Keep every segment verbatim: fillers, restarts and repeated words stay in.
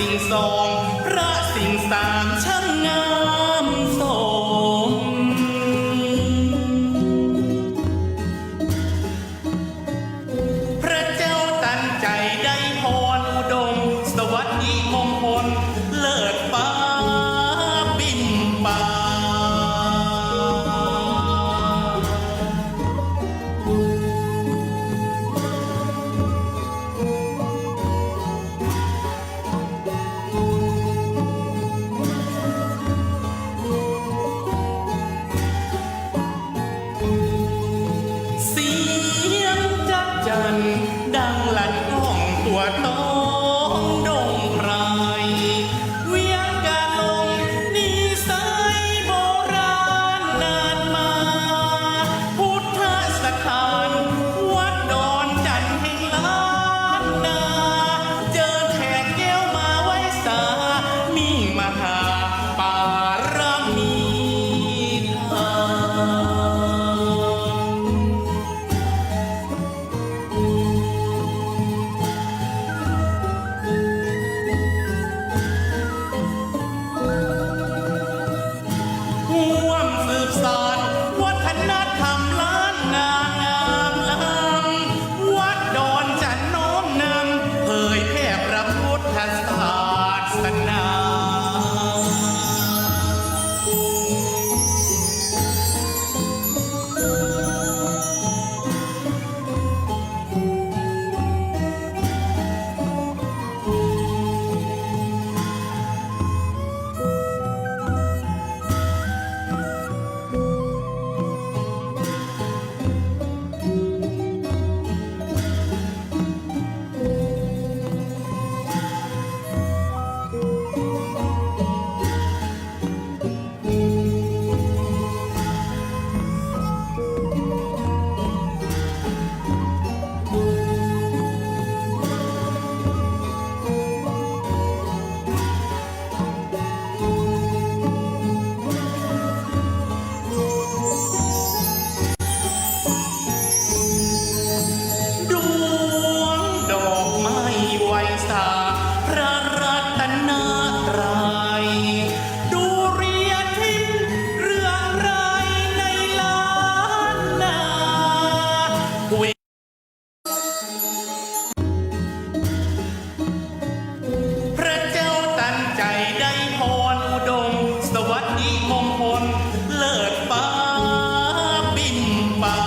สิ่งสอง พระสิ่งสาม ช่างงามสม พระเจ้าตันใจ๋ได้พรอุดม สวัสดิมงคล เลิศฟ้าปิ่นปา เสียงจั๊กจั่นดังลั่นก้อง ทั่วต๊องดงไพร เวียงกาลง นิสัยโบราณนานมา พุทธสถาน วัดดอนจันทน์แห่งล้านนา เจิญแขกแก้วมาไหว้สา มิ่งมหาปารมีธรรม ร่วมสืบสานวัฒนธรรมล้านนางามล้ำ วัดดอนจันทน์น้อมนำ เผยแผ่พระพุทธศาสนา ดวงดอกไม้ไหว้สาพระรัตนตรัย ดุริยทิพย์เรืองรายในล้านนา พระเจ้าตันใจ๋ได้พรอุดม สวัสดิมงคล เลิศฟ้าปิ่นปา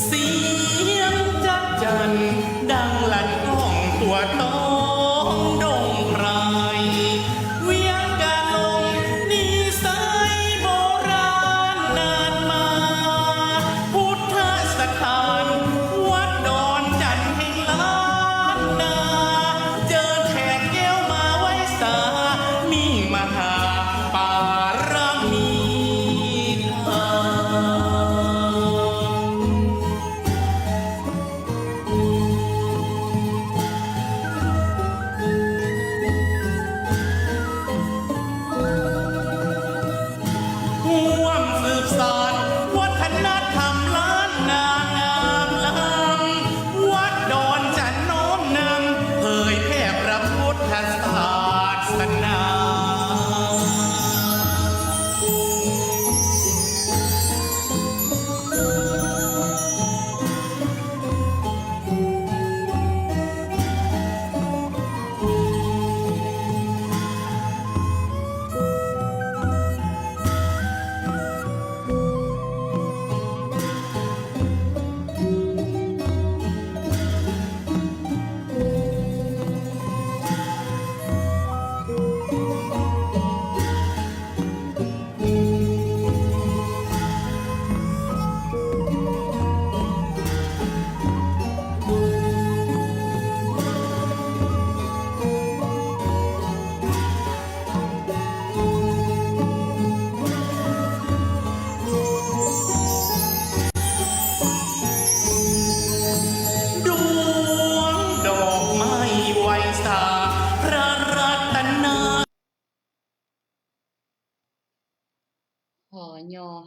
เสียงจั๊กจั่นดังลั่นก้อง ทั่วต๊องดงไพร เวียงกาลง นิสัยโบราณนานมา พุทธสถาน วัดดอนจันทน์แห่งล้านนา เจิญแขกแก้วมาไหว้สา มิ่งมหาปารมีธรรม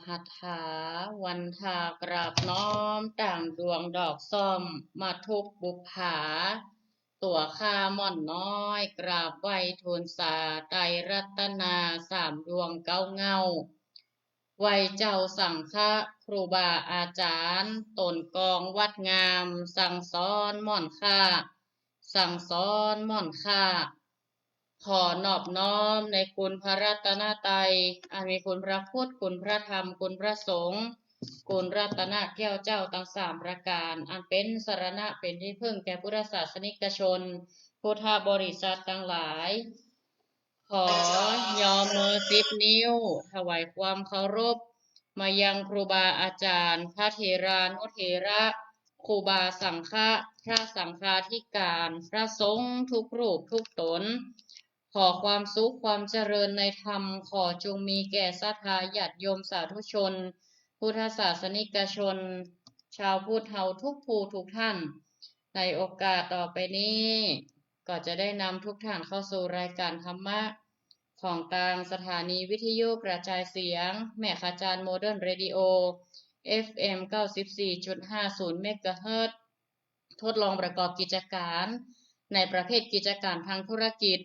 หัตถา วันทา กราบน้อม ต่างดวงดอกส้ม มาทุกบุปผา ตั๋วข้าม่อนน้อย กราบไหว้ทูลสา ไตรรัตนา สามดวงเก๊าเหง้า ไหว้เจ้าสังฆะ ครูบาอาจ๋ารย์ ต๋นกองวัดงาม สั่งสอนม่อนข้า สั่งสอนม่อนข้า ขอนอบน้อมในคุณพระรัตนตรัย อันมีคุณพระพุทธ คุณพระธรรม คุณพระสงฆ์ คุณรัตนแก้วเจ้าตังสามประก๋าน อันเป๋นสรณะเป๋นตี้เปิ้งแก่พุทธศาสนิกชน พุทธบริษัทตังหลาย ขอยอมมือสิบนิ้ว ถวายความเคารพ มายังครูบาอาจ๋ารย์ พระเถรานุเถระ ครูบาสังฆะ พระสังฆาธิการ พระสงฆ์ทุกรูปทุกต๋น ขอความสุขความเจริญในธรรม ขอจงมีแก่ศรัทธาญาติโยมสาธุชน พุทธศาสนิกชน ชาวพุทธเฮาทุกผู้ทุกท่าน ในโอกาสต่อไปนี้ ก็จะได้นำทุกท่านเข้าสู่รายการธรรมะ ของตางสถานีวิทยุกระจายเสียง แม่ขะจานโมเดิร์นเรดิโอ เอฟเอ็ม เก้าสิบสี่จุดห้าศูนย์ เมกะเฮิรตซ์ ทดลองประกอบกิจก๋าน ในประเภทกิจก๋านทางธุรกิจ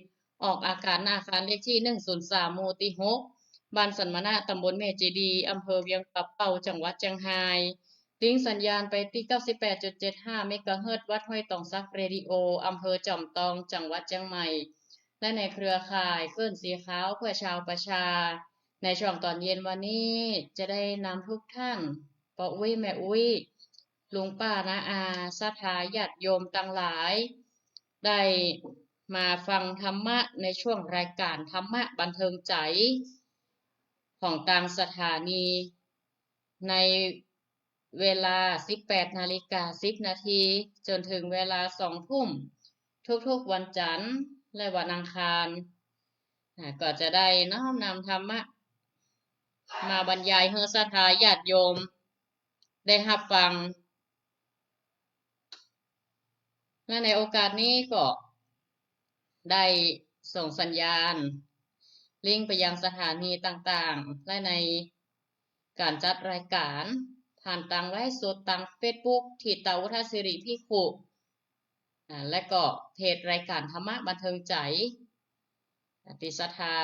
ออกอากาศ ณ อาคารเลขตี้ หนึ่งศูนย์สาม หมู่ตี้ หก บ้านสันมะนะ ต๋ำบลแม่เจดีย์ อำเภอเวียงป่าเป้า จังหวัดเจียงฮาย ลิงก์สัญญาณไปตี้ เก้าสิบแปดจุดเจ็ดห้า เมกะเฮิรตซ์ วัดห้วยตองสักเรดิโอ อำเภอจอมตอง จังหวัดเจียงใหม่ และในเครือข่ายคลื่นสีขาวเพื่อชาวประชา ในช่วงตอนเย็นวันนี้จะได้นำทุกท่าน ป้ออุ๊ย แม่อุ๊ย ลุงป้าน้าอา ศรัทธาญาติโยมตังหลาย ได้มาฟังธรรมะในช่วงรายการธรรมะบันเทิงใจ๋ ของตางสถานี ในเวลา สิบแปดนาฬิกาสิบนาที จ๋นเถิงเวลา สองทุ่ม ทุกๆ วันจันทร์ และวันอังคาร อ่า ก็จะได้น้อมนำธรรมะ มาบรรยายหื้อศรัทธาญาติโยม ได้ฮับฟัง และในโอกาสนี้ก็ได้ส่งสัญญาณ ลิงก์ไปยังสถานีต่างๆ และในก๋านจัดรายก๋าน ผ่านตางไลฟ์สดตางเฟซบุ๊ก ถิตาวุฒศิริภิกขุ อ่า และก็เพจรายก๋านธรรมะบันเทิงใจ๋ ตี้ศรัทธา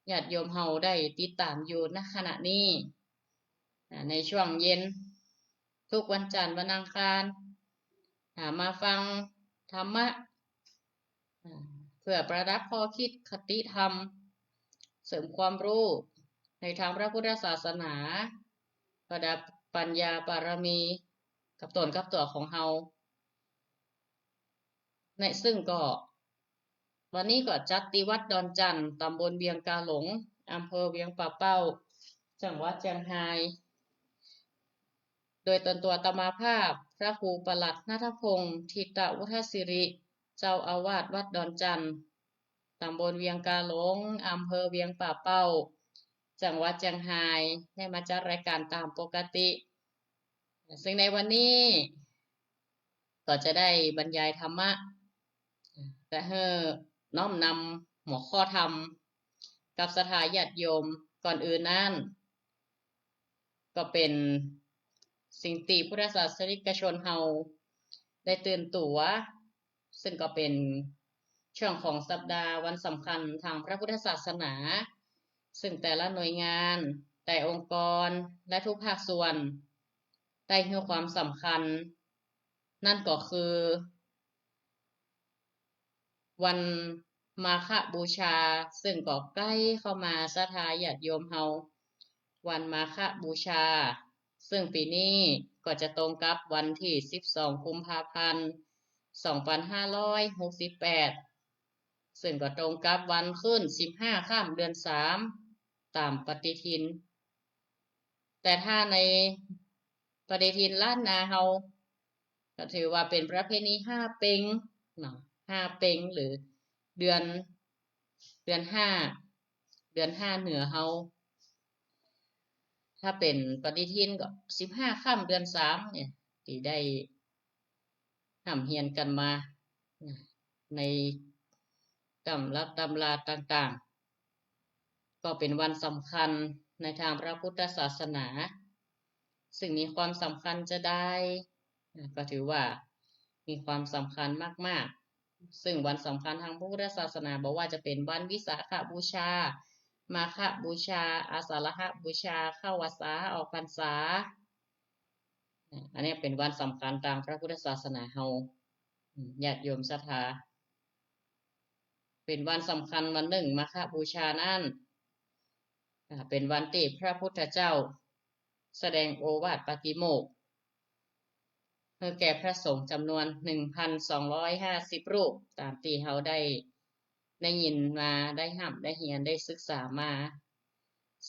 ญาติโยมเฮาได้ติดต๋ามอยู่ ณ ขณะนี้ อ่า ในช่วงเย็น ทุกวันจันทร์วันอังคาร อ่า มาฟังธรรมะ อ่า เพื่อประดับข้อคิดคติธรรม เสริมความฮู้ในทางพระพุทธศาสนา ประดับปัญญาบารมี กับต๋นกับตั๋วของเฮา ในซึ่งก็ วันนี้ก็จัดตี้วัดดอนจั่น ต๋ำบลเวียงกาหลง อำเภอเวียงป่าเป้า จังหวัดเจียงฮาย โดยตนตั๋วอาตมาภาพ พระครูประหลัดณัฐพงษ์ ถิตาวุฒศิริ เจ้าอาวาสวัดดอนจั่น ต๋ำบลเวียงกาหลง อำเภอเวียงป่าเป้า จังหวัดเจียงฮาย ได้มาจัดรายก๋านต๋ามปกติ ซึ่งในวันนี้ ก็จะได้บรรยายธรรมะ และหื้อน้อมนำหัวข้อธรรม กับศรัทธาญาติโยม ก่อนอื่นนั้น ก็เป๋นสิ่งตี้พุทธศาสนิกชนเฮาได้ตื่นตั๋ว ซึ่งก็เป๋นช่วงของสัปดาห์วันสำคัญตางพระพุทธศาสนา ซึ่งแต่ละหน่วยงาน แต่องค์กร และทุกภาคส่วน ได้หื้อความสำคัญ นั่นก็คือ วันมาฆบูชา ซึ่งก็ใก้เข้ามาศรัทธาญาติโยมเฮา วันมาฆบูชา ซึ่งปี๋นี้ก็จะตรงกับวันตี้ สิบสอง กุมภาพันธ์ สองพันห้าร้อยหกสิบแปด ซึ่งก็ตรงกับวันขึ้น สิบห้า ค่ำ เดือนสาม ต๋ามปฏิทิน แต่ถ้าในปฏิทินล้านนาเฮา ก็ถือว่าเป๋นประเพณีห้าเป็งเนาะ ห้าเป็ง หรือเดือน เดือนห้า เดือนห้าเหนือเฮา ถ้าเป๋นปฏิทินก็ สิบห้า ค่ำ เดือนสาม เนี่ย ตี้ได้ฮ่ำเฮียนกั๋นมา ในตำรับตำราต่างๆ ก็เป๋นวันสำคัญ ในตางพระพุทธศาสนา ซึ่งมีความสำคัญจะใด อ่ะ ก็ถือว่ามีความสำคัญมากๆ ซึ่งวันสำคัญตางพระพุทธศาสนา บ่ว่าจะเป๋นวันวิสาขบูชา มาฆบูชา อาสาฬหบูชา เข้าพรรษา ออกพรรษา อ่ะ อันนี้เป๋นวันสำคัญตางพระพุทธศาสนาเฮา อืม ญาติโยมศรัทธา เป๋นวันสำคัญวันนึ่ง มาฆบูชานั้น อ่า เป๋นวันตี้พระพุทธเจ้าแสดงโอวาทปาติโมกข์ หื้อแก่พระสงฆ์จ๋ำนวน หนึ่งพันสองร้อยห้าสิบ รูป ต๋ามตี้เฮาได้ ได้ยินมา ได้ฮ่ำ ได้เฮียน ได้ศึกษามา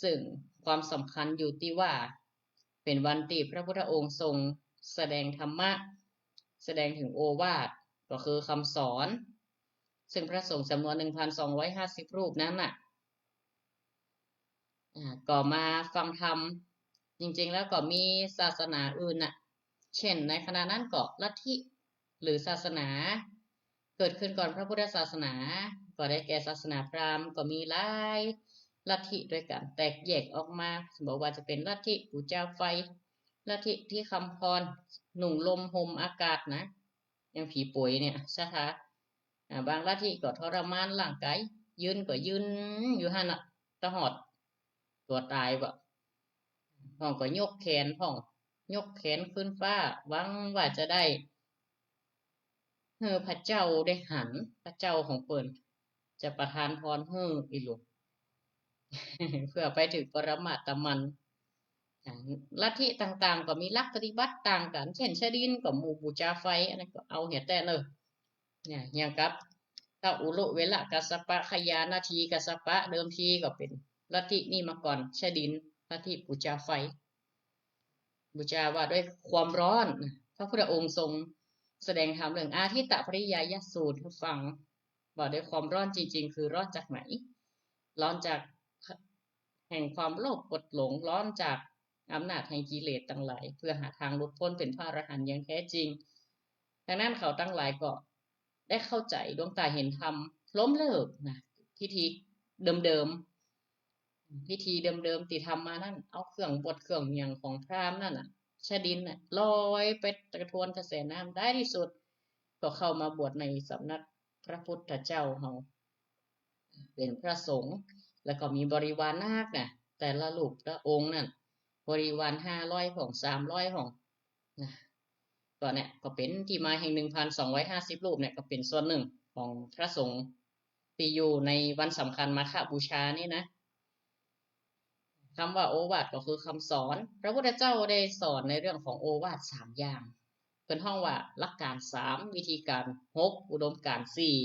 ซึ่งความสำคัญอยู่ตี้ว่า เป๋นวันตี้พระพุทธองค์ทรงแสดงธรรมะ แสดงเถิงโอวาท ก็คือคำสอน ซึ่งพระสงฆ์จ๋ำนวน หนึ่งพันสองร้อยห้าสิบ รูปนั้นน่ะ อ่า ก็มาฟังธรรม จริงๆ แล้วก็มีศาสนาอื่นน่ะ เช่น ในขณะนั้นก็ลัทธิ หรือศาสนา เกิดขึ้นก่อนพระพุทธศาสนา ก็ได้แก่ศาสนาพราหมณ์ ก็มีหลายลัทธิด้วยกั๋น แตกแยกออกมา บ่ว่าจะเป๋นลัทธิปู๋จาไฟ ลัทธิตี้คำพร หนุ่งลมห่มอากาศนะ อย่างผีป๋วยเนี่ย ศรัทธา อ่า บางลัทธิก็ทรมานร่างกาย ยืนก็ยืนอยู่หั้นน่ะ ตะหอดตั๋วตายบ่ พ่องก็ยกแขน พ่องยกแขนขึ้นฟ้า หวังว่าจะได้ หื้อพระเจ้าได้หัน พระเจ้าของเปิ้นจะประทานพรหื้ออีหลู เพื่อไปเถิงปรมาตมัน อ่า ลัทธิต่างๆ ก็มีหลักปฏิบัติต่างกั๋น เช่น ชดินก็หมู่ปู๋จาไฟ อันนั้นก็เอาเหียแต๊เน่อ เนี่ย อย่างกับท้าวอุรุเวละกัสสปะ ขยานาทีกัสสปะ เดิมทีก็เป๋นลัทธินี้มาก่อน ชดิน ลัทธิปู๋จาไฟ ปู๋จาว่าด้วยความร้อน พระพุทธองค์ทรงแสดงธรรมเรื่องอาทิตตปริยายสูตรหื้อฟัง ว่าด้วยความร้อนจริงๆ คือร้อนจากไหน ร้อนจากแห่งความโลภโกรธหลง ร้อนจากอำนาจแห่งกิเลสตังหลาย เพื่อหาตางหลุดป๊นเป๋นพระอรหันต์อย่างแท้จริง ดังนั้นเขาตังหลายก็ได้เข้าใจ๋ดวงต๋าหันธรรม ล้มเลิกนะ พิธีเดิมๆ พิธีเดิมๆ ตี้ทำมานั้น เอาเครื่องบดเครื่องหยังของพราหมณ์นั้นน่ะ ชดินน่ะ ลอยไปกระทวนกระแสน้ำ ได้ตี้สุด ก็เข้ามาบวชในสำนักพระพุทธเจ้าเฮา เป๋นพระสงฆ์ แล้วก็มีบริวารนักนะ แต่ละรูปละองค์นั้น บริวารห้าร้อยพ่อง สามร้อยพ่องนะ ก็เนี่ย ก็เป๋นตี้มาแห่ง หนึ่งพันสองร้อยห้าสิบ รูปเนี่ย ก็เป๋นส่วนนึ่งของพระสงฆ์ตี้อยู่ในวันสำคัญมาฆบูชานี่นะ กำว่าโอวาทก็คือคำสอน พระพุทธเจ้าได้สอนในเรื่องของโอวาทสามอย่าง เปิ้นฮ้องว่าหลักก๋านสาม วิธีก๋านหก อุดมก๋านสี่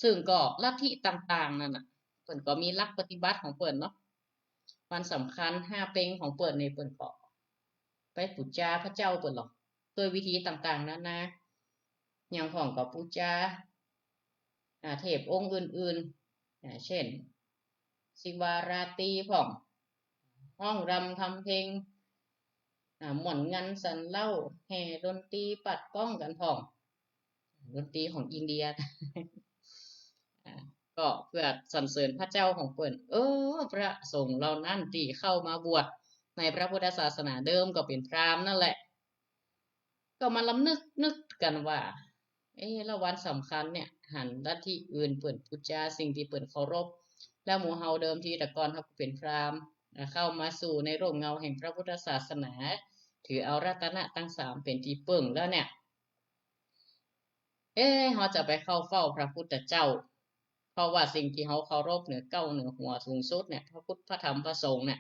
ซึ่งก็ลัทธิต่างๆ นั่นน่ะ เปิ้นก็มีหลักปฏิบัติของเปิ้นเนาะ วันสำคัญห้าเป็งของเปิ้นนี่ เปิ้นก็ไปปู๋จาพระเจ้าเปิ้นหรอก ด้วยวิธีต่างๆ นานา อย่างพ่องก็ปู๋จา อ่า เทพองค์อื่นๆ อ่า เช่น ศิวาราตรีพ่อง ฮ้องรำทำเพลง อ่า ม่วนงันสันเหล้า แห่ดนตรีปัดป้องกั๋นพ่อง ดนตรีของอินเดีย อ่า ก็เพื่อสรรเสริญพระเจ้าของเปิ้น เออ พระสงฆ์เหล่านั้นตี้เข้ามาบวชในพระพุทธศาสนาเดิมก็เป๋นพราหมณ์นั่นแหละ ก็มาลำนึกนึกกั๋นว่า เอ๊ะ แล้ววันสำคัญเนี่ย หันลัทธิอื่นเปิ้นปู๋จาสิ่งตี้เปิ้นเคารพ แล้วหมู่เฮาเดิมทีแต่ก่อนเฮาก็เป๋นพราหมณ์ อ่า เข้ามาสู่ในร่มเงาแห่งพระพุทธศาสนา ถือเอารัตนะตังสามเป๋นตี้เปิ้งแล้วเนี่ย เอ๊ะ เฮาจะไปเข้าเฝ้าพระพุทธเจ้า เพราะว่าสิ่งตี้เฮาเคารพเหนือเก๊าเหนือหัวสูงสุดเนี่ย พระพุทธ พระธรรม พระสงฆ์เนี่ย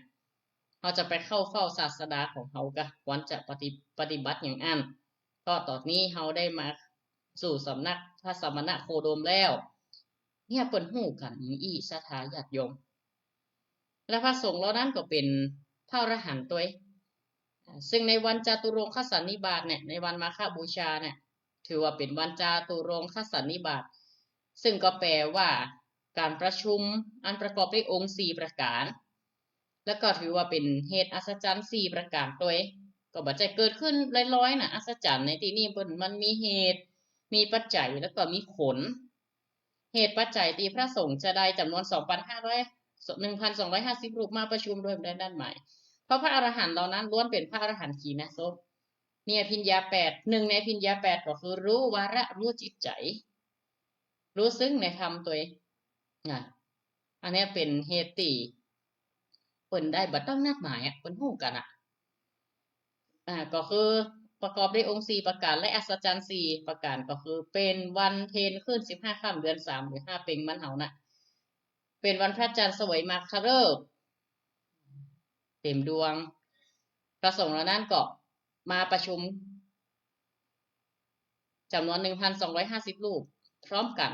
เฮาจะไปเข้าเฝ้าศาสดาของเฮากะ ควรจะปฏิ ปฏิบัติอย่างอั้น เพราะต๋อนนี้เฮาได้มาสู่สำนักพระสมณโคดมแล้ว เนี่ยเปิ้นฮู้กั๋นอย่างอี้ ศรัทธาญาติโยม และพระสงฆ์เหล่านั้นก็เป๋นพระอรหันต์ตวย อ่า ซึ่งในวันจาตุรงคสันนิบาตเนี่ย ในวันมาฆบูชาเนี่ย ถือว่าเป๋นวันจาตุรงคสันนิบาต ซึ่งก็แปลว่าก๋านประชุมอันประกอบด้วยองค์สี่ประก๋าน แล้วก็ถือว่าเป๋นเหตุอัศจรรย์สี่ประก๋านตวย ก็บ่ใจ้เกิดขึ้นลอยๆ น่ะ อัศจรรย์ในตี้นี่เปิ้น มันมีเหตุ มีปัจจัย แล้วก็มีผล เหตุปัจจัยตี้พระสงฆ์จะได้จ๋ำนวน สองปันห้าร้อย หนึ่งพันสองร้อยห้าสิบรูปมาประชุมโดยบ่ได้นัดหมาย เพราะพระอรหันต์เหล่านั้นล้วนเป๋นพระอรหันต์ขีณาสพ มีอภิญญาแปด หนึ่งในอภิญญาแปดก็คือรู้วาระ รู้จิตใจ๋ รู้ซึ่งในธรรมตวย นะ อันเนี้ยเป๋นเหตุตี้เปิ้นได้บ่ต้องนัดหมายอะ เปิ้นฮู้กั๋นอะ อ่า ก็คือประกอบด้วยองค์สี่ประก๋านและอัศจรรย์สี่ประก๋าน ก็คือเป๋นวันเพ็ญขึ้นสิบห้าค่ำเดือนสาม หรือห้าเป็งบ้านเฮานะ เป๋นวันพระจันทร์เสวยมาคฤกษ์เต๋มดวง พระสงฆ์เหล่านั้นก็มาประชุมจ๋ำนวน หนึ่งพันสองร้อยห้าสิบรูป พร้อมกั๋น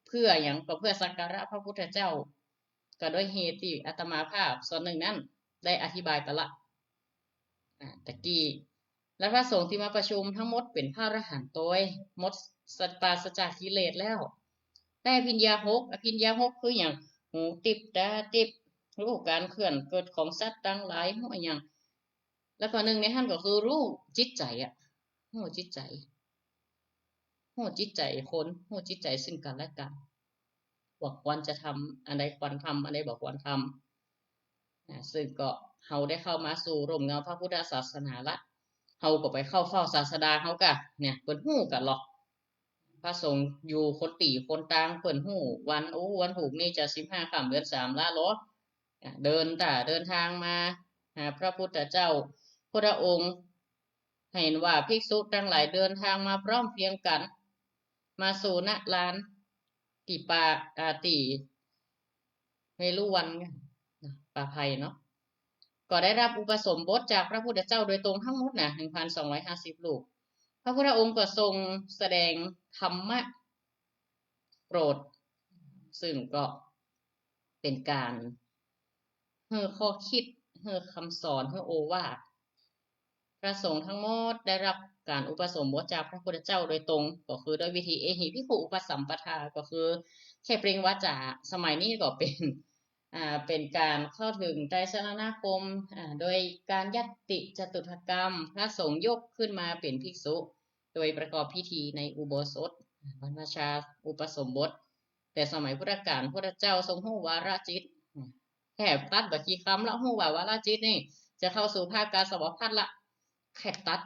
เปื้อหยัง ก็เปื้อสักการะพระพุทธเจ้า ก็ด้วยเหตุตี้อาตมาภาพส่วนนึ่งนั้นได้อธิบายไปละ อ่า ตะกี้ และพระสงฆ์ตี้มาประชุมทั้งหมดเป๋นพระอรหันต์ตวย หมด ปราศจากกิเลสแล้ว ได้อภิญญาหก อภิญญาหกคือหยัง หูติบ ต๋าติบ ฮู้ก๋านเคลื่อนเกิดของสัตว์ตังหลาย ฮู้อะหยัง แล้วก็นึ่งในหั้นก็คือฮู้จิตใจ๋อะ ฮู้จิตใจ๋ ฮู้จิตใจ๋คน ฮู้จิตใจ๋ซึ่งกั๋นและกั๋น ว่าควรจะทำอันใดควรทำ อันใดบ่ควรทำ นะ ซึ่งก็เฮาได้เข้ามาสู่ร่มเงาพระพุทธศาสนาละ เฮาก็ไปเข้าเฝ้าศาสดาเฮากะ เนี่ย เปิ้นฮู้กั๋นลอ พระสงฆ์อยู่คนตี้คนตาง เปิ้นฮู้วัน โอ้ วันพูกนี้จะสิบห้าค่ำเดือนสามละลอ อ่ะ เดินต๋า เดินตางมาหาพระพุทธเจ้า พุทธองค์ หันว่าภิกษุตังหลายเดินตางมาพร้อมเพรียงกั๋น มาสู่ ณ ลาน ตี้ป่า อ่า ตี้เวฬุวัน นะ ป่าไผ่เนาะ ก็ได้รับอุปสมบทจากพระพุทธเจ้าโดยตรงทั้งหมดนะ หนึ่งพันสองร้อยห้าสิบรูป พระพุทธองค์ก็ทรงแสดงธรรมะโปรด ซึ่งก็เป๋นก๋านหื้อข้อคิด หื้อคำสอน หื้อโอวาท พระสงฆ์ทั้งหมดได้รับก๋านอุปสมบทจากพระพุทธเจ้าโดยตรง ก็คือด้วยวิธีเอหิภิกขุอุปสัมปทา ก็คือแค่เปล่งวาจา สมัยนี้ก็เป๋น อ่า เป๋นก๋านเข้าถึงไตรสรณคม อ่า โดยการยัตติจตุตถกรรม พระสงฆ์ยกขึ้นมาเป๋นภิกษุ โดยประกอบพิธีในอุโบสถ บรรพชาอุปสมบท แต่สมัยพุทธกาล พุทธเจ้าทรงฮู้วาระจิต แค่ตัดบ่กี่กำละ ฮู้ว่าวาระจิตนี่จะเข้าสู่ภาคกาสาวพัสตร์ละ แค่ตัด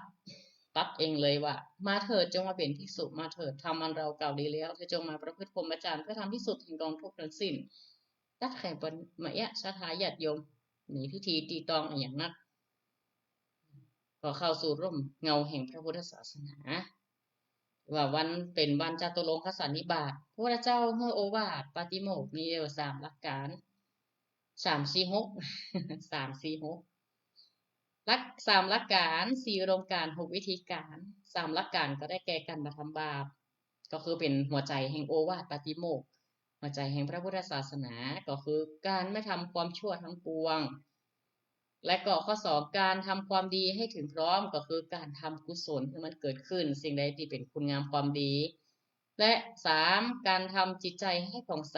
ตัดเองเลยว่า มาเถิด จงมาเป๋นภิกษุ มาเถิด ธรรมอันเรากล่าวดีแล้ว เธอจงมาประพฤติพรหมจรรย์ เพื่อทำที่สุดแห่งกองทุกข์ทั้งสิ้น ตัดแค่บ่มาเอะศรัทธาญาติโยม มีพิธีตี้ต้องอะหยังนัก ก็เข้าสู่ร่มเงาแห่งพระพุทธศาสนา ว่าวัน เป๋นวันจตุรงคสันนิบาต พระพุทธเจ้าหื้อโอวาทปาติโมกข์มีอยู่สามหลักก๋าน สามสี่หก สามสี่หก หลัก สามหลักก๋าน สี่อุดมก๋าน หกวิธีก๋าน สามหลักก๋านก็ได้แก่ก๋านบ่ทำบาป ก็คือเป๋นหัวใจ๋แห่งโอวาทปาติโมกข์ หัวใจ๋แห่งพระพุทธศาสนา ก็คือก๋านไม่ทำความชั่วทั้งปวง และก็ข้อสอง ก๋านทำความดีให้ถึงพร้อม ก็คือก๋านทำกุศลหื้อมันเกิดขึ้น สิ่งใดตี้เป๋นคุณงามความดี และสาม ก๋านทำจิตใจ๋ให้ผ่องใส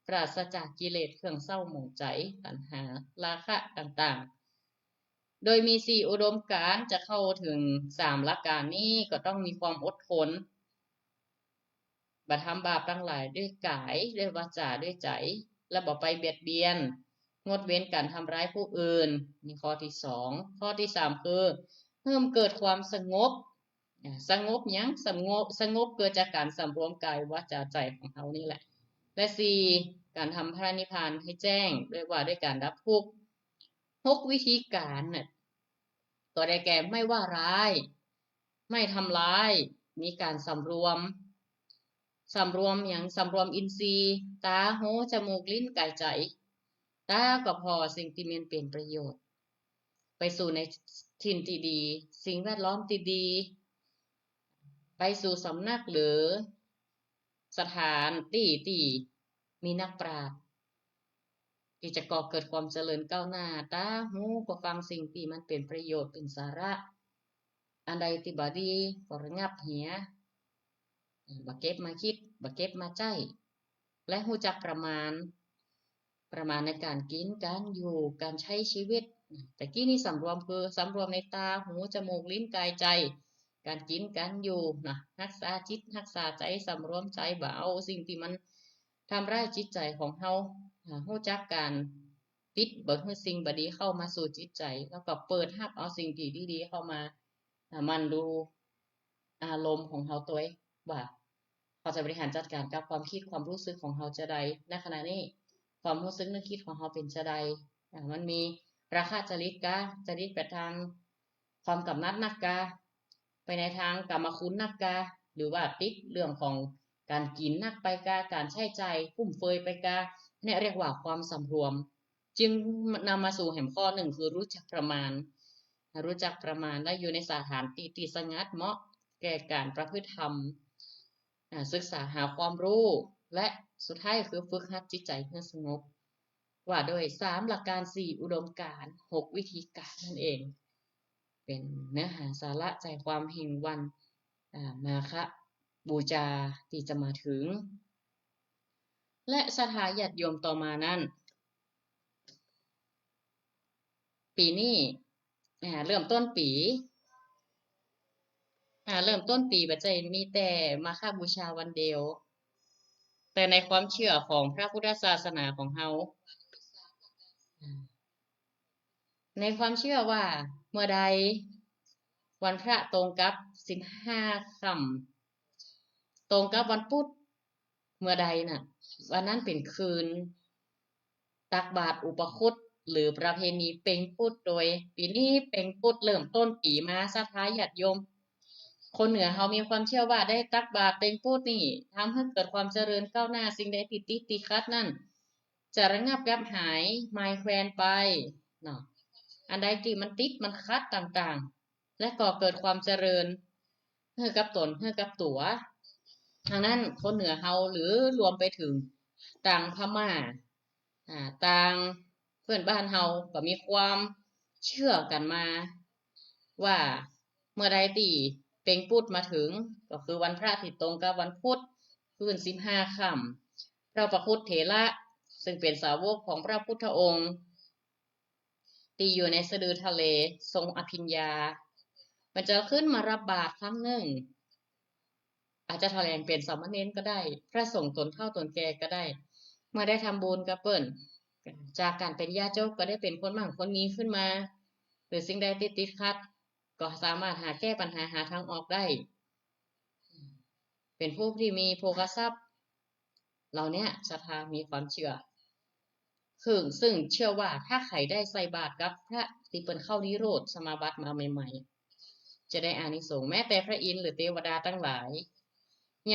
ปราศจากกิเลสเครื่องเศร้าหมองใจ๋ ตัณหา ราคะต่างๆ โดยมีสี่อุดมก๋าน จะเข้าถึงสามหลักก๋านนี้ก็ต้องมีความอดทน บ่ทำบาปตังหลายด้วยก๋าย ด้วยวาจา ด้วยใจ๋ และบ่ไปเบียดเบียน งดเว้นก๋านทำร้ายผู้อื่น นี่ข้อตี้สอง ข้อตี้สามคือ หื้อมันเกิดความสงบ อ่า สงบหยัง สงบ สงบเกิดจากก๋านสำรวมก๋าย วาจา ใจ๋ของเฮานี่แหละ และสี่ ก๋านทำพระนิพพานให้แจ้ง ด้วยว่าด้วยก๋านดับทุกข์ หกวิธีก๋านน่ะ ก็ได้แก่ไม่ว่าร้าย ไม่ทำร้าย มีก๋านสำรวม สำรวมหยัง สำรวมอินทรีย์ ต๋า หู จมูก ลิ้น ก๋าย ใจ๋ ต๋าก็ผ่อสิ่งตี้มันเป๋นประโยชน์ ไปสู่ในถิ่นตี้ดี สิ่งแวดล้อมตี้ดี ไปสู่สำนักหรือสถานตี้ตี้มีนักปราชญ์ ตี้จะก่อเกิดความเจริญก้าวหน้า ต๋า หู ก็ฟังสิ่งตี้มันเป๋นประโยชน์ เป๋นสาระ อันใดตี้บ่ดีก็ระงับเหีย บ่เก็บมาคิด บ่เก็บมาใจ๊ และฮู้จักประมาณ ประมาณในก๋านกิ๋น ก๋านอยู่ ก๋านใจ๊ชีวิต ตะกี้นี้สำรวมคือสำรวมในต๋า หู จมูก ลิ้น ก๋าย ใจ๋ ก๋านกิ๋น ก๋านอยู่นะ ฮักษาจิต ฮักษาใจ๋ สำรวมใจ๋ บ่เอาสิ่งตี้มันทำร้ายจิตใจ๋ของเฮา อ่า ฮู้จักก๋านปิดบ่หื้อสิ่งบ่ดีเข้ามาสู่จิตใจ๋ แล้วก็เปิดฮับเอาสิ่งตี้ดีๆ เข้ามา อ่า หมั่นดูอารมณ์ของเฮาตวย ว่าเฮาจะบริหารจัดก๋านกับความกึ๊ดความฮู้สึกของเฮาจาใด ในขณะนี้ความฮู้สึกนึกกึ๊ดของเฮาเป๋นจาใด อ่า มันมีราคะจริตกา จริตไปตางความก๋ำหนัดนักกา ไปในตางก๋ามคุณนักกา หรือว่าติดเรื่องของก๋านกิ๋นนักไปกา ก๋านใจ๊จ่ายฟุ่มเฟือยไปกา เนี่ยเรียกว่าความสำรวม จึงนำมาสู่แหมข้อนึ่งคือฮู้จักประมาณ ฮู้จักประมาณ และอยู่ในสถานตี้ตี้สงัดเหมาะแก่ก๋านประพฤติธรรม อ่า ศึกษาหาความฮู้ และสุดท้ายคือฝึกหัดจิตใจ๋หื้อสงบ ว่าโดยสามหลักก๋าน สี่อุดมก๋ารณ์ หกวิธีก๋ารณ์นั่นเอง เป๋นเนื้อหาสาระใจ๋ความแห่งวัน อ่า มาฆบูชาตี้จะมาเถิง และศรัทธาญาติโยมต่อมานั้น ปี๋นี้ อ่า เริ่มต้นปี๋ อ่า เริ่มต้นปี๋บ่ใจ้มีแต่มาฆบูชาวันเดียว แต่ในความเชื่อของพระพุทธศาสนาของเฮา อ่า ในความเชื่อว่าเมื่อใดวันพระตรงกับสิบห้าค่ำ ตรงกับวันพุธ เมื่อใดน่ะ วันนั้นเป๋นคืนตักบาตรอุปคุต หรือประเพณีเป็งพุธ โดยปี๋นี้เป็งพุธเริ่มต้นปี๋มา ศรัทธาญาติโยม คนเหนือเฮามีความเชื่อว่าได้ตักบาตรเป็งพุธนี่ ทำหื้อเกิดความเจริญก้าวหน้า สิ่งใดตี้ติดตี้ขัดนั้น จะระงับดับหายมายแควนไปเนาะ อันใดตี้มันติดมันขัดต่างๆ และก่อเกิดความเจริญหื้อกับตนหื้อกับตั๋ว ดังนั้นคนเหนือเฮาหรือรวมไปเถิงตางพม่า อ่า ตางเปื้อนบ้านเฮาก็มีความเชื่อกั๋นมา ว่าเมื่อใดตี้เป็งพุธมาเถิง ก็คือวันพระตี้ตรงกับวันพุธ คืนสิบห้าค่ำ พระอุปคุตเถระ ซึ่งเป๋นสาวกของพระพุทธองค์ ตี้อยู่ในสะดือทะเล ทรงอภิญญา มันจะขึ้นมารับบาตรครั้งนึ่ง อาจจะแถลงเป๋นสามเณรก็ได้ พระสงฆ์ต๋นเฒ่าต๋นแก่ก็ได้ เมื่อได้ทำบุญกับเปิ้น จากก๋านเป๋นยาจกก็ได้เป๋นคนมั่งคนมีขึ้นมา หรือสิ่งใดตี้ติดขัด ก็สามารถหาแก้ปัญหาหาตางออกได้ เป๋นผู้ตี้มีโภคทรัพย์ เหล่าเนี้ยศรัทธามีความเชื่อ ซึ่ง ซึ่งเชื่อว่าถ้าใผได้ใส่บาตรกับพระตี้เปิ้นเข้านิโรธสมาบัติมาใหม่ๆ จะได้อานิสงส์ แม้แต่พระอินทร์หรือเตวดาตังหลาย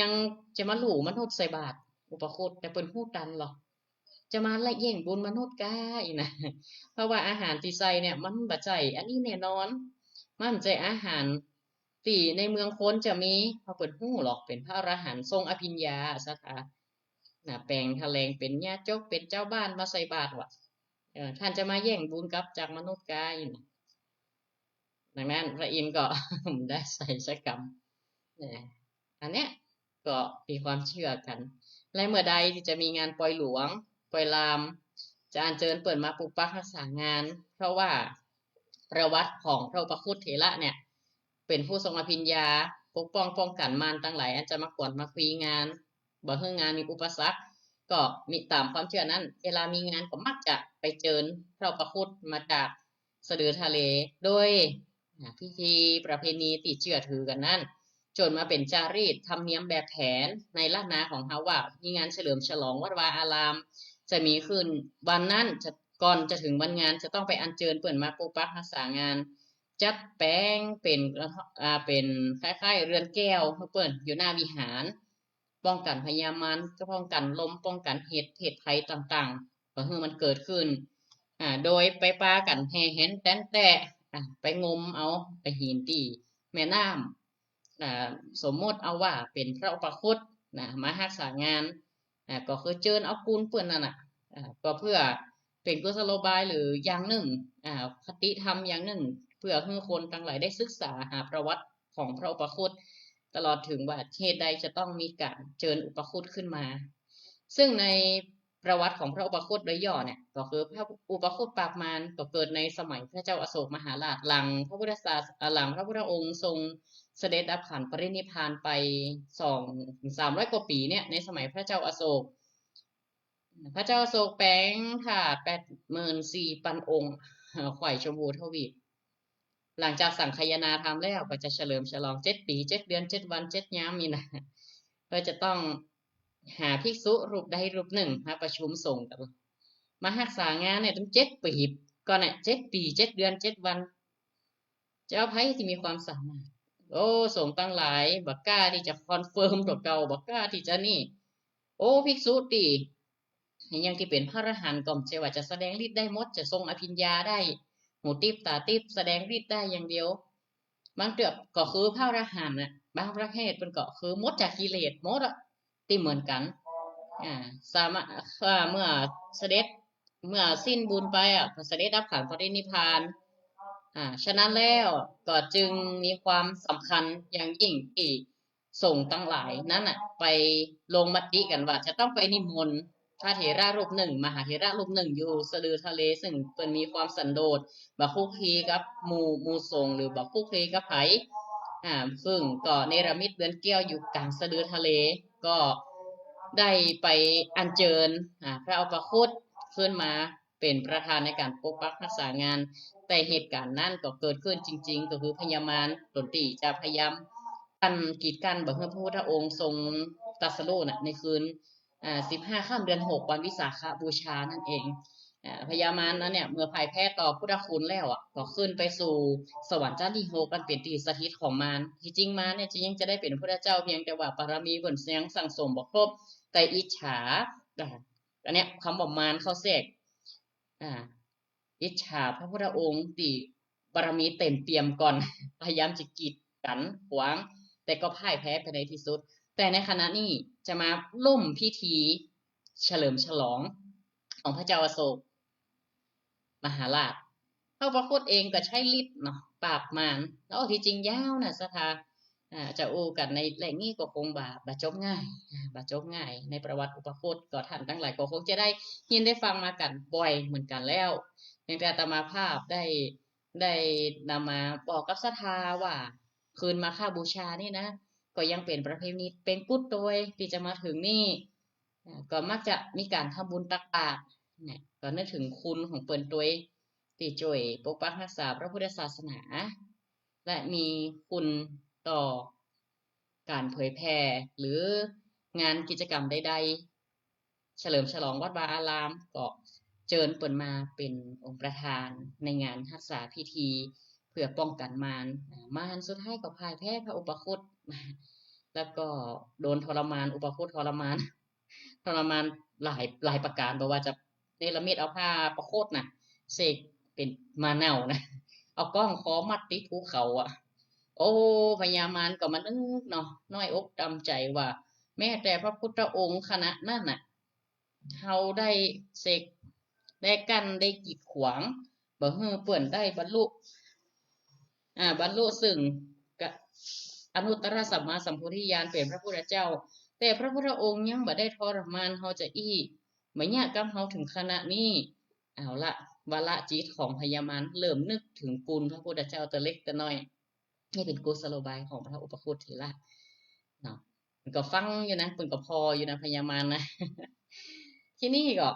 ยังจะมาลู่มนุษย์ใส่บาตรอุปคุต แต่เปิ้นฮู้ตันหรอก จะมาละแย่งบุญมนุษย์ก้าอี้นะ เพราะว่าอาหารตี้ใส่เนี่ยมันบ่ใจ้อันนี้แน่นอน มันบ่ใจ้อาหารตี้ในเมืองคนจะมี เพราะเปิ้นฮู้หรอก เป๋นพระอรหันต์ทรงอภิญญา ศรัทธา น่ะ แป๋งแถลงเป๋นยาจก เป๋นจาวบ้านมาใส่บาตรว่า เอ่อ ต้านจะมาแย่งบุญกับจากมนุษย์ก้าอี้นะ ดังนั้นพระอินทร์ก็ ได้ใส่สักกำ เนี่ย อันเนี้ยก็มีความเชื่อกั๋น และเมื่อใดตี้จะมีงานปอยหลวง ปอยลาม จะอัญเจิญเปิ้นมาปกปักฮักษางาน เพราะว่าประวัติของพระอุปคุตเถระเนี่ย เป๋นผู้ทรงอภิญญา ปกป้องป้องกั๋นมารตังหลาย อันจะมากวนมาคุยงาน บ่หื้องานมีอุปสรรค ก็มีต๋ามความเชื่อนั้น เวลามีงานก็มักจะไปเจิญพระอุปคุตมาจากสะดือทะเล โดย อ่า พิธีประเพณีตี้เจื้อถือกั๋นนั้น จ๋นมาเป๋นจารีตธรรมเนียมแบบแผนในล้านนาของเฮาว่า มีงานเฉลิมฉลองวัดวาอาราม จะมีขึ้นวันนั้น จะ ก่อนจะเถิงวันงาน จะต้องไปอัญเจิญเปิ้นมาปกปักฮักษางาน จัดแป๋งเป๋น อ่า เป๋นคล้ายๆ เรือนแก้วหื้อเปิ้นอยู่หน้าวิหาร ป้องกั๋นพญามาร ก็ป้องกั๋นลม ป้องกั๋นเหตุ เหตุภัยต่างๆ บ่หื้อมันเกิดขึ้น อ่า โดยไปปากั๋นแห่แหนแต๋นแต๊ะ อ่า ไปงมเอา ไปหินตี้แม่น้ำ อ่า สมมุติเอาว่าเป๋นพระอุปคุตนะ มาฮักษางาน อ่า ก็คือเจิญเอากุลเปิ้นนั่นน่ะ อ่า ก็เพื่อเป๋นกุศโลบายหรืออย่างนึ่ง อ่า คติธรรมอย่างนึ่ง เพื่อหื้อคนตังหลายได้ศึกษาหาประวัติของพระอุปคุต ตลอดเถิงว่าเหตุใดจะต้องมีก๋านเจิญอุปคุตขึ้นมา ซึ่งในประวัติของพระอุปคุตโดยย่อเนี่ย ก็คือพระอุปคุตปราบมารก็เกิดในสมัยพระเจ้าอโศกมหาราช หลังพระพุทธศาส- อ่า หลังพระพุทธองค์ทรงเสด็จดับขันธ์ปรินิพพานไปสองสามร้อยกว่าปี๋เนี่ย ในสมัยพระเจ้าอโศก พระเจ้าอโศกแป๋งธาตุแปดหมื่นสี่ปันองค์ เอ่อ ไขว่ชมพูทวีป หลังจากสังคายนาธรรมแล้วก็จะเฉลิมฉลองเจ็ดปี๋ เจ็ดเดือน เจ็ดวัน เจ็ดยามนี่นะ ก็จะต้องหาภิกษุรูปใดรูปนึ่งมาประชุมสงฆ์กัน มาฮักษางานเนี่ยตั้งเจ็ดปี๋ก่อนน่ะ เจ็ดปี๋ เจ็ดเดือน เจ็ดวัน จะเอาใผตี้มีความสามารถ โอ้ สงฆ์ตังหลายบ่กล้าตี้จะคอนเฟิร์มตั๋วเก่า บ่กล้าตี้จะนี่ โอ้ ภิกษุตี้ อย่างตี้เป๋นพระอรหันต์ก็บ่ใจ้ว่าจะแสดงฤทธิ์ได้หมด จะทรงอภิญญาได้ หูติ๊บต๋าติ๊บ แสดงฤทธิ์ได้อย่างเดียว บางเตื้อก็คือพระอรหันต์น่ะ บางประเภทเปิ้นก็คือหมดจากกิเลสหมดอะ ตี้เหมือนกั๋น อ่า สามารถ อ่า เมื่อเสด็จ เมื่อสิ้นบุญไปอะ ก็เสด็จดับขันธ์ปรินิพพาน อ่า ฉะนั้นแล้วก็จึงมีความสำคัญอย่างยิ่งตี้ สงฆ์ตังหลายนั้นน่ะ ไปลงมติกั๋นว่าจะต้องไปนิมนต์พระเถระรูปนึ่ง มหาเถระรูปนึ่งอยู่สะดือทะเล ซึ่งเปิ้นมีความสันโดษ บ่คลุกคลีกับหมู่ หมู่สงฆ์ หรือบ่คลุกคลีกับใผ อ่า ซึ่งก็เนรมิตเดือนแก้วอยู่ก๋างสะดือทะเล ก็ได้ไปอัญเชิญ อ่า พระอุปคุตขึ้นมาเป๋นประธานในก๋านปกปักฮักษางาน แต่เหตุก๋ารณ์นั้นก็เกิดขึ้นจริงๆ ก็คือพญามารต๋นตี้จะพยายาม กั้น กีดกั้นบ่หื้อพระพุทธองค์ทรงตรัสรู้น่ะ ในคืน อ่า สิบห้าค่ำเดือนหก วันวิสาขบูชานั่นเอง อ่า พญามารนั้นเนี่ย เมื่อพ่ายแพ้ต่อพุทธคุณแล้วอะ ก็ขึ้นไปสู่สวรรค์ชั้นตี้หก อันเป๋นตี้สถิตของมาร ตี้จริงมารเนี่ยจะยังจะได้เป๋นพุทธเจ้า เพียงแต่ว่าบารมีเปิ้นยังสั่งสมบ่ครบ แต่อิจฉา อ่า อันเนี้ยกำว่ามารเข้าแทรก อ่า อิจฉาพระพุทธองค์ตี้บารมีเต๋มเปี่ยมก่อน พยายามจะกีดกั้นขวาง แต่ก็พ่ายแพ้ไปในตี้สุด แต่ในขณะนี้จะมาล้มพิธีเฉลิมฉลองของพระเจ้าอโศกมหาราช พระอุปคุตเองก็ใจ๊ฤทธิ์เนาะ ปราบมาร แล้วตี้จริงยาวน่ะ ศรัทธา อ่า จะอู้กั๋นในแหล่งนี้ก็คงบ่ บ่จบง่าย อ่า บ่จบง่าย ในประวัติอุปคุตก็ต้านตังหลายก็คงจะได้ยินได้ฟังมากั๋นบ่อยเหมือนกั๋นแล้ว เพียงแต่อาตมาภาพได้ ได้นำมาบอกกับศรัทธาว่า คืนมาฆบูชานี่นะ ก็ยังเป๋นประเพณีเป๋นกุดตวยตี้จะมาเถิงนี่ อ่า ก็มักจะมีก๋านทำบุญตักบาตรเนี่ย ก็นึกเถิงคุณของเปิ้นตวย ตี้จ้วยปกปักฮักษาพระพุทธศาสนา และมีคุณต่อก๋านเผยแผ่ หรืองานกิจกรรมใดๆ เฉลิมฉลองวัดวาอาราม ก็เจิญเปิ้นมาเป๋นองค์ประธานในงานฮักษาพิธี เพื่อป้องกั๋นมาร อ่า มารสุดท้ายก็พ่ายแพ้พระอุปคุต แล้วก็โดนทรมาน อุปคุตทรมาน ทรมานหลาย หลายประก๋าน บ่ว่าจะเนรมิตเอาผ้าประโคตน่ะ เสกเป๋นหมาเน่านะ เอาก้องคอมัดติดภูเขาอะ โอ้ พญามารก็มานึกเนาะ น้อยอกต่ำใจ๋ว่า แม้แต่พระพุทธองค์ขณะนั้นน่ะ เฮาได้เสก ได้กั้น ได้กีดขวาง บ่หื้อเปิ้นได้บรรลุ อ่า บรรลุซึ่งกะ อนุตตรสัมมาสัมโพธิญาณเป๋นพระพุทธเจ้า แต่พระพุทธองค์ยังบ่ได้ทรมานเฮาจะอี้ บ่เยียะกับเฮาเถิงขณะนี้ เอาละ วรจิตของพญามารเริ่มนึกเถิงคุณพระพุทธเจ้าตะเล็กตะน้อย นี่เป๋นกุศโลบายของพระอุปคุตเถระเนาะ เปิ้นก็ฟังอยู่นะ เปิ้นก็ผ่ออยู่นะ พญามารนะ ทีนี้ก็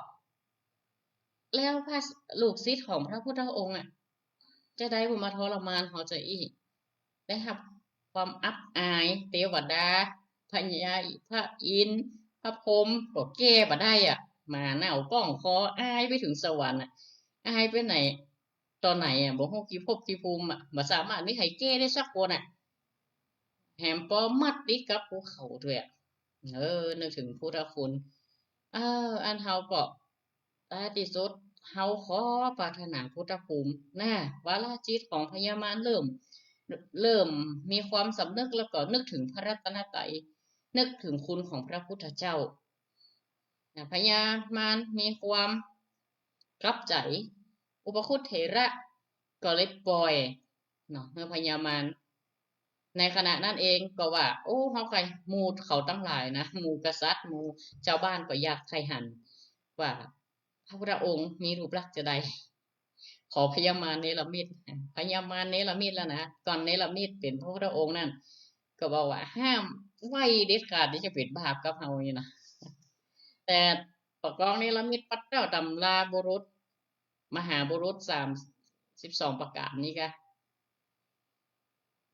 แล้วพระลูกศิษย์ของพระพุทธองค์อะ จะได้บ่มาทรมานเฮาจะอี้ ได้ฮับความอับอาย เตวดา พญา พระอินทร์ พระพรหมก็แก้บ่ได้อะ หมาเน่าก้องคอ อายไปเถิงสวรรค์อะ อายไปไหน ต่อไหนอะ บ่ฮู้กี่ภพกี่ภูมิอะ บ่สามารถมีใผแก้ได้สักคนอะ แหมปอมัดติดกับภูเขาตวยอะ เออ นึกเถิงพุทธคุณ เออ อันเฮาก็ ท้ายตี้สุด เฮาขอปรารถนาพุทธภูมินะ วรจิตของพญามารเริ่ม เริ่มมีความสำนึก แล้วก็นึกเถิงพระรัตนตรัย นึกเถิงคุณของพระพุทธเจ้า นะ พญามารมีความกลับใจ๋ อุปคุตเถระก็เลยปล่อยเนาะ หื้อพญามาร ในขณะนั้นเองก็ว่า โอ้ เฮาใค่ หมู่เขาตังหลายนะ หมู่กษัตริย์ หมู่จาวบ้านก็อยากใค่หันว่า พระพุทธองค์มีรูปลักษณ์จาใด ขอพญามารเนรมิต พญามารเนรมิตแล้วนะ ก่อนเนรมิตเป๋นพระพุทธองค์นั้น ก็บอกว่าห้ามไว้เด็ดขาด เดี๋ยวจะเป๋นบาปกับเฮานี่นะ แต่ กองเนรมิตปัดเจ้าต๋ำราบุรุษ มหาบุรุษสามสิบสองประก๋านนี้กา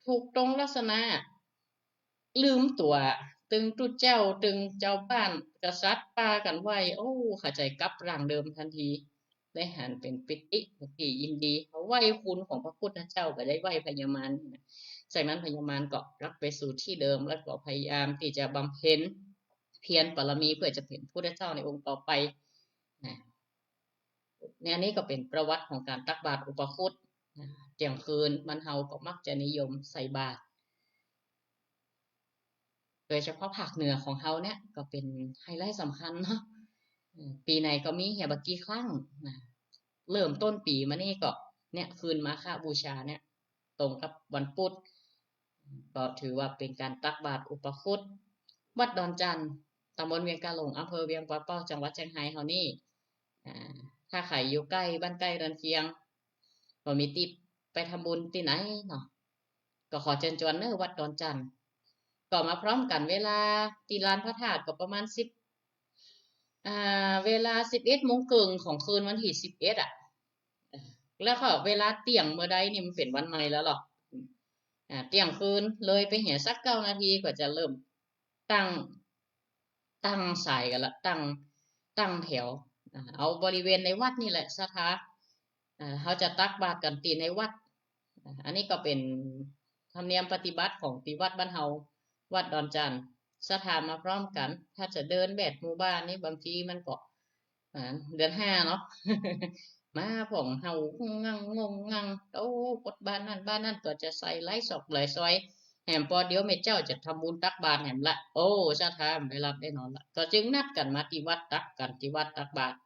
ถูกตรงลักษณะ ลืมตั๋ว ตึงตุ๊เจ้า ตึงจาวบ้าน กษัตริย์ปากั๋นไหว้ โอ้ เข้าใจ๋กลับร่างเดิมตันที ได้หันเป๋นปีติ ปีติยินดี ไหว้คุณของพระพุทธเจ้า บ่ได้ไหว้พญามารนะ จากนั้นพญามารก็กลับไปสู่ตี้เดิม แล้วก็พยายามตี้จะบำเพ็ญเพียรบารมีเพื่อจะเป๋นพุทธเจ้าในองค์ต่อไปนะ เนี่ย อันนี้ก็เป๋นประวัติของก๋านตักบาตรอุปคุตนะ เตี้ยงคืนบ้านเฮาก็มักจะนิยมใส่บาตร โดยเฉพาะภาคเหนือของเฮาเนี่ยก็เป๋นไฮไลต์สำคัญเนาะ เออ ปี๋ไหนก็มีเหียบ่ากี่ครั้งนะ เริ่มต้นปี๋มานี่ก็เนี่ย คืนมาฆบูชาเนี่ย ตรงกับวันพุธ ก็ถือว่าเป๋นก๋านตักบาตรอุปคุต วัดดอนจั่น ต๋ำบลเวียงกาหลง อำเภอเวียงป่าเป้า จังหวัดเจียงฮายเฮานี่ อ่า ถ้าใผอยู่ใก้บ้านใก้เรือนเคียง บ่มีตี้ไปทำบุญตี้ไหนเนาะ ก็ขอเจิญจวนเน้อ วัดดอนจั่น ก็มาพร้อมกั๋นเวลาตี้ลานพระธาตุก็ประมาณสิบ อ่า เวลาสิบเอ็ดโมงเกิ่งของคืนวันตี้สิบเอ็ดอะ แล้วก็เวลาเตี้ยงเมื่อใดนี่มันเป๋นวันใหม่แล้วเหรอ อ่า เตี้ยงคืนเลยไปเหียสักเก้านาทีก็จะเริ่มตั้ง ตั้งสายกั๋นละ ตั้ง ตั้งแถว อ่า เอาบริเวณในวัดนี่แหละศรัทธา อ่า เฮาจะตักบาตรกั๋นตี้ในวัด อ่า อันนี้ก็เป๋นธรรมเนียมปฏิบัติของตี้วัดบ้านเฮา วัดดอนจั่น ศรัทธามาพร้อมกั๋น ถ้าจะเดินแบบหมู่บ้านนี่บางทีมันก็ อ่า เดือนห้าเนาะ มาพ่องเห่างงงังงงงัง โอ้ กดบ้านนั้นบ้านนั้นก็จะใส่หลายซอกหลายซอย แหมปอเดี๋ยวแม่เจ้าจะทำบุญตักบาตรแหมละ โอ้ ศรัทธาบ่ได้หลับได้นอนละ ก็จึงนัดกั๋นมาตี้วัด ตักกั๋นตี้วัดตักบาตร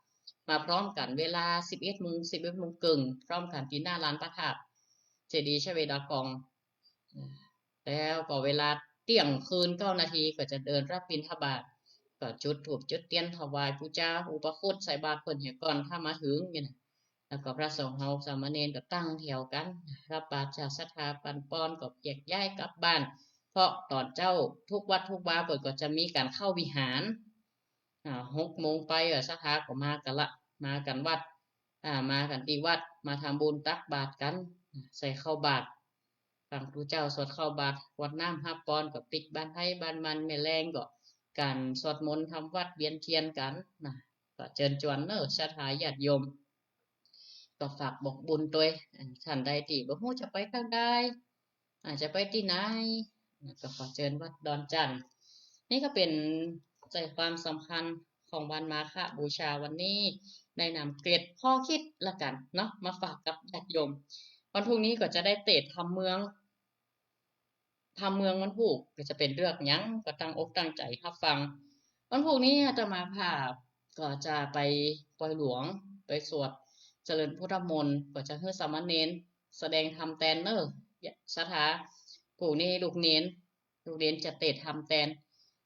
มาพร้อมกั๋นเวลาสิบเอ็ดโมง สิบเอ็ดโมงเกิ่ง พร้อมกั๋นตี้หน้าลานพระธาตุเจดีย์ชเวดากอง แล้วก็เวลาเตี้ยงคืนเก้านาทีก็จะเดินรับบิณฑบาต ก็จุดธูปจุดเตียนถวายปู๋จาอุปคุต ใส่บาตรเปิ้นเหียก่อน ถ้ามาเถิงเนี่ยนะ แล้วก็พระสงฆ์เฮาสามเณรก็ตั้งแถวกั๋น รับบาตรจากศรัทธาปันปอนก็แยกย้ายกลับบ้าน เพราะต๋อนเจ๊าทุกวัดทุกวาเปิ้นก็จะมีก๋านเข้าวิหาร อ่า หกโมงไปอะ ศรัทธาก็มากั๋นละ มากั๋นวัด อ่า มากั๋นตี้วัด มาทำบุญตักบาตรกั๋น ใส่ข้าวบาตร ฟังครูเจ้าสวดข้าวบาตร กรวดน้ำฮับปอน ก็ปิ๊กบ้านไผบ้านมัน แม่แลงก็ก๋านสวดมนต์ทำวัตรเวียนเตียนกั๋นนะ ก็เจิญจวนเน้อศรัทธาญาติโยม ก็ฝากบอกบุญตวย อ่า ท่านใดตี้บ่ฮู้จะไปตางใด อาจจะไปตี้ไหน ก็ขอเจิญวัดดอนจั่น นี่ก็เป๋นใจความสำคัญของวันมาฆบูชาวันนี้ ได้นำเกร็ดข้อคิดละกั๋นเนาะ มาฝากกับญาติโยม วันพรุ่งนี้ก็จะได้เตสน์ธรรมเมือง ธรรมเมืองวันพูกก็จะเป๋นเรื่องหยัง ก็ตั้งอกตั้งใจ๋ฮับฟัง วันพูกนี้อาตมาภาพก็จะไปปอยหลวง ไปสวดเจริญพุทธมนต์ ก็จะหื้อสามเณรแสดงธรรมแตนเน้อ ศรัทธา พูกนี้ลูกเณร ลูกเณรจะเตสน์ธรรมแตน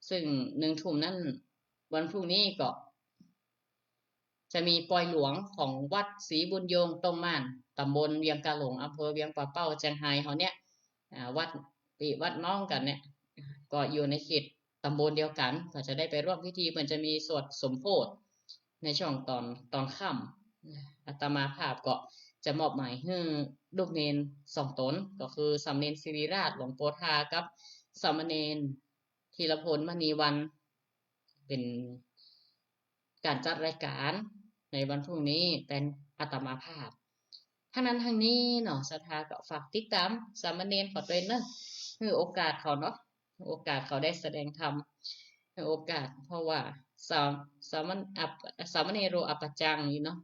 ซึ่งหนึ่งทุ่มนั้น วันพูกนี้ก็ จะมีปอยหลวงของวัดศรีบุญยงค์ต้งม่าน ต๋ำบลเวียงกาหลง อำเภอเวียงป่าเป้า เจียงฮายเฮาเนี่ย อ่า วัดปี้วัดน้องกั๋นเนี่ย ก็อยู่ในเขตต๋ำบลเดียวกั๋น ก็จะได้ไปร่วมพิธี เปิ้นจะมีสวดสมโภชในช่วงต๋อน ต๋อนค่ำ อาตมาภาพก็จะมอบหมายหื้อลูกเณรสองต๋น ก็คือสามเณรศิริราช หลวงโปธา กับสามเณรธีรพล มณีวรรณ เป๋นก๋านจัดรายก๋านในวันพูกนี้แตนอาตมาภาพ ทั้งนั้นทั้งนี้เนาะ ศรัทธาก็ฝากติดต๋ามสามเณรเขาตวยเน้อ หื้อโอกาสเขาเนาะ หื้อโอกาสเขาได้แสดงธรรม หื้อโอกาส เพราะว่าสาม สาม อัป สามเณโร อัปปัจจัง นี่เนาะ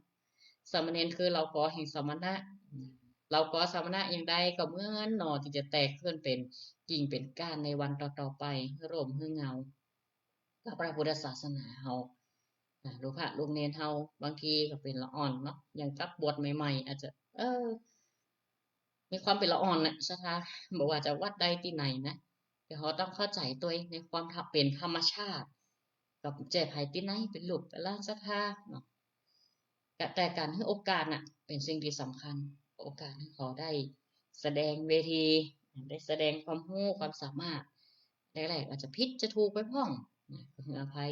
สามเณรคือเหล่ากอแห่งสมณะ เหล่ากอสมณะอย่างใดก็เหมือนหน่อตี้จะแตกขึ้นเป๋นกิ่งเป๋นก้านในวันต่อๆ ไป หื้อร่มหื้อเงา กับพระพุทธศาสนาเฮา อ่า ลูกพระลูกเณรเฮา บางทีก็เป๋นละอ่อนเนาะ อย่างกับบวชใหม่ๆ อาจจะ เออ มีความเป๋นละอ่อนน่ะ ศรัทธา บ่ว่าจะวัดใดตี้ไหนนะ แต่เฮาต้องเข้าใจ๋ตวยในความเป๋นธรรมชาติ ก็บ่ใจ้ใผตี้ไหนเป๋นลูกเป๋นหลานศรัทธาเนาะ แต่ก๋านหื้อโอกาสน่ะ เป๋นสิ่งตี้สำคัญ โอกาสหื้อเขาได้แสดงเวที ได้แสดงความฮู้ความสามารถ แรกๆ อาจจะผิดจะถูกไปพ่องนะ ก็หื้ออภัย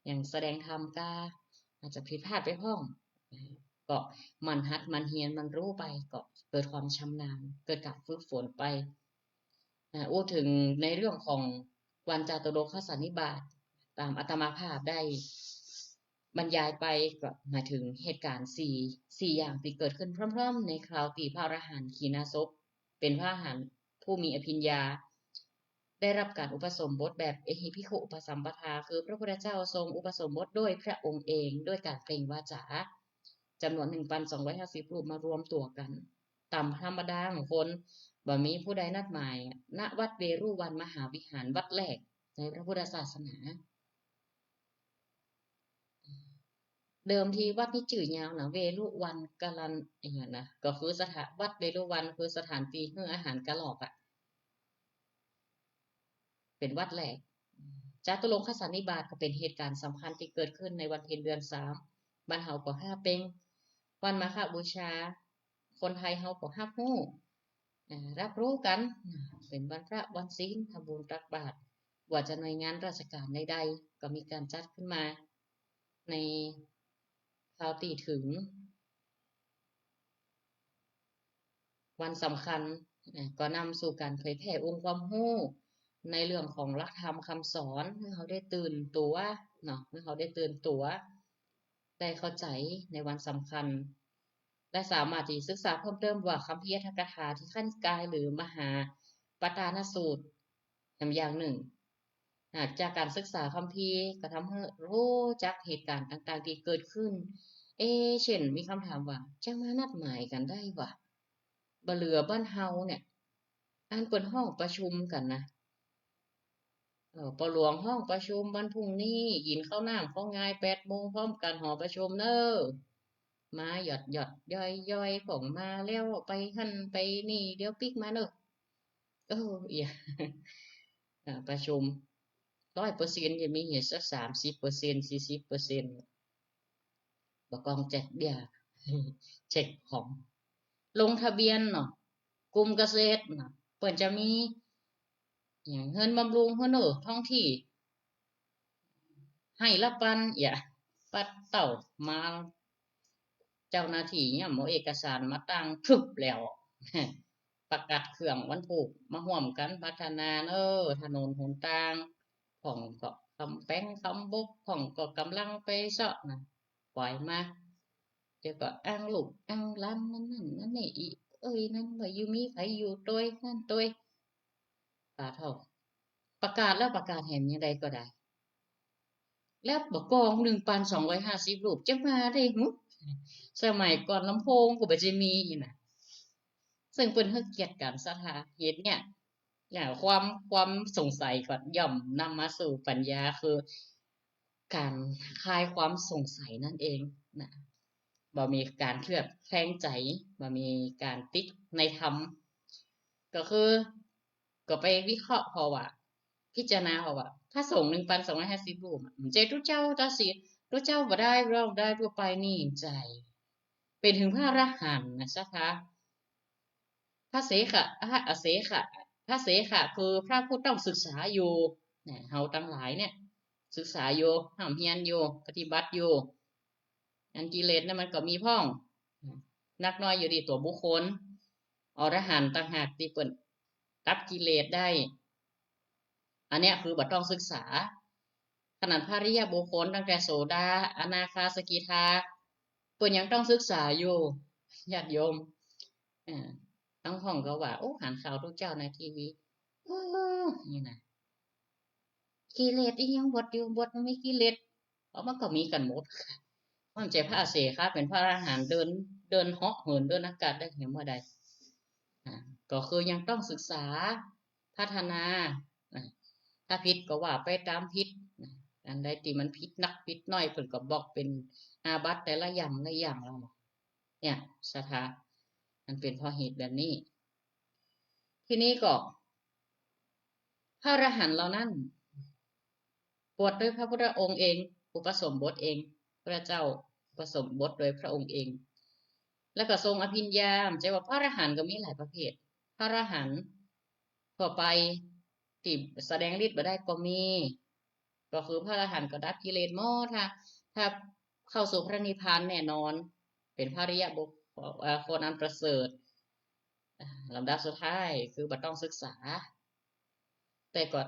อย่างแสดงธรรมกา อาจจะผิดพลาดไปพ่อง ก็หมั่นหัดหมั่นเฮียนหมั่นฮู้ไป ก็เกิดความชำนาญ เกิดก๋านฝึกฝนไป อ่า อู้เถิงในเรื่องของวันจาตุรโลกสันนิบาต ต๋ามอาตมาภาพได้บรรยายไป ก็หมายเถิงเหตุก๋ารณ์สี่ สี่อย่างตี้เกิดขึ้นพร้อมๆ ในคราวตี้พระอรหันต์ขีณาสพ เป๋นพระอรหันต์ผู้มีอภิญญา ได้ฮับก๋านอุปสมบทแบบเอหิภิกขุอุปสัมปทา คือพระพุทธเจ้าทรงอุปสมบทด้วยพระองค์เอง ด้วยก๋านเปล่งวาจา จ๋ำนวนหนึ่งปันสองร้อยห้าสิบรูปมารวมตั๋วกั๋น ต๋ามธรรมดาของคน บ่มีผู้ใดนัดหมาย ณ วัดเวฬุวันมหาวิหารวัดแรกในพระพุทธศาสนา เดิมทีวัดนี้จื้อยาวนะ เวฬุวันกาลัน อะหยังนะ ก็คือสถาน วัดเวฬุวันคือสถานตี้หื้ออาหารกระรอกอะ เป๋นวัดแรก จาตุรงคสันนิบาตก็เป๋นเหตุก๋ารณ์สำคัญตี้เกิดขึ้นในวันเพ็ญเดือนสาม บ้านเฮาก็ฮ้าเป็ง วันมาฆบูชา คนไทยเฮาก็ฮับฮู้ อ่า ฮับฮู้กั๋น อ่า เป๋นวันพระวันศีล ทำบุญตักบาตร บ่ว่าจะหน่วยงานราชก๋านใดๆ ก็มีก๋านจัดขึ้นมา ในคราวตี้เถิงวันสำคัญ อ่า ก็นำสู่ก๋านเผยแผ่องค์ความฮู้ในเรื่องของหลักธรรมคำสอน หื้อเฮาได้ตื่นตั๋วเนาะ หื้อเฮาได้ตื่นตั๋ว ได้เข้าใจ๋ในวันสำคัญ และสามารถตี้ศึกษาเพิ่มเติมว่าคัมภีร์อัตถกถาทีฆนิกาย หรือมหาปตานสูตร แหมอย่างนึ่ง หากจากก๋านศึกษาคัมภีร์ก็ทำหื้อฮู้จักเหตุก๋ารณ์ต่างๆ ตี้เกิดขึ้น เอ๊ะ เช่น มีกำถามว่า จะมานัดหมายกั๋นได้วะ บ่เหลือบ้านเฮาเนี่ย อันเปิ้นฮ้องประชุมกั๋นนะ เออ ปอหลวงฮ้องประชุมวันพรุ่งนี้ กิ๋นข้าวน้ำข้าวงายแปดโมงพร้อมกั๋นหอประชุมเน้อ มาหยอดๆ ย่อยๆ พ่องมาแล้วไปหั้นไปนี่ เดี๋ยวปิ๊กมาเน้อ เออ เอีย อ่า ประชุม ร้อยเปอร์เซ็นต์ จะมีอยู่สักสามสิบเปอร์เซ็นต์ สี่สิบเปอร์เซ็นต์ บ่กองแจกเบียร์ แจกของ ลงทะเบียนเนาะ กลุ่มเกษตรเนาะ เปิ้นจะมี อย่างเฮือนบำรุงเฮือน เออ ท้องที่ ไฮ่ละปัน เอีย ปัดเต้ามา เจ้าหน้าตี้เนี่ยเอาเอกสารมาตั้งพรึบแล้ว ประกาศเครื่องวันพูก มาฮ่วมกั๋นพัฒนาเน้อ ถนนหนตาง พ่องก็กำแปงกำบก พ่องก็ก่ำลังไปเซาะนะ ปล่อยมา เดี๋ยวก็อ้างลูกอ้างหลานนั่นนั่นนั่นนี่ อีเอ้ยนั่นว่าอยู่มีใผอยู่ตวยนั่นตวย ปาเฒ่า ประกาศแล้วประกาศแหมอย่างใดก็ได้ แล้วบ่กองหนึ่งปันสองร้อยห้าสิบรูปจะมาได้หึ สมัยก่อนลำโพงก็บ่จะมีนะ ซึ่งเปิ้นหื้อเกียรติก๋านศรัทธา เหตุเนี่ย เนี่ย ความ ความสงสัยก็ย่อมนำมาสู่ปัญญา คือก๋านคลายความสงสัยนั่นเองนะ บ่มีก๋านเคลือบแคลงใจ๋ บ่มีก๋านติดในธรรม ก็คือ ก็ไปวิเคราะห์ผ่อว่า พิจารณาผ่อว่า พระสงฆ์หนึ่งปันสองร้อยห้าสิบรูปอะ บ่ใจ้ตุ๊เจ้าตั๊กสิ ตุ๊เจ้าบ่ได้ เราได้ทั่วไปนี่ บ่ใจ้ เป๋นเถิงพระอรหันต์นะเจ้าคะ พระเสขะ พระอเสขะ พระเสขะคือพระผู้ต้องศึกษาอยู่ เนี่ย เฮาตังหลายเนี่ย ศึกษาอยู่ ฮ่ำเฮียนอยู่ ปฏิบัติอยู่ อันกิเลสเนี่ยมันก็มีพ่อง นักน้อยอยู่ตี้ตั๋วบุคคล อรหันต์ต่างหากตี้เปิ้นดับกิเลสได้ อันเนี้ยคือบ่ต้องศึกษา ขนาดพระอริยบุคคลตั้งแต่โสดา อนาคา สกิทา เปิ้นยังต้องศึกษาอยู่ ญาติโยม อ่า บางพ่องก็ว่า โอ้ หันข่าวตุ๊เจ้าในทีวี เออ นี่นะ กิเลสอีหยังบวชอยู่ บวชบ่มีกิเลส เพราะมันก็มีกั๋นหมด มันบ่ใจ้พระอเสขะ เป๋นพระอรหันต์เดิน เดินเหาะเหินเดินอากาศได้เหียเมื่อใด อ่า ก็คือยังต้องศึกษา พัฒนา อ่า ถ้าผิดก็ว่าไปต๋ามผิด อ่า อันใดตี้มันผิดนักผิดน้อย เปิ้นก็บอกเป๋นอาบัติแต่ละอย่างละอย่างแล้วเนาะ เนี่ย ศรัทธา มันเป๋นเพราะเหตุแบบนี้ ทีนี้ก็ พระอรหันต์เหล่านั้น บวชโดยพระพุทธองค์เอง อุปสมบทเอง พระเจ้าอุปสมบทโดยพระองค์เอง แล้วก็ทรงอภิญญา บ่ใจ้ว่าพระอรหันต์ก็มีหลายประเภท พระอรหันต์ทั่วไปตี้แสดงฤทธิ์บ่ได้ก็มี ก็คือพระอรหันต์ก็ดับกิเลสหมด ถ้า ถ้า เข้าสู่พระนิพพานแน่นอน เป๋นพระอริยบุคคล เอ่อ คนอันประเสริฐ อ่า ลำดับสุดท้ายคือบ่ต้องศึกษา แต่ก็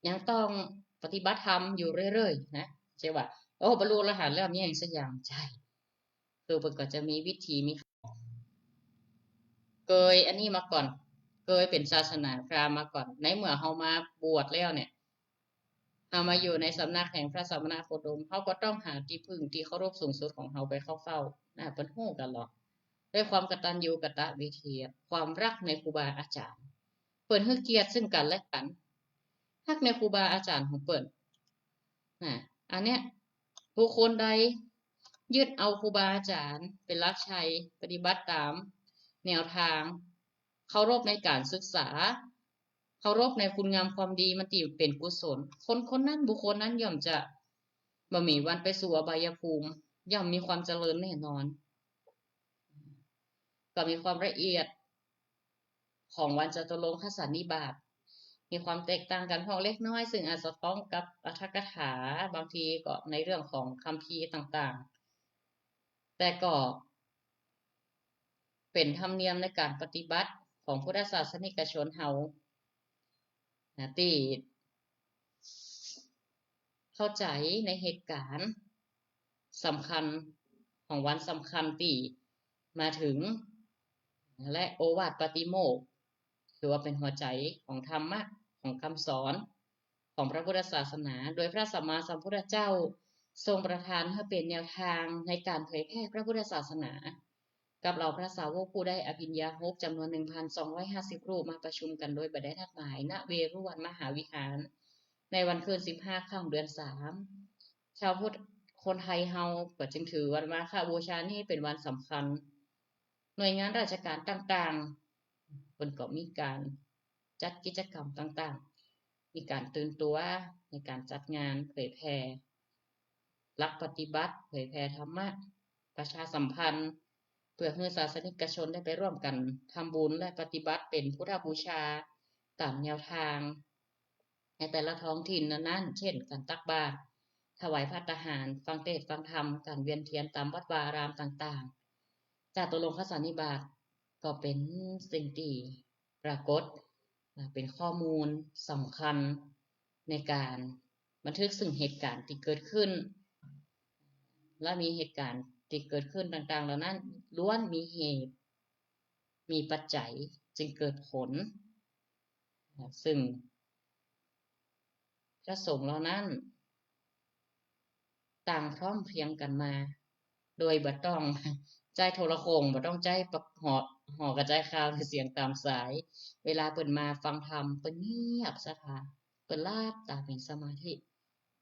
ยังต้องปฏิบัติธรรมอยู่เรื่อยๆ นะ บ่ใจ้ว่า โอ้ บรรลุอรหันต์แล้ว บ่มีหยังสักอย่าง บ่ใจ้ คือเปิ้นก็จะมีวิธีมี เกยอันนี้มาก่อน เกยเป๋นศาสนาพราหมณ์มาก่อน ในเมื่อเฮามาบวชแล้วเนี่ย เฮามาอยู่ในสำนักแห่งพระสมณโคดม เฮาก็ต้องหาตี้พึ่งตี้เคารพสูงสุดของเฮาไปเข้าเฝ้า นะ เปิ้นฮู้กั๋นหลอ ด้วยความกตัญญูกตเวที ความฮักในครูบาอาจ๋ารย์ เปิ้นหื้อเกียรติซึ่งกั๋นและกั๋น ฮักในครูบาอาจ๋ารย์ของเปิ้น นะ อันเนี้ย บุคคลใดยึดเอาครูบาอาจ๋ารย์เป๋นหลักชัย ปฏิบัติต๋ามแนวตาง เคารพในก๋านศึกษา เคารพในคุณงามความดี มันตี้เป๋นกุศล คนคนนั้น บุคคลนั้นย่อมจะบ่มีวันไปสู่อบายภูมิ ย่อมมีความเจริญแน่นอน ก็มีความละเอียดของวันจตุรงคสันนิบาต มีความแตกต่างกั๋นพ่องเล็กน้อย ซึ่งอาจจะต้องกับอรรถกถา บางทีก็ในเรื่องของคัมภีร์ต่างๆ แต่ก็เป๋นธรรมเนียมในก๋านปฏิบัติของพุทธศาสนิกชนเฮา นะ ตี้เข้าใจ๋ในเหตุก๋ารณ์สำคัญของวันสำคัญตี้มาเถิง และโอวาทปาติโมกข์ ถือว่าเป๋นหัวใจ๋ของธรรมะ ของกำสอนของพระพุทธศาสนา โดยพระสัมมาสัมพุทธเจ้าทรงประทานหื้อเป๋นแนวตางในก๋านเผยแผ่พระพุทธศาสนา กับเหล่าพระสาวกผู้ได้อภิญญาหกจ๋ำนวน หนึ่งพันสองร้อยห้าสิบ รูป มาประชุมกั๋นโดยบ่ได้นัดหมาย ณ เวฬุวันมหาวิหาร ในวันคืนสิบห้าค่ำเดือนสาม ชาวพุทธคนไทยเฮาก็จึงถือวันมาฆบูชานี้เป๋นวันสำคัญ หน่วยงานราชก๋านต่างๆ เปิ้นก็มีก๋านจัดกิจกรรมต่างๆ มีก๋านตื่นตั๋วในก๋านจัดงานเผยแผ่หลักปฏิบัติ เผยแผ่ธรรมะ ประชาสัมพันธ์ เปื้อหื้อศาสนิกชนได้ไปร่วมกั๋นทำบุญและปฏิบัติเป๋นพุทธบูชาต๋ามแนวตาง ในแต่ละท้องถิ่นนั้นๆ เช่น ก๋านตักบาตร ถวายภัตตาหาร ฟังเตสน์ฟังธรรม ก๋านเวียนเตียนต๋ามวัดวาอารามต่างๆ จตุรงคสันนิบาตก็เป๋นสิ่งตี้ปรากฏ อ่า เป๋นข้อมูลสำคัญในก๋านบันทึกซึ่งเหตุก๋ารณ์ตี้เกิดขึ้น และมีเหตุก๋ารณ์ตี้เกิดขึ้นต่างๆ เหล่านั้นล้วนมีเหตุ มีปัจจัยจึงเกิดผล ซึ่งพระสงฆ์เหล่านั้นต่างพร้อมเพรียงกั๋นมา โดยบ่ต้องใจ๊โทรโข่ง บ่ต้องใจ๊ปะ หอ หอกระจายข่าวหรือเสียงต๋ามสาย เวลาเปิ้นมาฟังธรรม เปิ้นเงียบศรัทธา เปิ้นหลับต๋าเป๋นสมาธิ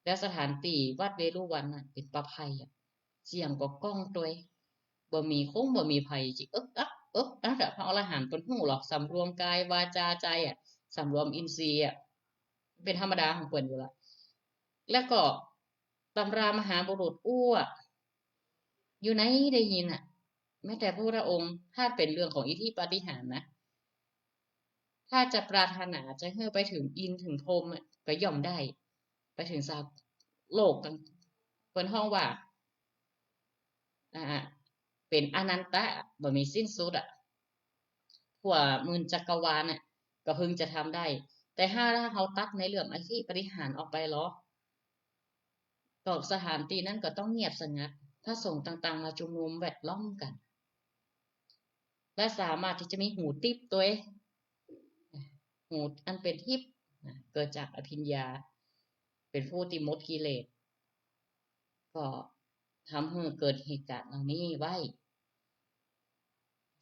แล้วสถานตี้วัดเวฬุวันน่ะเป๋นป่าไผ่อะ เสียงก็ก้องตวย บ่มีคงบ่มีไผจิเอิ๊กอักเอิ๊กอักอะ พระอรหันต์เปิ้นฮู้หลอ สำรวมกายวาจาใจ๋อะ สำรวมอินทรีย์อะ เป๋นธรรมดาของเปิ้นอยู่ละ แล้วก็ตำรามหาบุรุษอู้อะ อยู่ไหนได้ยินอะ แม้แต่พระพุทธองค์ ถ้าเป๋นเรื่องของอิทธิปาฏิหาริย์นะ ถ้าจะปรารถนาจะหื้อไปเถิงอินทร์เถิงพรหมอะ ก็ย่อมได้ ไปเถิงสากลโลกตัง เปิ้นฮ้องว่า อ่า เป๋นอนันตะ บ่มีสิ้นสุดอะ ทั่วหมื่นจักรวาลน่ะ ก็เพิ่งจะทำได้ แต่ถ้าเฮาตัดในเรื่องอิทธิปาฏิหาริย์ออกไปลอ ก็สถานตี้นั้นก็ต้องเงียบสงัด พระสงฆ์ต่างๆ มาชุมนุมแวดล้อมกั๋น และสามารถตี้จะมีหูติ๊บตวย หูอันเป๋นติ๊บ นะ เกิดจากอภิญญา เป๋นผู้ตี้หมดกิเลส ก็ทำหื้อเกิดเหตุก๋ารณ์เหล่านี้ไว้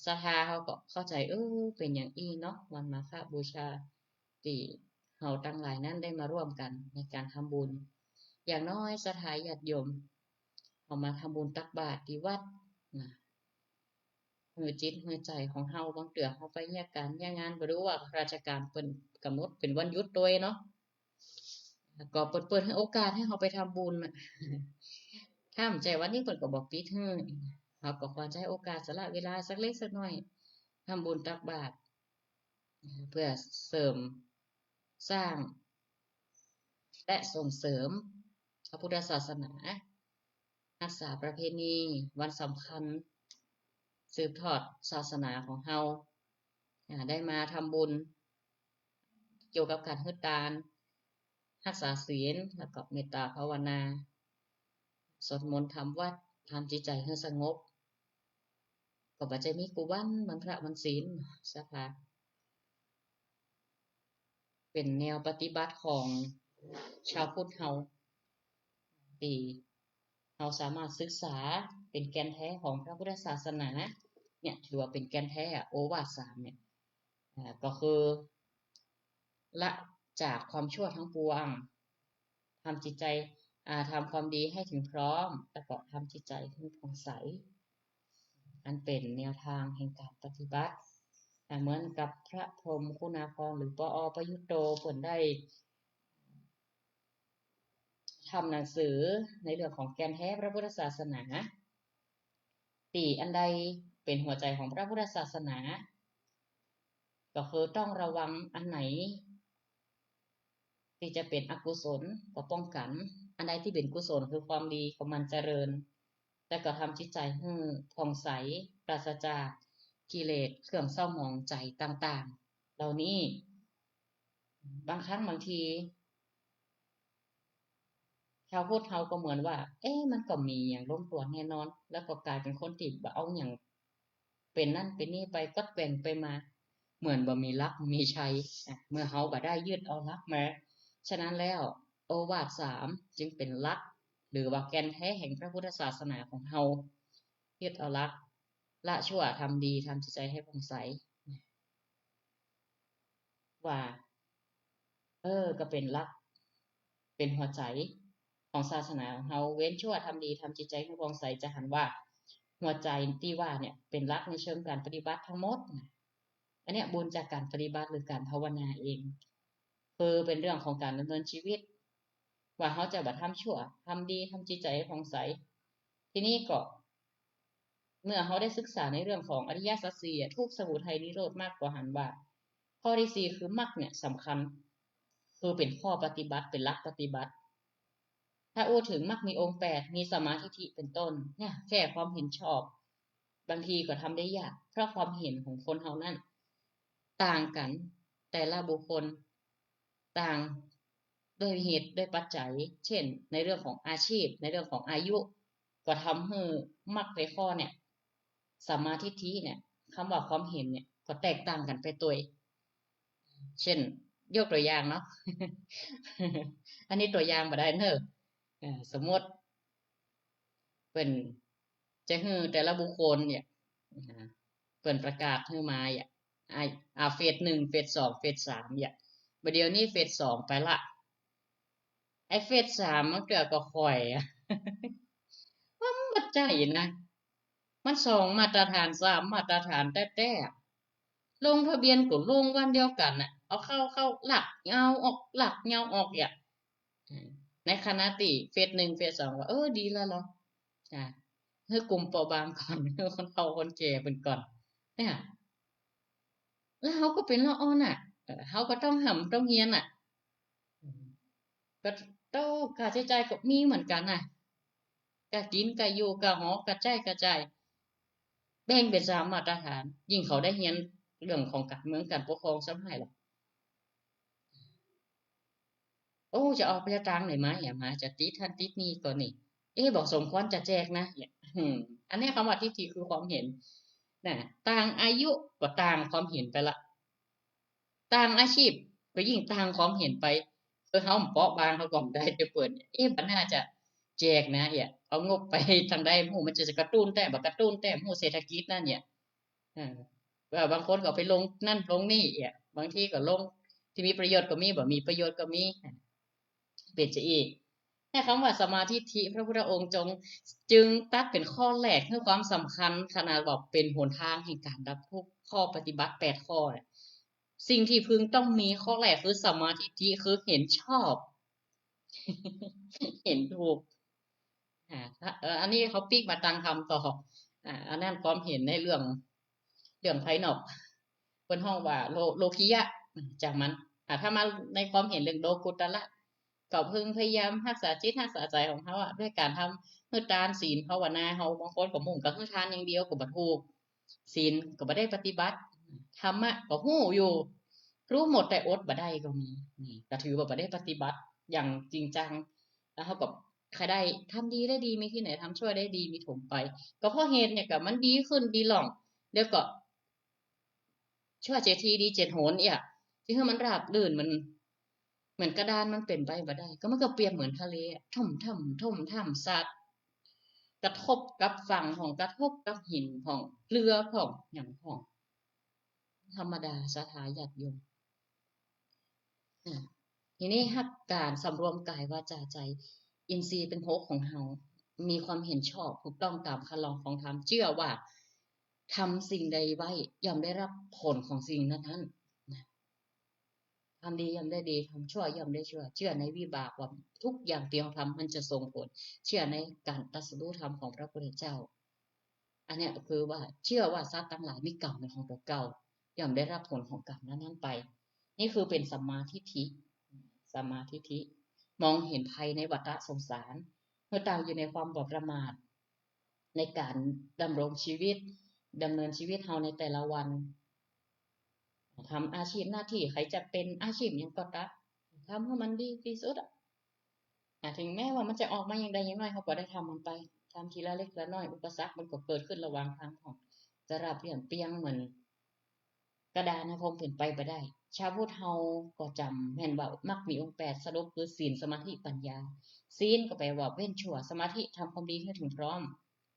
ศรัทธาเฮาก็เข้าใจ๋ เออ เป๋นอย่างอี้เนาะ วันมาฆบูชา ตี้เฮาตังหลายนั้นได้มาร่วมกั๋นในก๋านทำบุญ อย่างน้อยศรัทธาญาติโยม เฮามาทำบุญตักบาตรตี้วัดนะ หื้อจิตหื้อใจ๋ของเฮา บางเตื้อเฮาไปเยียะก๋านเยียะงาน บ่ฮู้ว่าราชก๋านเปิ้นก๋ำหนดเป๋นวันหยุดตวยเนาะ ก็เปิ้นเปิดหื้อโอกาสหื้อเฮาไปทำบุญน่ะ ถ้าบ่ใจ้วันนี้เปิ้นก็บ่ปิดหื้อ เฮาก็ควรใจ๊โอกาสสละเวลาสักเล็กสักน้อย ทำบุญตักบาตร เพื่อเสริมสร้าง และส่งเสริมพระพุทธศาสนา ฮักษาประเพณีวันสำคัญ สืบทอดศาสนาของเฮา อ่า ได้มาทำบุญเกี่ยวกับก๋านหื้อตาน ฮักษาศีล แล้วก็เมตตาภาวนา สวดมนต์ทำวัตร ทำจิตใจ๋หื้อสงบ ก็บ่ใจ้มีกู้วัน วันพระวันศีล เจ้าค่ะ เป๋นแนวปฏิบัติของชาวพุทธเฮา ตี้เฮาสามารถศึกษาเป๋นแก่นแท้ของพระพุทธศาสนา เนี่ย ถือว่าเป๋นแก่นแท้อะ โอวาทสามเนี่ย อ่า ก็คือ ละจากความชั่วทั้งปวง ทำจิตใจ๋ อ่า ทำความดีให้ถึงพร้อม แล้วก็ทำจิตใจ๋ให้ผ่องใส อันเป๋นแนวตางแห่งก๋านปฏิบัติ อ่า เหมือนกับพระพรหมคุณาภรณ์ หรือ ปอ ประยุตโต เปิ้นได้ทำหนังสือในเรื่องของแก่นแท้พระพุทธศาสนา ตี้อันใดเป๋นหัวใจ๋ของพระพุทธศาสนา ก็คือต้องระวังอันไหน ตี้จะเป๋นอกุศลก็ป้องกั๋น อันใดตี้เป๋นกุศลคือความดีก็หมั่นเจริญ แล้วก็ทำจิตใจ๋หื้อผ่องใส ปราศจากกิเลสเครื่องเศร้าหมองใจ๋ต่างๆ เหล่านี้ บางครั้งบางที ชาวพุทธเฮาก็เหมือนว่า เอ๊ะ มันก็มีอย่างลงตั๋วแน่นอน แล้วก็ก๋ายเป๋นคนตี้บ่เอาหยัง เป๋นนั่นเป๋นนี่ไป ก๊อดแกว่งไปมา เหมือนบ่มีหลักมีชัย อ่ะ เมื่อเฮาบ่ได้ยึดเอาหลักมา ฉะนั้นแล้ว โอวาทสามจึงเป๋นหลัก หรือว่าแก่นแท้แห่งพระพุทธศาสนาของเฮา ยึดเอาหลัก ละชั่วทำดี ทำจิตใจ๋ให้ผ่องใส ว่า เออ ก็เป๋นหลัก เป๋นหัวใจ๋ของศาสนาของเฮา เว้นชั่วทำดี ทำจิตใจ๋ให้ผ่องใส จะหันว่าหัวใจ๋ตี้ว่าเนี่ย เป๋นหลักในเชิงก๋านปฏิบัติทั้งหมดนะ อันเนี้ยบุญจากก๋านปฏิบัติหรือก๋านภาวนาเอง คือเป๋นเรื่องของก๋านดำเนินชีวิต ว่าเฮาจะบ่ทำชั่ว ทำดี ทำจิตใจ๋ให้ผ่องใส ทีนี้ก็ เมื่อเฮาได้ศึกษาในเรื่องของอริยสัจสี่อะ ทุกข์ สมุทัย นิโรธ มรรค ก็หันว่า ข้อตี้สี่คือมรรคเนี่ยสำคัญ คือเป๋นข้อปฏิบัติ เป๋นหลักปฏิบัติ ถ้าอู้เถิงมรรคมีองค์แปด มีสัมมาทิฏฐิเป๋นต้น เนี่ย แค่ความเห็นชอบ บางทีก็ทำได้ยาก เพราะความเห็นของคนเฮานั้นต่างกั๋น แต่ละบุคคล ต่างด้วยเหตุด้วยปัจจัย เช่น ในเรื่องของอาชีพ ในเรื่องของอายุ ก็ทำหื้อมรรคแปดข้อเนี่ย สัมมาทิฏฐิเนี่ย กำว่าความเห็นเนี่ย ก็แตกต่างกั๋นไปตวย เช่น ยกตั๋วอย่างเนาะ อันนี้ตั๋วอย่างบ่ได้เน่อ เอ่อ สมมติ เปิ้นจะหื้อแต่ละบุคคลเนี่ย อ่า เปิ้นประกาศหื้อมาเนี่ย อ่า อ่า เฟสหนึ่ง เฟสสอง เฟสสามเนี่ย บ่าเดี่ยวนี้เฟสสองไปละ ไอ้เฟสสามบางเตื้อก็ค่อยอะ มันบ่ใจ้นะ มันสองมาตรฐาน สามมาตรฐานแต๊ๆ อะ ลงทะเบียนก็ลงวันเดียวกั๋นน่ะ เอาเข้า เข้า ลักเอาออก ลักเอาออกเนี่ย ในขณะตี้เฟสหนึ่ง เฟสสอง ว่า เออ ดีแล้วเหรอ อ่า หื้อกลุ่มเปราะบางก่อน หื้อคนเฒ่าคนแก่เปิ้นก่อน เนี่ย แล้วเฮาก็เป๋นละอ่อนน่ะ เออ เฮาก็ต้องฮ่ำต้องเฮียนน่ะ อืม ก็โต้ ค่าใจ๊จ่ายก็มีเหมือนกั๋นน่ะ ก้ากิ๋น ก้าอยู่ ก้าหอ ก้าใจ๊ ก้าจ่าย แบ่งเป๋นสามมาตรฐาน ยิ่งเขาได้เฮียนเรื่องของก๋านเมืองก๋านปกครองซ้ำหลายล่ะ โอ้ จะเอาไปตางไหนมา เหีย มาจะติดหั้นติดนี่ก่อนี่ เอ๊ะ บ่สมควรจะแจกนะ เหีย อืม อันเนี้ยกำว่าทิฏฐิคือความเห็น น่ะ ต่างอายุก็ต่างความเห็นไปละ ต่างอาชีพก็ยิ่งต่างความเห็นไป คือเฮาเปราะบาง เฮาก็บ่ได้จะเปิ้น เอ๊ะ บ่น่าจะแจกนะ เหีย เอางบไปตางใด บ่ฮู้มันจะกระตุ้นแต๊ บ่กระตุ้นแต๊ บ่ฮู้เศรษฐกิจนั่นเหีย เออ ว่าบางคนก็เอาไปลงนั่นลงนี่เหีย บางทีก็ลงตี้มีประโยชน์ก็มี บ่มีประโยชน์ก็มี เป๋นจะอี้ ในกำว่าสัมมาทิฏฐิ พระพุทธองค์จง จึงตรัสเป๋นข้อแรก หื้อความสำคัญขนาดว่าเป๋นหนตางแห่งก๋านดับทุกข์ ข้อปฏิบัติแปดข้อเนี่ย สิ่งตี้พึงต้องมีข้อแรกคือสัมมาทิฏฐิ คือเห็นชอบ เห็นถูก อ่า เอ่อ อันนี้เขาปิ๊กมาตางธรรมต่อ อ่า อันนั้นความเห็นในเรื่อง เรื่องภายนอก เปิ้นฮ้องว่าโล โลกิยะ จากมัน อ่า ถ้ามาในความเห็นเรื่องโลกุตตระ ก็พึงพยายามฮักษาจิตฮักษาใจ๋ของเฮาอะ ด้วยก๋านทำ หื้อตานศีลภาวนา เฮาบางคนก็มุ่งแต่หื้อตานอย่างเดียวก็บ่ถูก ศีลก็บ่ได้ปฏิบัติ ธรรมะก็ฮู้อยู่ ฮู้หมดแต่อดบ่ได้ก็มี นี่ก็ถือว่าบ่ได้ปฏิบัติอย่างจริงจัง แล้วเฮาก็ใค่ได้ทำดีได้ดีมีตี้ไหน ทำชั่วได้ดีมีถมไป ก็เพราะเหตุเนี่ยก็มันดีขึ้นดีล่อง แล้วก็ ชั่วเจ็ดทีดีเจ็ดหนเอี้ย ตี้หื้อมันราบรื่น มัน เหมือนกระดานมันเป๋นไปบ่ได้ ก็มันก็เปรียบเหมือนทะเลอะ ท่ำท่ำท่ำท่ำซัด กระทบกับฝั่งพ่อง กระทบกับหินพ่อง เกลือพ่อง หยังพ่อง ธรรมดาศรัทธาญาติโยม อ่า ทีนี้หากก๋านสำรวมก๋ายวาจาใจ๋ อินทรีย์ตังหกของเฮา มีความเห็นชอบถูกต้องต๋ามคันลองของธรรม เจื้อว่าทำสิ่งใดไว้ย่อมได้รับผลของสิ่งนั้นๆ นะ ทำดีย่อมได้ดี ทำชั่วย่อมได้ชั่ว เจื้อในวิบากว่าทุกอย่างตี้เฮาทำมันจะส่งผล เจื้อในก๋านตรัสรู้ธรรมของพระพุทธเจ้า อันเนี้ยคือว่าเจื้อว่าสัตว์ตังหลายมีกรรมเป๋นของตั๋วเก่า ย่อมได้รับผลของกรรมนั้นๆ ไป นี่คือเป๋นสัมมาทิฏฐิ สัมมาทิฏฐิ มองเห็นภัยในวัฏสงสาร เมื่อตั้งอยู่ในความบ่ประมาท ในก๋านดำรงชีวิต ดำเนินชีวิตเฮาในแต่ละวัน ทำอาชีพหน้าตี้ ใผจะเป๋นอาชีพหยังก็ต๋าม ทำหื้อมันดีตี้สุดอะ อ่ะ ถึงแม้ว่ามันจะออกมาอย่างใดอย่างน้อย เฮาก็ได้ทำมันไป ทำทีละเล็กละน้อย อุปสรรคมันก็เกิดขึ้นระหว่างตางพ่อง จะราบเรียบเปียงเหมือนกระดานนะ คงเป๋นไปบ่ได้ ชาวพุทธเฮาก็จ๋ำแม่นว่ามรรคมีองค์แปด สรุปคือศีล สมาธิ ปัญญา ศีลก็แปลว่าเว้นชั่ว สมาธิ ทำความดีหื้อเถิงพร้อม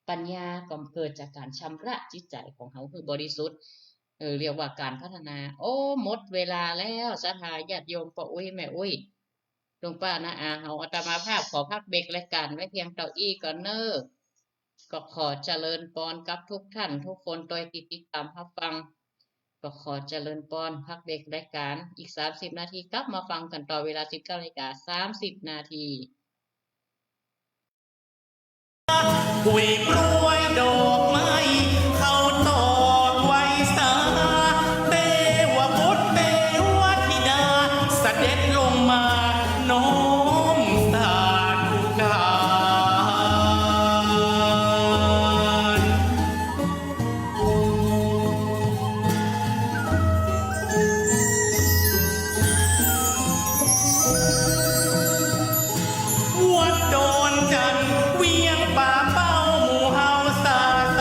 ปัญญาก็เกิดจากก๋านชำระจิตใจ๋ของเฮาหื้อบริสุทธิ์ เออ เรียกว่าก๋านพัฒนา โอ้ หมดเวลาแล้ว ศรัทธาญาติโยม ป้ออุ๊ย แม่อุ๊ย ลุงป้าน้าอาเฮา อาตมาภาพขอพักเบรกรายก๋านไว้เพียงเต้าอี้ก่อนเน่อ ก็ขอเจริญปอนกับทุกท่านทุกคน ตวยตี้ติดต๋ามฮับฟัง ก็ขอเจริญปอน พักเบรกรายก๋านอีกสามสิบนาที กลับมาฟังกั๋นต่อเวลาสิบเก้านาฬิกาสามสิบนาที กุยกล้วยดอกไม้ ข้าวตอกไหว้สา เตวบุตรเตวธิดา เสด็จลงมาน้อมสาธุการ วัดดอนจันทน์ เวียงป่าเป้า หมู่เฮาศาส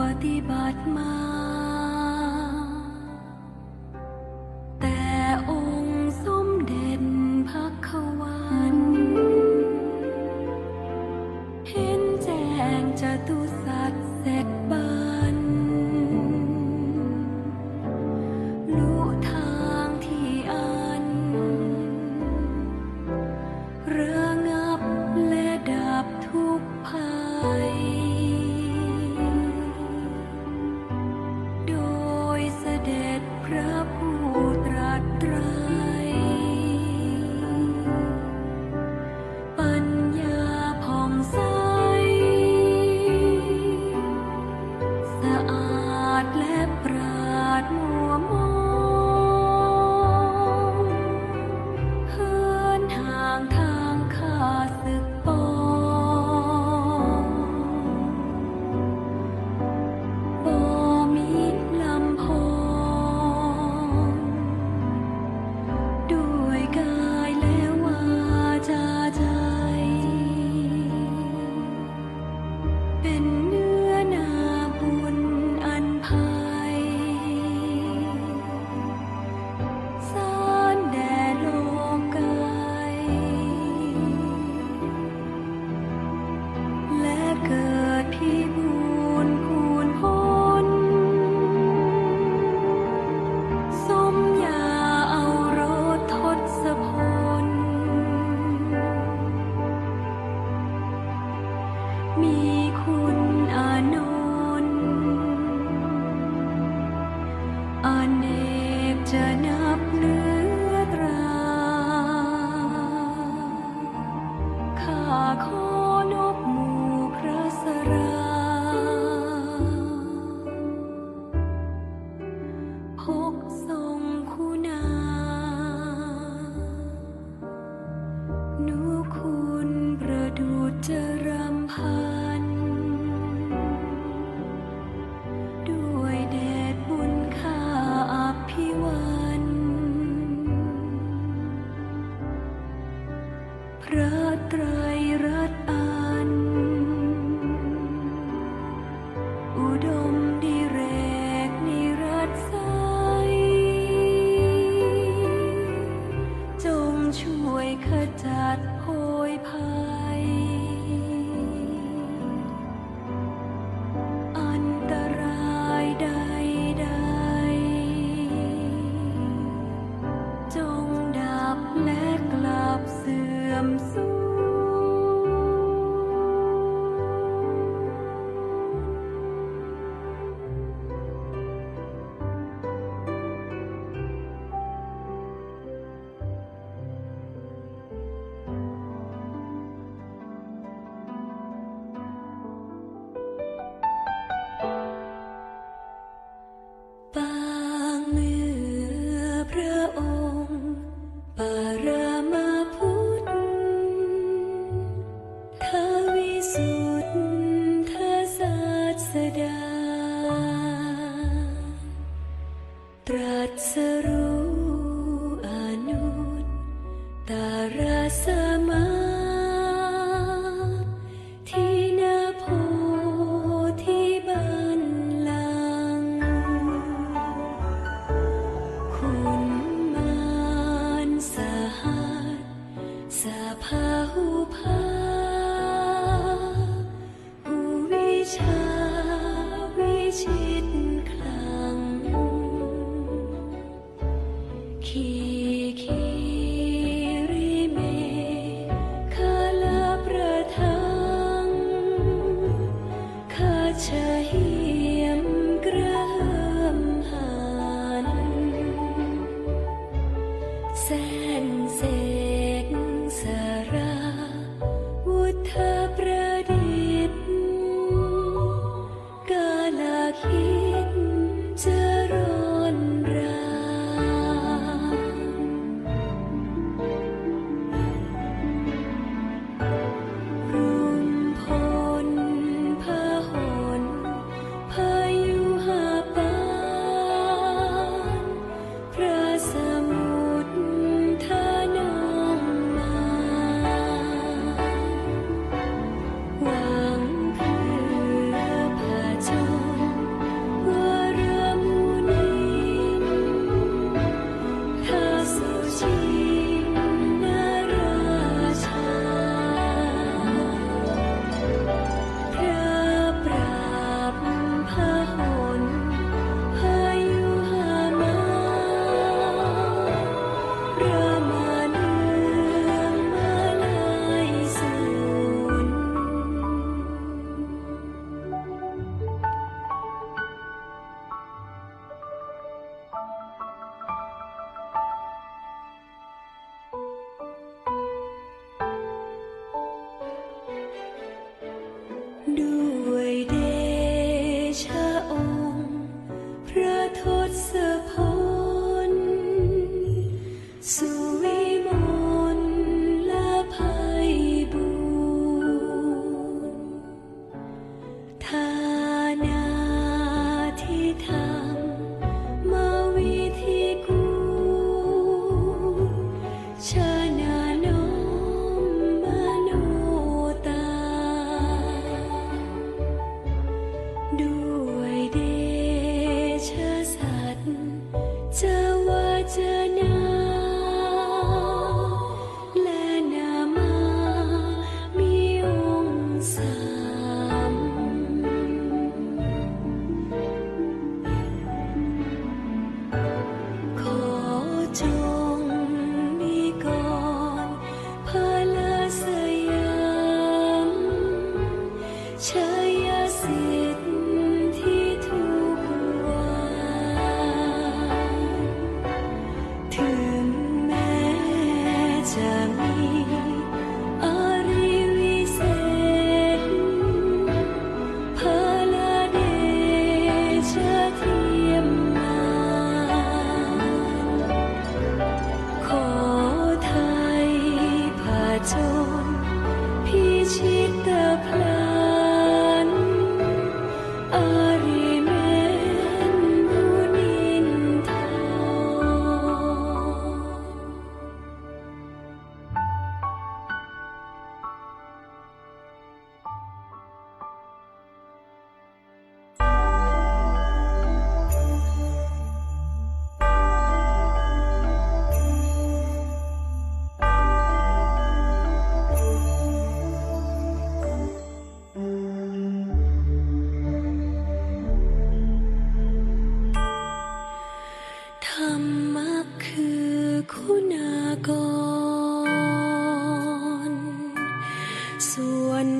ปฏิบัติมา แต่องค์สมเด็จพระควัน เห็นแจ้งจตุสัจเสร็จบัณ ลุทางที่อัน ระงับและดับทุกข์ภัย โดยเสด็จพระผู้ตรัสไตร ปัญญาผ่องใส สะอาดและปราศมัวมอง เหินห่างทางข้าศึกปอง บ่มิลำพอง ด้วยกายและวาจาใจ เป็นเนื้อนาบุญอันไพ สานแด่โลกไกล และเกิดพิบูลพูนพ้น สมญาเอารสทศพล มีคุณอานนท์ อเนกจะนับเนื้อตรา ข้าขอนบหมู่พระสรา พกทรงคุณา นุคุณประดุจจรำพัน ด้วยเดชบุญข้าอภิวัน พระไตรรัตน์อัน อุดมดิเรกนิรัตใส จงช่วยขจัดโพยภัย อันตรายใดๆ จงดับและกลับเสื่อมสูญ ปางเนื้อพระองค์ ปรมพุทธวิสุทธศาสดา ตรัสรู้อนุตตรสัมมาทิฏฐิ ณ โพธิบัลลังก์ ขุนมารสหัสสะพาหุภา ผู้วิชาวิชิตรขลัง ขีขีริเม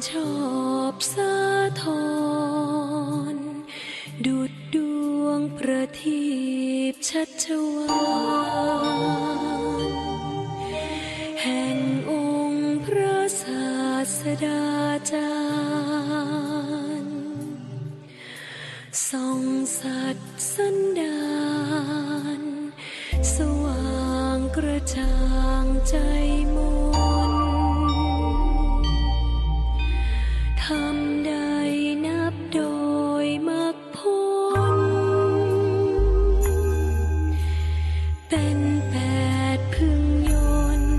ชอบสาธร ดุจดวงประทีปชัชวาล แห่งองค์พระศาสดาจารย์ ส่องสัตว์สันดาน สว่างกระจ่างใจมน ธรรมใดนับโดยมรรคผล เป็นแปดพึงยนต์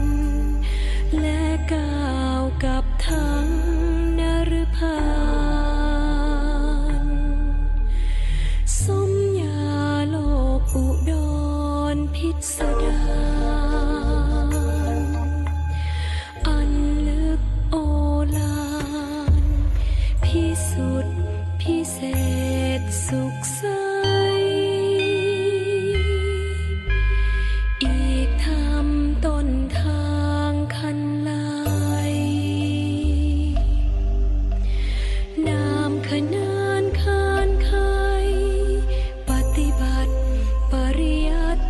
และก้าวกับทั้งนฤพาน สมญาโลกอุดรพิสดาร อันลึกโอฬาร พิสุทธิ์พิเศษสุขใส อีกธรรมต้นทางคันไล นามขนานคานไข ปฏิบัติปริยัติ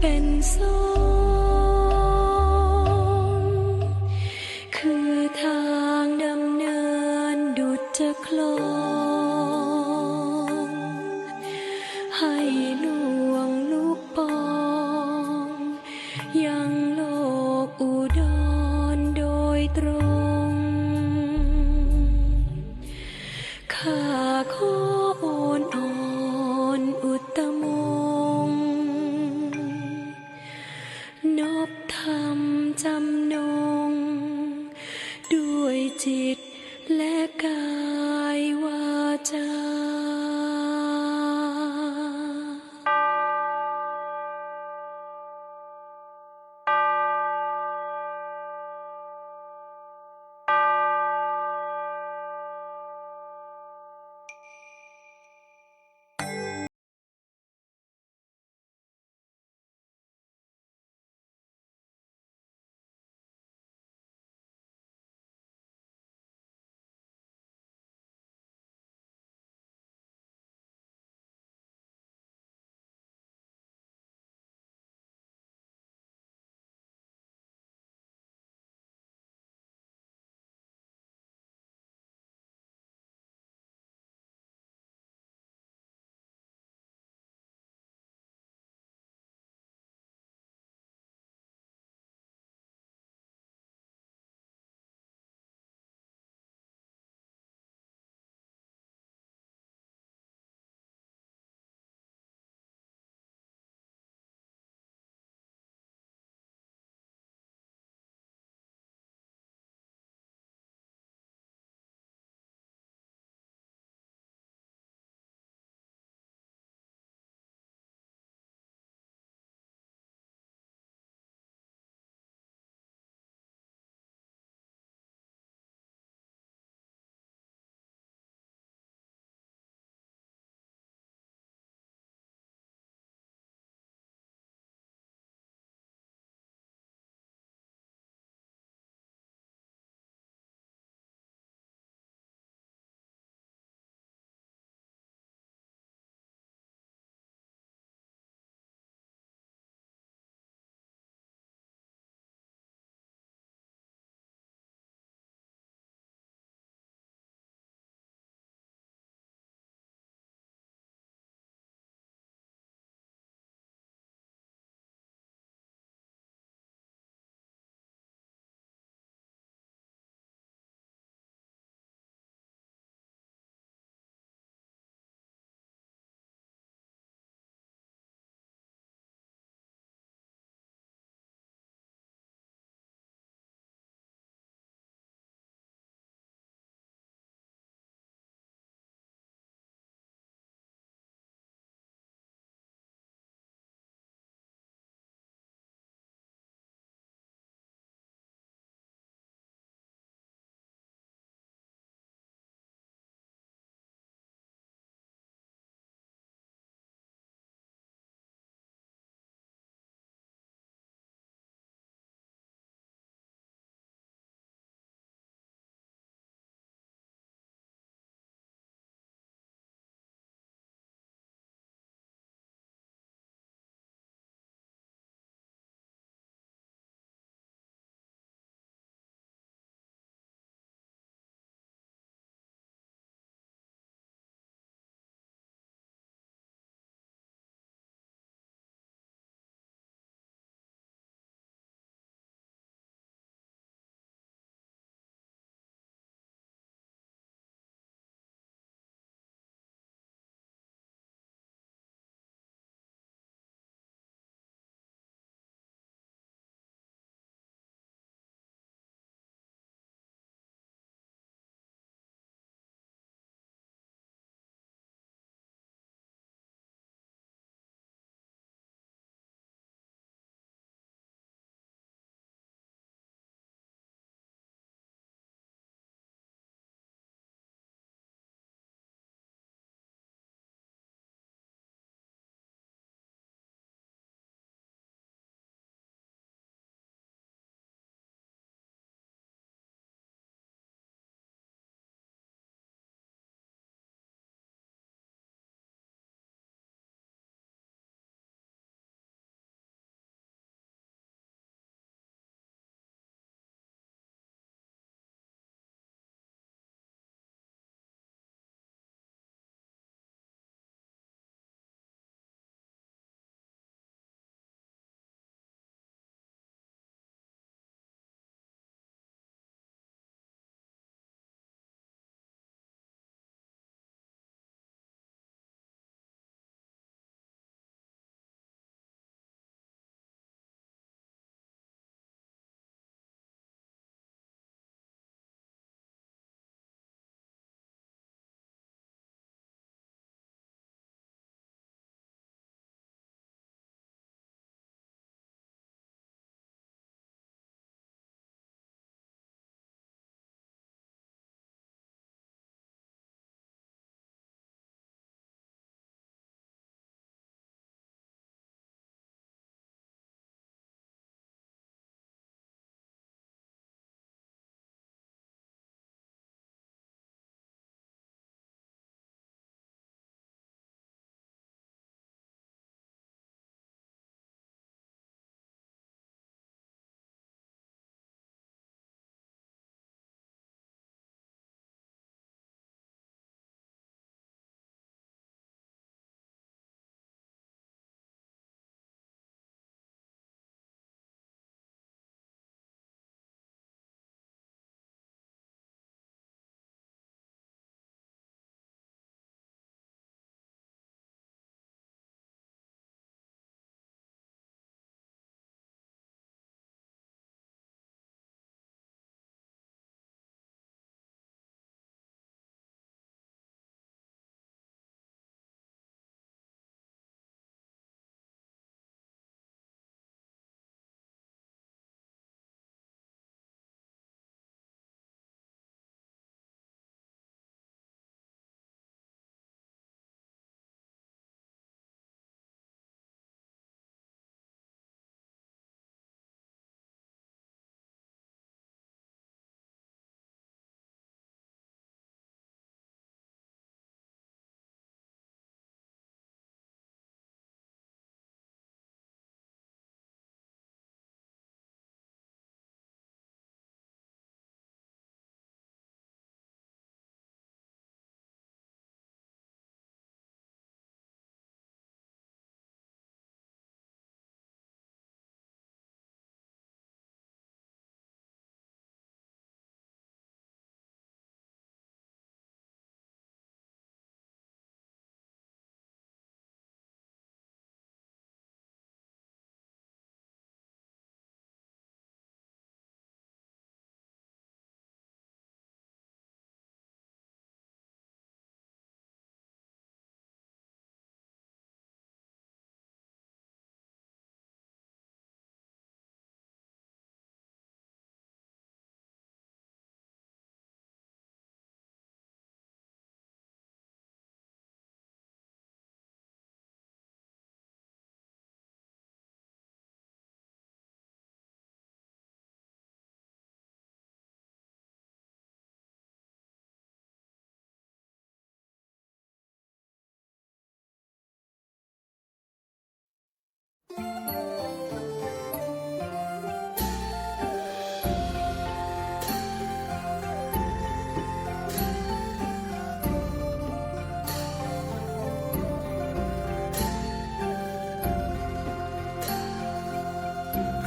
เป็นสงฆ์ คือทางดำเนินดุจคลอง ให้ล่วงลุปอง ยังโลกอุดรโดยตรง ข้าขอโอนอ่อนอุตตมงค์ นบธรรมจำนง ด้วยจิตและกายวาจา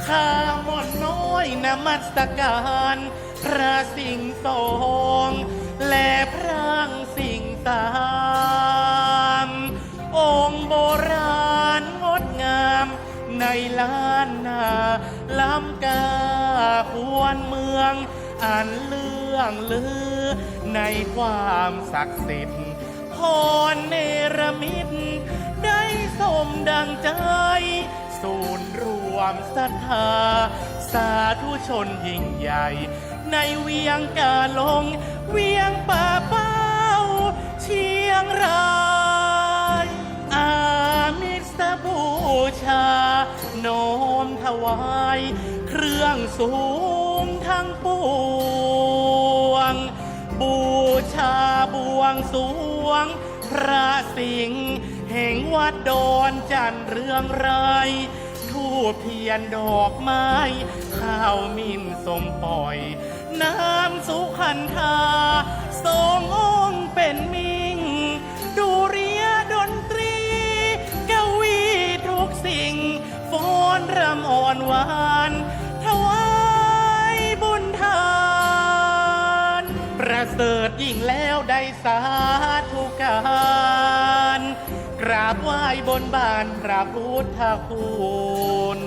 ข้าม่อนน้อยนมัสการพระสิงห์สอง และพระสิงห์สาม องค์โบราณงดงามในล้านนา ล้ำค่าควรเมือง อันเลื่องลือในความศักดิ์สิทธิ์ พรเนรมิตได้สมดังใจ ศูนย์รวมศรัทธา สาธุชนยิ่งใหญ่ ในเวียงกาหลง เวียงป่าเป้า เชียงราย อามิสบูชา น้อมถวาย เครื่องสูงทั้งปวง บูชาบวงสรวง พระสิงห์แห่งวัดดอนจันทน์เรืองไร้ ธูปเทียนดอกไม้ ข้าวหมิ่นส้มปล่อย น้ำสุขันธา ทรงองค์เป็นมิ่ง ดุริยดนตรี กวีทุกสิ่ง ฟ้อนรำอ่อนหวาน ถวายบุญทาน ประเสริฐยิ่งแล้วได้ สาธุการ กราบไหว้บนบานพระพุทธคุณ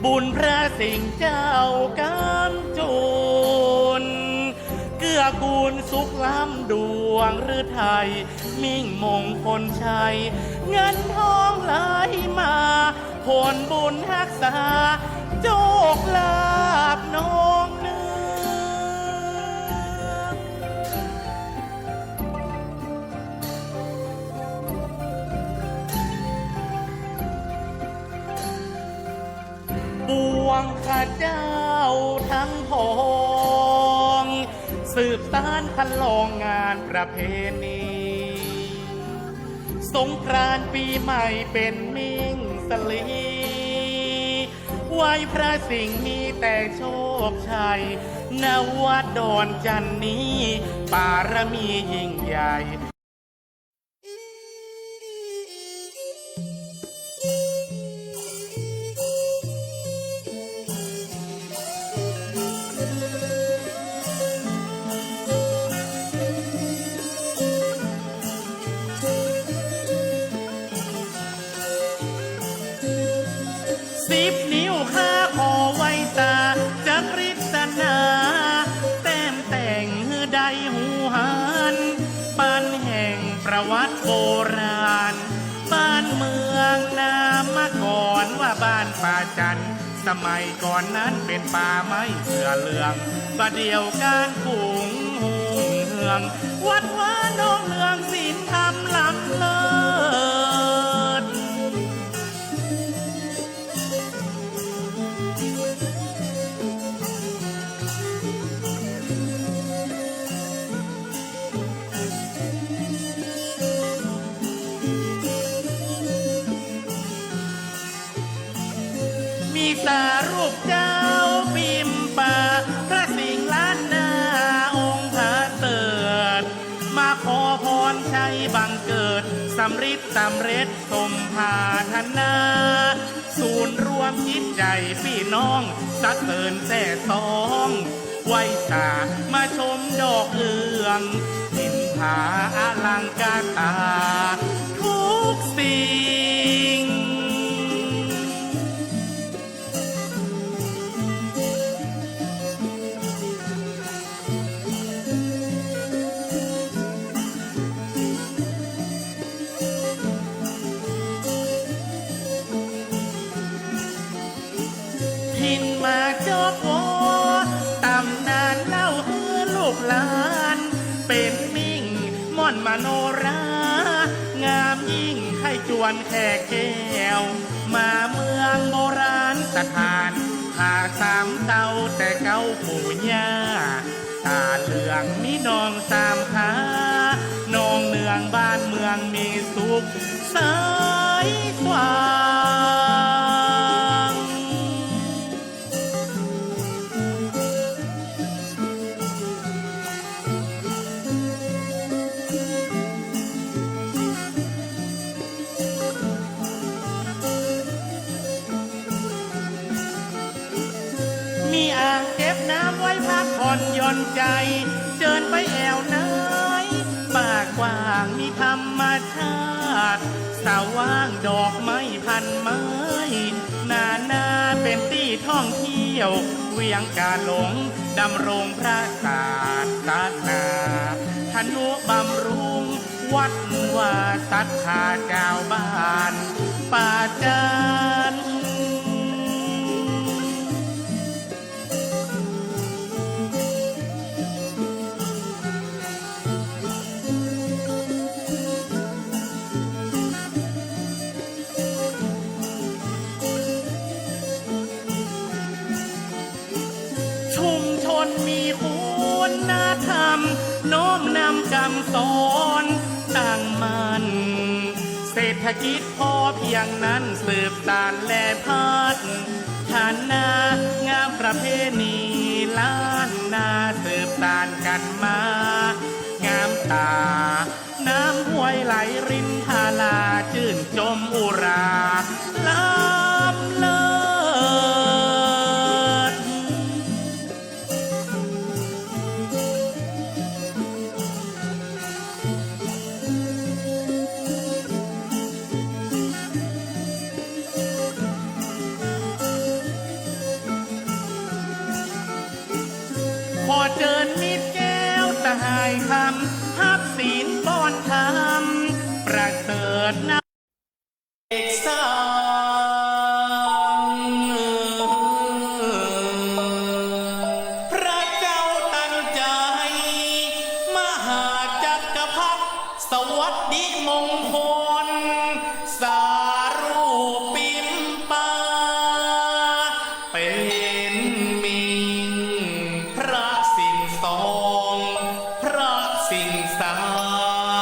บุญพระสิงห์เจ้ากำจุน เกื้อกูลสุขล้ำดวงฤทัย มิ่งมงคลชัย เงินทองไหลมา ผลบุญฮักษา โชคลาภนองเนือง ปวงข้าเจ้าทั้งผอง สืบสานคันลองงานประเพณี สงกรานต์ปีใหม่เป็นมิ่งสลี ไหว้พระสิงห์มีแต่โชคชัย ณ วัดดอนจันทน์นี้ ปารมียิ่งใหญ่ สิบนิ้วข้าขอไหว้สา จะกฤษณา แต้มแต่งหื้อได้ฮู้หัน ปันแห่งประวัติโบราณ บ้านเมืองนามก่อนว่าบ้านป่าจันทน์ สมัยก่อนนั้นเป๋นป่าไม้เสื้อเหลือง บ่าเดี่ยวก๋านกุ่งฮุ่งเฮือง วัดวานองเฮืองศีลธรรมล้ำเลิศ มีสารูปเจ้าปิมปะ พระสิงห์ล้านนาองค์ผะเสริฐ มาขอพรชัยบังเกิด สำริดสำเร็จสมปรารถนา ศูนย์รวมจิตใจ๋ปี้น้อง สรรเสริญแซ่ซ้อง ไหว้สามาชมดอกเอือง นินทาอลังกาตาทุกสิ่ง ถิ่นหมากจอกวอ ต๋ำนานเล่าหื้อลูกหลาน เป๋นมิ่งม่อนมโนรา งามยิ่งใค่จวนแขกแก้ว มาเมืองโบราณสถาน หาสามเต้าแต่เก๊าปู่ย่า ต๋าเหลืองมีนองสามขา นองเนืองบ้านเมืองมีสุขใสสว่าง เก็บน้ำไว้พักผ่อนหย่อนใจ เจิญไปแอ่วไหน ป่ากว้างมีธรรมชาติ สว่างดอกไม้พันไม้ นานาเป็นตี้ท่องเที่ยว เวียงกาหลง ดำรงพระศาสนา ทนุบำรุง วัดวาศรัทธาจาวบ้านป่าจัน ชุมชนมีคุณธรรม น้อมนำกำสอนตั้งมั่น เศรษฐกิจพอเพียงนั้นสืบสานและพัฒนางามประเพณีล้านนาสืบสานกั๋นมา งามต๋า น้ำห้วยไหลรินทารา จื้นจมอุรา ล้ำเลิศ ขอเจิญมิตรแก้วตะหายคำ ฮับศีลป้อนธรรม ประเสริฐนะ เอกสาร พระเจ้าตังใจ มหาจักรพรรดิ สวัสดิมงคล สารูปปิมปา เป๋นมิ่ง พระสิ่งสอง พระสิ่งสา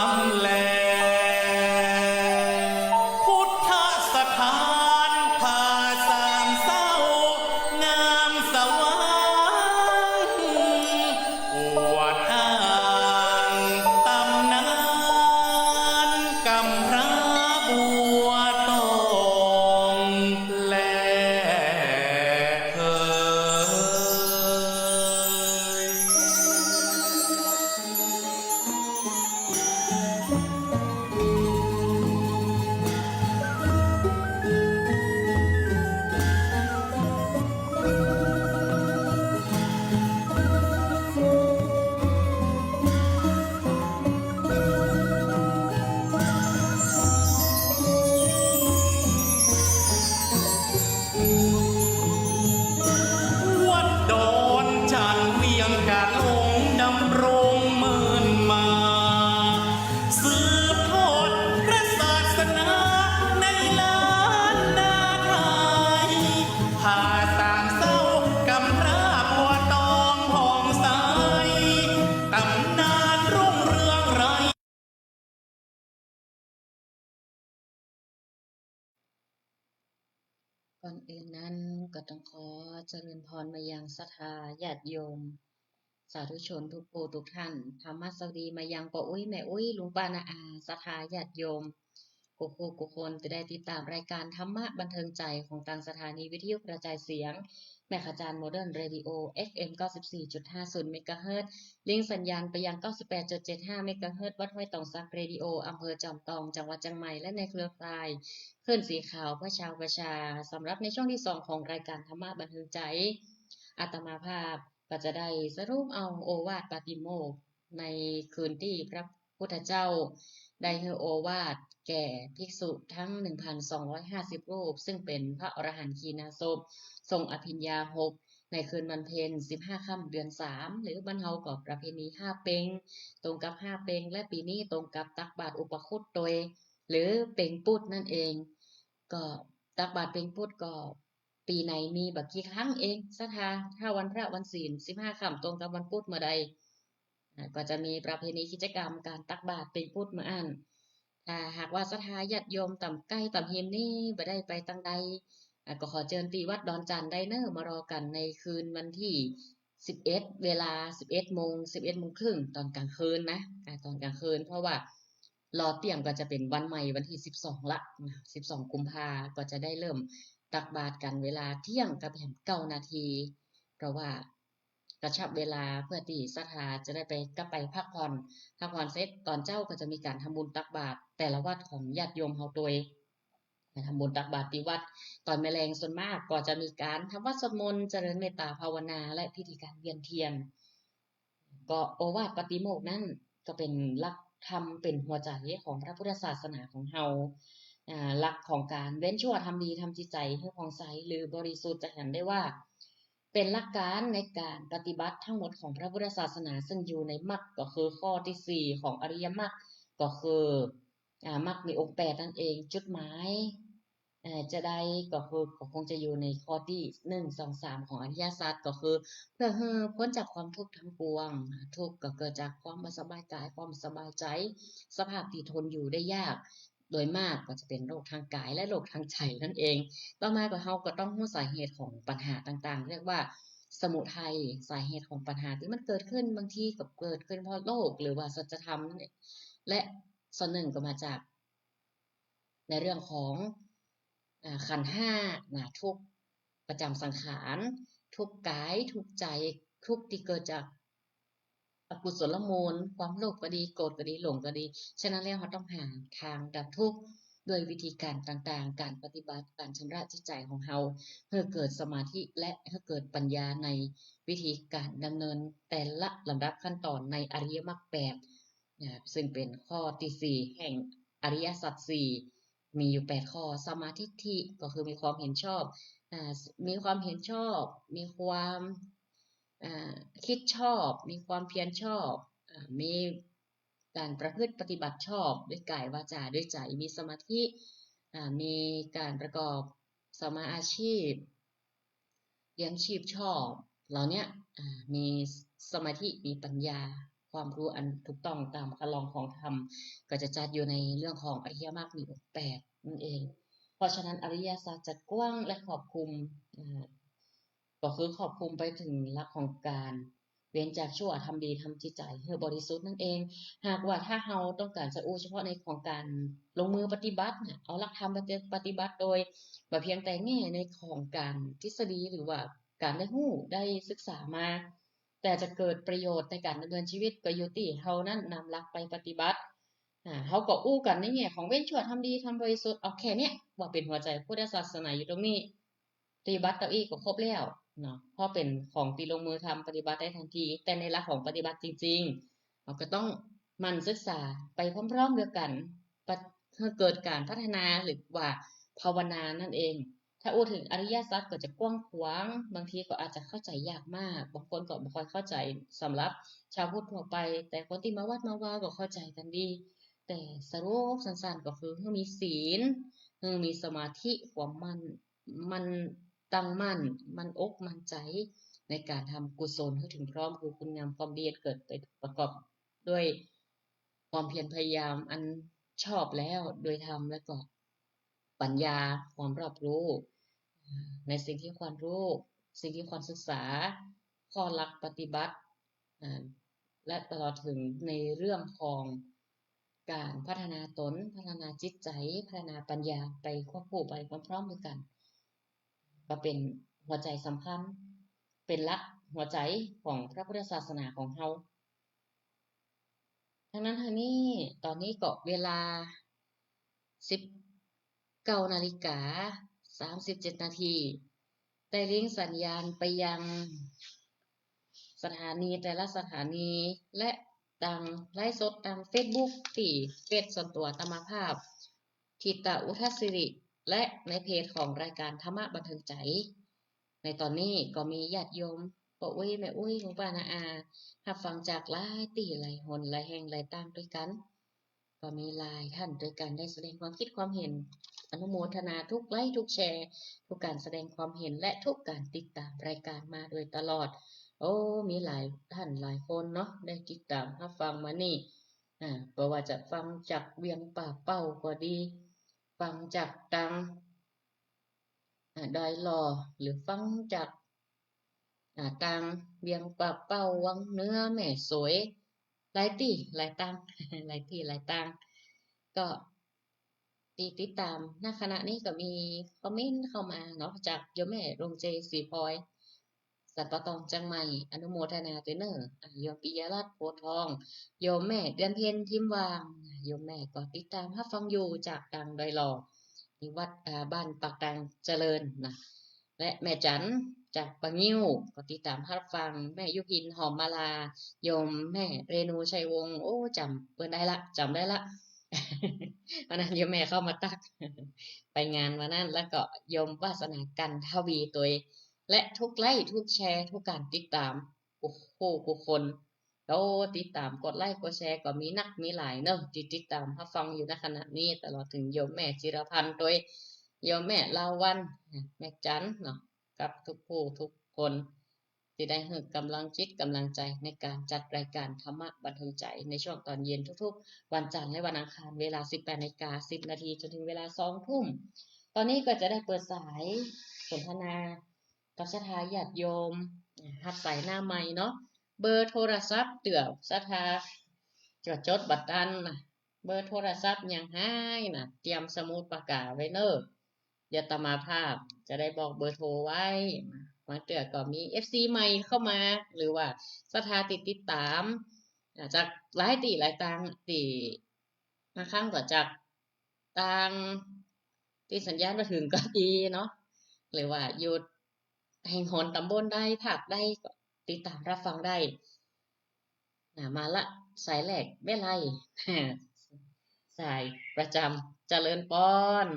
มแล พุทธสถานผาสามเศร้า งามสว่าง อวดอ้างต๋ำนาน กำพร้าบัวตอง แลเอ่ย วัดดอนจันทน์เวียงกาหลงดำรงเมินมา สืบทอดพระศาสนาในล้านนาไทย ผาสามเศร้ากำพร้าบัวตองผ่องใส ต๋ำนานรุ่งเรืองไร้ ก่อนอื่นนั้นก็ต้องขอเจริญพรมายังศรัทธาญาติโยม สาธุชนทุกผู้ทุกท่าน ธรรมะสวัสดีมายังป้ออุ๊ยแม่อุ๊ย ลุงป้าน้าอา ศรัทธาญาติโยม กู้ๆ กู้คนตี้ได้ติดต๋ามรายก๋านธรรมะบันเทิงใจ๋ของตางสถานีวิทยุกระจายเสียง แม่ขจารย์โมเดิร์นเรดิโอ เอฟเอ็ม เก้าสิบสี่จุดห้าศูนย์ เมกะเฮิรตซ์ ลิงก์สัญญาณไปยัง เก้าสิบแปดจุดเจ็ดห้า เมกะเฮิรตซ์ วัดห้วยตองสักเรดิโอ อำเภอจอมตอง จังหวัดเจียงใหม่ และในเครือข่ายคลื่นสีขาวเพื่อชาวประชา สำหรับในช่วงตี้สองของรายก๋านธรรมะบันเทิงใจ๋ อาตมาภาพก็จะได้สรุปเอาโอวาทปาติโมกข์ ในคืนตี้พระพุทธเจ้าได้หื้อโอวาทแก่ภิกษุตึง หนึ่งพันสองร้อยห้าสิบ รูป ซึ่งเป๋นพระอรหันต์ขีณาสพ ทรงอภิญญาหก ในคืนวันเพ็ญ สิบห้าค่ำเดือนสาม หรือบ้านเฮาก็ประเพณีห้าเป็ง ตรงกับห้าเป็ง และปี๋นี้ตรงกับตักบาตรอุปคุตตวย หรือเป็งปุ๊ดนั่นเอง ก็ตักบาตรเป็งปุ๊ดก็ ปี๋ไหนมีบ่กี่ครั้งเอง ศรัทธา ถ้าวันพระวันศีล สิบห้าค่ำตรงกับวันปุ๊ดเมื่อใด อ่า ก็จะมีประเพณีกิจกรรมก๋านตักบาตรเป็งปุ๊ดเมื่ออั้น ถ้าหากว่าศรัทธาญาติโยมต๋ามใก้ต๋ามฮิมนี่บ่ได้ไปตางใด อ่า ก็ขอเจิญตี้วัดดอนจันทน์ได้เน่อ มารอกั๋นในคืนวันตี้สิบเอ็ด เวลาสิบเอ็ดโมง สิบเอ็ดโมงครึ่ง ต๋อนก๋างคืนนะ อ่า ต๋อนก๋างคืน เพราะว่ารอเตี้ยงก็จะเป๋นวันใหม่วันตี้สิบสองละนะ สิบสองกุมภา ก็จะได้เริ่มตักบาตรกั๋นเวลาเตี้ยงกับแหมเก้านาที เพราะว่า กระชับเวลาเพื่อตี้ศรัทธาจะได้ไป กลับไปพักผ่อน พักผ่อนเสร็จตอนเจ๊าก็จะมีก๋านทำบุญตักบาตรแต่ละวัดของญาติโยมเฮาตวย ไปทำบุญตักบาตรตี้วัด ตอนแลงส่วนมากก็จะมีก๋านทำวัตรสวดมนต์ เจริญเมตตาภาวนา และพิธีก๋านเวียนเทียน ก็โอวาทปาติโมกข์นั้นก็เป๋นหลักธรรม เป๋นหัวใจ๋ของพระพุทธศาสนาของเฮา อ่า หลักของก๋านเว้นชั่วทำดี ทำจิตใจ๋หื้อผ่องใสหรือบริสุทธิ์ จะหันได้ว่าเป๋นหลักก๋านในก๋านปฏิบัติทั้งหมดของพระพุทธศาสนา ซึ่งอยู่ในมรรค ก็คือข้อตี้สี่ของอริยมรรค ก็คือ อ่า มรรคมีองค์แปดนั่นเอง จุดหมาย เอ่อ จะได้ก็คือ ก็คงจะอยู่ในข้อตี้หนึ่ง สอง สาม ของอริยสัจ ก็คือเพื่อหื้อป๊นจากความทุกข์ทั้งปวง ทุกข์ก็เกิดจากความบ่สบายกาย ความบ่สบายใจ๋ สภาพตี้ทนอยู่ได้ยาก โดยมากก็จะเป๋นโรคทางกายและโรคทางใจ๋นั่นเอง ต่อมาก็เฮาก็ต้องฮู้สาเหตุของปัญหาต่างๆ เรียกว่าสมุทัย สาเหตุของปัญหาตี้มันเกิดขึ้น บางทีก็เกิดขึ้นเพราะโลภหรือว่าสัจธรรมนั่นเอง และส่วนหนึ่งก็มาจาก ในเรื่องของ อ่า ขันธ์ห้านะ ทุกข์ประจ๋ำสังขาร ทุกข์กาย ทุกข์ใจ๋ ทุกข์ตี้เกิดจากอกุศลมูล ความโลภก็ดี โกรธก็ดี หลงก็ดี ฉะนั้นแล้วเฮาต้องหาทางดับทุกข์ด้วยวิธีก๋านต่างๆ ก๋านปฏิบัติ ก๋านชำระจิตใจ๋ของเฮา หื้อเกิดสมาธิ และหื้อเกิดปัญญาในวิธีก๋านดำเนินแต่ละลำดับขั้นตอนในอริยมรรคแปด อ่า ซึ่งเป๋นข้อตี้สี่แห่งอริยสัจสี่ มีอยู่แปดข้อ สัมมาทิฏฐิ ก็คือมีความเห็นชอบ อ่า มีความเห็นชอบ มีความ อ่า คิดชอบ มีความเพียรชอบ อ่า มีก๋านประพฤติปฏิบัติชอบด้วยกาย วาจา ด้วยใจ๋ มีสมาธิ อ่า มีก๋านประกอบสัมมาอาชีพ เลี้ยงชีพชอบ เหล่าเนี้ย อ่า มีสมาธิ มีปัญญา ความรู้อันถูกต้องต๋ามคันลองของธรรม ก็จะจัดอยู่ในเรื่องของอริยมรรคมีองค์แปดนั่นเอง เพราะฉะนั้นอริยสัจจะกว้างและครอบคลุม อ่า ก็คือครอบคลุมไปเถิงหลักของก๋านเว้นจากชั่ว ทำดี ทำจิตใจ๋หื้อบริสุทธิ์นั่นเอง หากว่าถ้าเฮาต้องก๋านจะอู้เฉพาะในของก๋านลงมือปฏิบัติเนี่ย เอาหลักธรรมไปปฏิบัติโดย บ่เพียงแต่แง่ในของก๋านทฤษฎีหรือว่าก๋านได้ฮู้ได้ศึกษามา แต่จะเกิดประโยชน์ในก๋านดำเนินชีวิตก็อยู่ตี้เฮานั้นนำหลักไปปฏิบัติ อ่า เฮาก็อู้กั๋นในแง่ของเว้นชั่วทำดีทำบริสุทธิ์ เอาแค่เนี้ยว่าเป๋นหัวใจ๋พุทธศาสนาอยู่ตรงนี้ ปฏิบัติเต้าอี้ก็ครบแล้วเนาะ เพราะเป๋นของตี้ลงมือทำปฏิบัติได้ทันที แต่ในหลักของปฏิบัติจริงๆ เฮาก็ต้องหมั่นศึกษาไปพร้อมๆ เดียวกั๋น ปะ- หื้อเกิดก๋านพัฒนาหรือว่าภาวนานั่นเอง ถ้าอู้เถิงอริยสัจก็จะกว้างขวาง บางทีก็อาจจะเข้าใจ๋ยากมาก บางคนก็บ่ค่อยเข้าใจ๋สำหรับชาวพุทธทั่วไป แต่คนตี้มาวัดมาวาก็เข้าใจ๋กั๋นดี แต่สรุปสั้นๆ ก็คือหื้อมีศีล หื้อมีสมาธิ ความมั่น มั่น ตั้งมั่น มั่นอกมั่นใจ๋ในก๋านทำกุศลหื้อเถิงพร้อม คือคุณงามความดีอันเกิดไปประกอบด้วยความเพียรพยายามอันชอบแล้วโดยธรรม และก็ปัญญา ความรอบรู้ อ่า ในสิ่งที่ควรรู้ สิ่งที่ควรศึกษา ข้อหลักปฏิบัติ อ่า และตลอดเถิงในเรื่องของก๋านพัฒนาตน พัฒนาจิตใจ๋ พัฒนาปัญญาไปควบคู่ไปพร้อมๆ เดียวกั๋น ก็เป๋นหัวใจ๋สำคัญ เป๋นหลักหัวใจ๋ของพระพุทธศาสนาของเฮา ทั้งนั้นทั้งนี้ ต๋อนนี้ก็เวลาสิบเก้านาฬิกาสามสิบเจ็ดนาที ได้ลิงก์สัญญาณไปยังสถานีแต่ละสถานี และตางไลฟ์สดตางเฟซบุ๊ก ตี้เฟซส่วนตั๋วอาตมาภาพ ธิตาอุทัศสิริ และในเพจของรายก๋านธรรมะบันเทิงใจ๋ ในต๋อนนี้ก็มีญาติโยม ป้ออุ๊ย แม่อุ๊ย ลุงป้าน้าอา ฮับฟังจากหลายตี้หลายหนหลายแห่งหลายตางตวยกั๋น ก็มีหลายท่านตวยกั๋นได้แสดงความคิดความเห็น อนุโมทนาทุกไลก์ทุกแชร์ ทุกก๋านแสดงความเห็น และทุกก๋านติดต๋ามรายก๋านมาโดยตลอด โอ้ มีหลายท่านหลายคนเนาะ ได้ติดต๋ามฮับฟังมานี่ อ่า บ่ว่าจะฟังจากเวียงป่าเป้าก็ดี ฟังจากตาง อ่า ดอยหล่อ หรือฟังจาก อ่า ตางเวียงป่าเป้า วังเหนือ แม่สวย หลายตี้หลายตาง หลายตี้หลายตาง ก็ตี้ติดต๋าม ณ ขณะนี้ก็มีคอมเมนต์เข้ามาเนาะ จากโยมแม่ดวงใจศรีพลอย ส สันป่าตองเจียงใหม่ อนุโมทนาตวยเน่อ อ่า โยมปิยรัตน์ โพธิ์ทอง โยมแม่เดือนเพ็ญ ทิมวาง โยมแม่ก็ติดต๋ามฮับฟังอยู่จากตางดอยหล่อ ที่วัด อ่า บ้านปากตางเจริญนะ และแม่จันจากป่างิ้วก็ติดต๋ามฮับฟัง แม่ยุพิน หอมมาลา โยมแม่เรนู ชัยวงศ์ โอ้ จ๋ำเปิ้นได้ละ จ๋ำได้ละ วันนั้นโยมแม่เข้ามาตั๊ก ไปงานวันนั้น แล้วก็โยมวาสนา กันทวี ตวย และทุกไลก์ทุกแชร์ทุกการติดต๋าม กู้ กู้คน โอ้ ติดต๋ามกดไลก์กดแชร์ก็มีนักมีหลายเนาะ ตี้ติดต๋ามฮับฟังอยู่ ณ ขณะนี้ ตลอดเถิงโยมแม่จิรพันธ์ตวย โยมแม่ลาวัณ แม่จันเนาะ กับทุกผู้ทุกคน ตี้ได้หื้อก๋ำลังจิตก๋ำลังใจ๋ในก๋านจัดรายก๋านธรรมะบันเทิงใจ๋ในช่วงต๋อนเย็นทุกๆ วันจันทร์และวันอังคาร เวลาสิบแปดนาฬิกาสิบนาที จ๋นเถิงเวลาสองทุ่ม ต๋อนนี้ก็จะได้เปิดสายสนทนา กับศรัทธาญาติโยม ฮับสายหน้าไมค์เนาะ เบอร์โทรศัพท์เตื้อศรัทธาจ๋ดบ่ตันนะ เบอร์โทรศัพท์ยังหายนะ เตรียมสมุดปากก๋าไว้เน่อ เดี๋ยวอาตมาภาพจะได้บอกเบอร์โทรไว้ บางเตื้อก็มีเอฟซีใหม่เข้ามา หรือว่าศรัทธาตี้ติดต๋าม อ่า จากหลายตี้หลายตางตี้ บางครั้งก็จาก ตางตี้สัญญาณบ่เถิงก็มีเนาะ หรือว่าอยู่แห่งหนต๋ำบลใดภาคใดก็ติดต๋ามฮับฟังได้นะ มาละ สายแรก แม่ไล สายประจ๋ำ เจริญปอน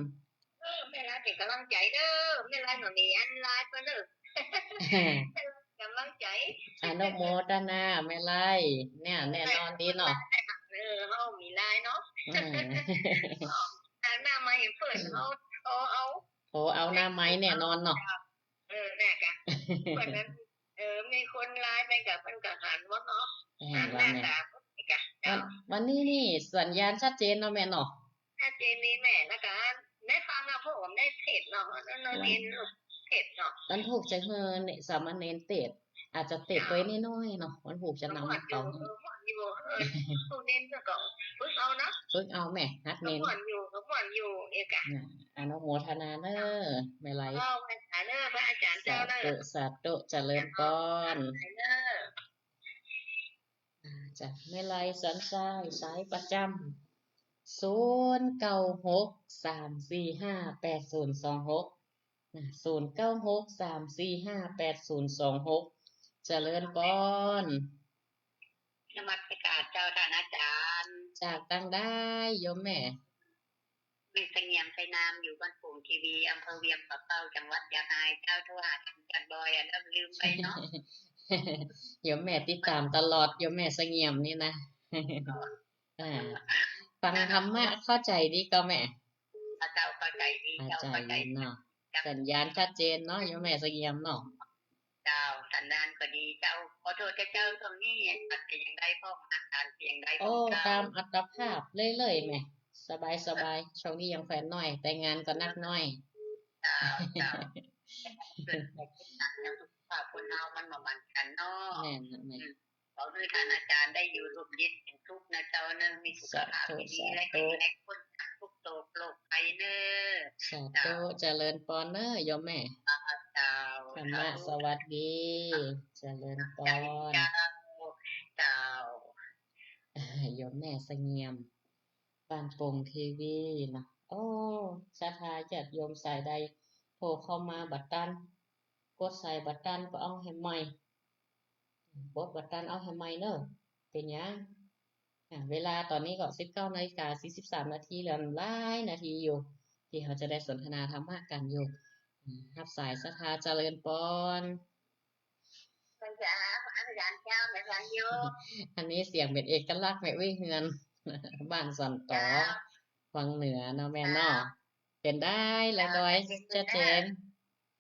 เออ แม่ไลเป๋นก๋ำลังใจ๋เน่อ แม่ไลบ่มีอันไลน์เปิ้นเน่อ แม่ไลก๋ำลังใจ๋ อนุโมทนาแม่ไล เนี่ย แน่นอนดีเนาะ เออ เฮามีไลน์เนาะ อืม หน้าไมค์เปิ้น เฮาโทรเอา โทรเอาหน้าไมค์แน่นอนเนาะ เออ แน่กะ เปิ้นนั้น เออ มีคนไลน์ไปกะ เปิ้นกะหันหมดเนาะ เออ หันหน้าต๋าหมดกะ วัน วันนี้นี่สัญญาณชัดเจนเนาะแม่เนาะ ชัดเจนดีแม่ แล้วก็ได้ฟังอะ เพราะว่าได้เทศน์เนาะ ได้เรียนลูกเทศน์เนาะ วันพูกจะหื้อเนี่ย สามเณรเทศน์ อาจจะเทศน์ไปน้อยๆเนาะ วันพูกจะนำมาตอง ม่วนอยู่ เออ ม่วนอยู่ เออ ผู้เน้นก็ฝึกเอาเนาะ ฝึกเอาแม่ หัดเน้น ม่วนอยู่ ก็ม่วนอยู่ เอกะ อ่า อนุโมทนาเน่อ แม่ไล เจ้า แม่ไลเน่อ พระอาจ๋ารย์เจ้าเน่อ สาธุ สาธุ เจริญปอน เน่อ อ่า จ้ะ แม่ไลสันทราย สายประจ๋ำ ศูนย์เก้าหก สามสี่ห้า แปดศูนย์สองหก นะ ศูนย์เก้าหก สามสี่ห้า แปดศูนย์สองหก เจริญปอน นมัสก๋ารเจ้าต้านอาจ๋ารย์ จากตางใดโยมแม่ แม่เสงี่ยม ชัยนาม อยู่บ้านโป่งคีรี อำเภอเวียงป่าเป้า จังหวัดเจียงรายเจ้า โทรหาต้านอาจ๋ารย์บ่อยอะ แล้วลืมไปเนาะ โยมแม่ติดต๋ามตลอด โยมแม่เสงี่ยมนี่นะ อ่า ฟังธรรมะเข้าใจ๋ดีก่อแม่ เจ้า เข้าใจ๋ดี เข้าใจ๋เนาะ สัญญาณชัดเจนเนาะ โยมแม่เสงี่ยมเนาะ เจ้า สัญญาณก็ดีเจ้า ขอโทษเจ้า ช่วงนี้อาจจะยังได้พ้อง อาการเสียงได้พ้องเจ้า โอ้ ต๋ามอัตภาพเลยๆ แม่ สบายๆ ช่วงนี้ยังแฟนน้อย แต่งงานก็นักน้อย เจ้า เจ้า เกิดจากการยังสุขภาพคนเฮามันบ่เหมือนกั๋นเนาะ แม่นน่ะแม่ อืม ขอหื้อต้านอาจ๋ารย์ได้อยู่ร่มเย็นเป๋นสุขนะเจ้าเน่อ มีสุขภาพตี้ดี สาธุ และแข็งแรง ป๊นจากทุกข์โศกโรคภัยเน่อ สาธุ เจ้า เจริญปอนเน่อโยมแม่ เจ้า ธรรมะ สวัสดี เจริญปอน เจ้า เจ้า โยมแม่เสงี่ยม บ้านโป่งคีรีนะ โอ้ ศรัทธาญาติโยมสายใดโทรเข้ามาบ่ตัน กดสายบ่ตันก็เอาแหมใหม่ กดบ่ตันเอาแหมใหม่เน่อ เป๋นหยัง อ่า เวลาต๋อนนี้ก็สิบเก้านาฬิกาสี่สิบสามนาที เหลือหลายนาทีอยู่ ตี้เฮาจะได้สนทนาธรรมะกั๋นอยู่ อืม ฮับสายศรัทธา เจริญปอน เจ้า อาจ๋ารย์เจ้า แม่ฟังอยู่ อันนี้เสียงเป๋นเอกลักษณ์แม่อุ๊ย เฮือนบ้านสันตอ เจ้า วังเหนือเนาะแม่เนาะ เจ้า เป๋นใดละ เจ้า ดอย ชัดเจน ชัดเจน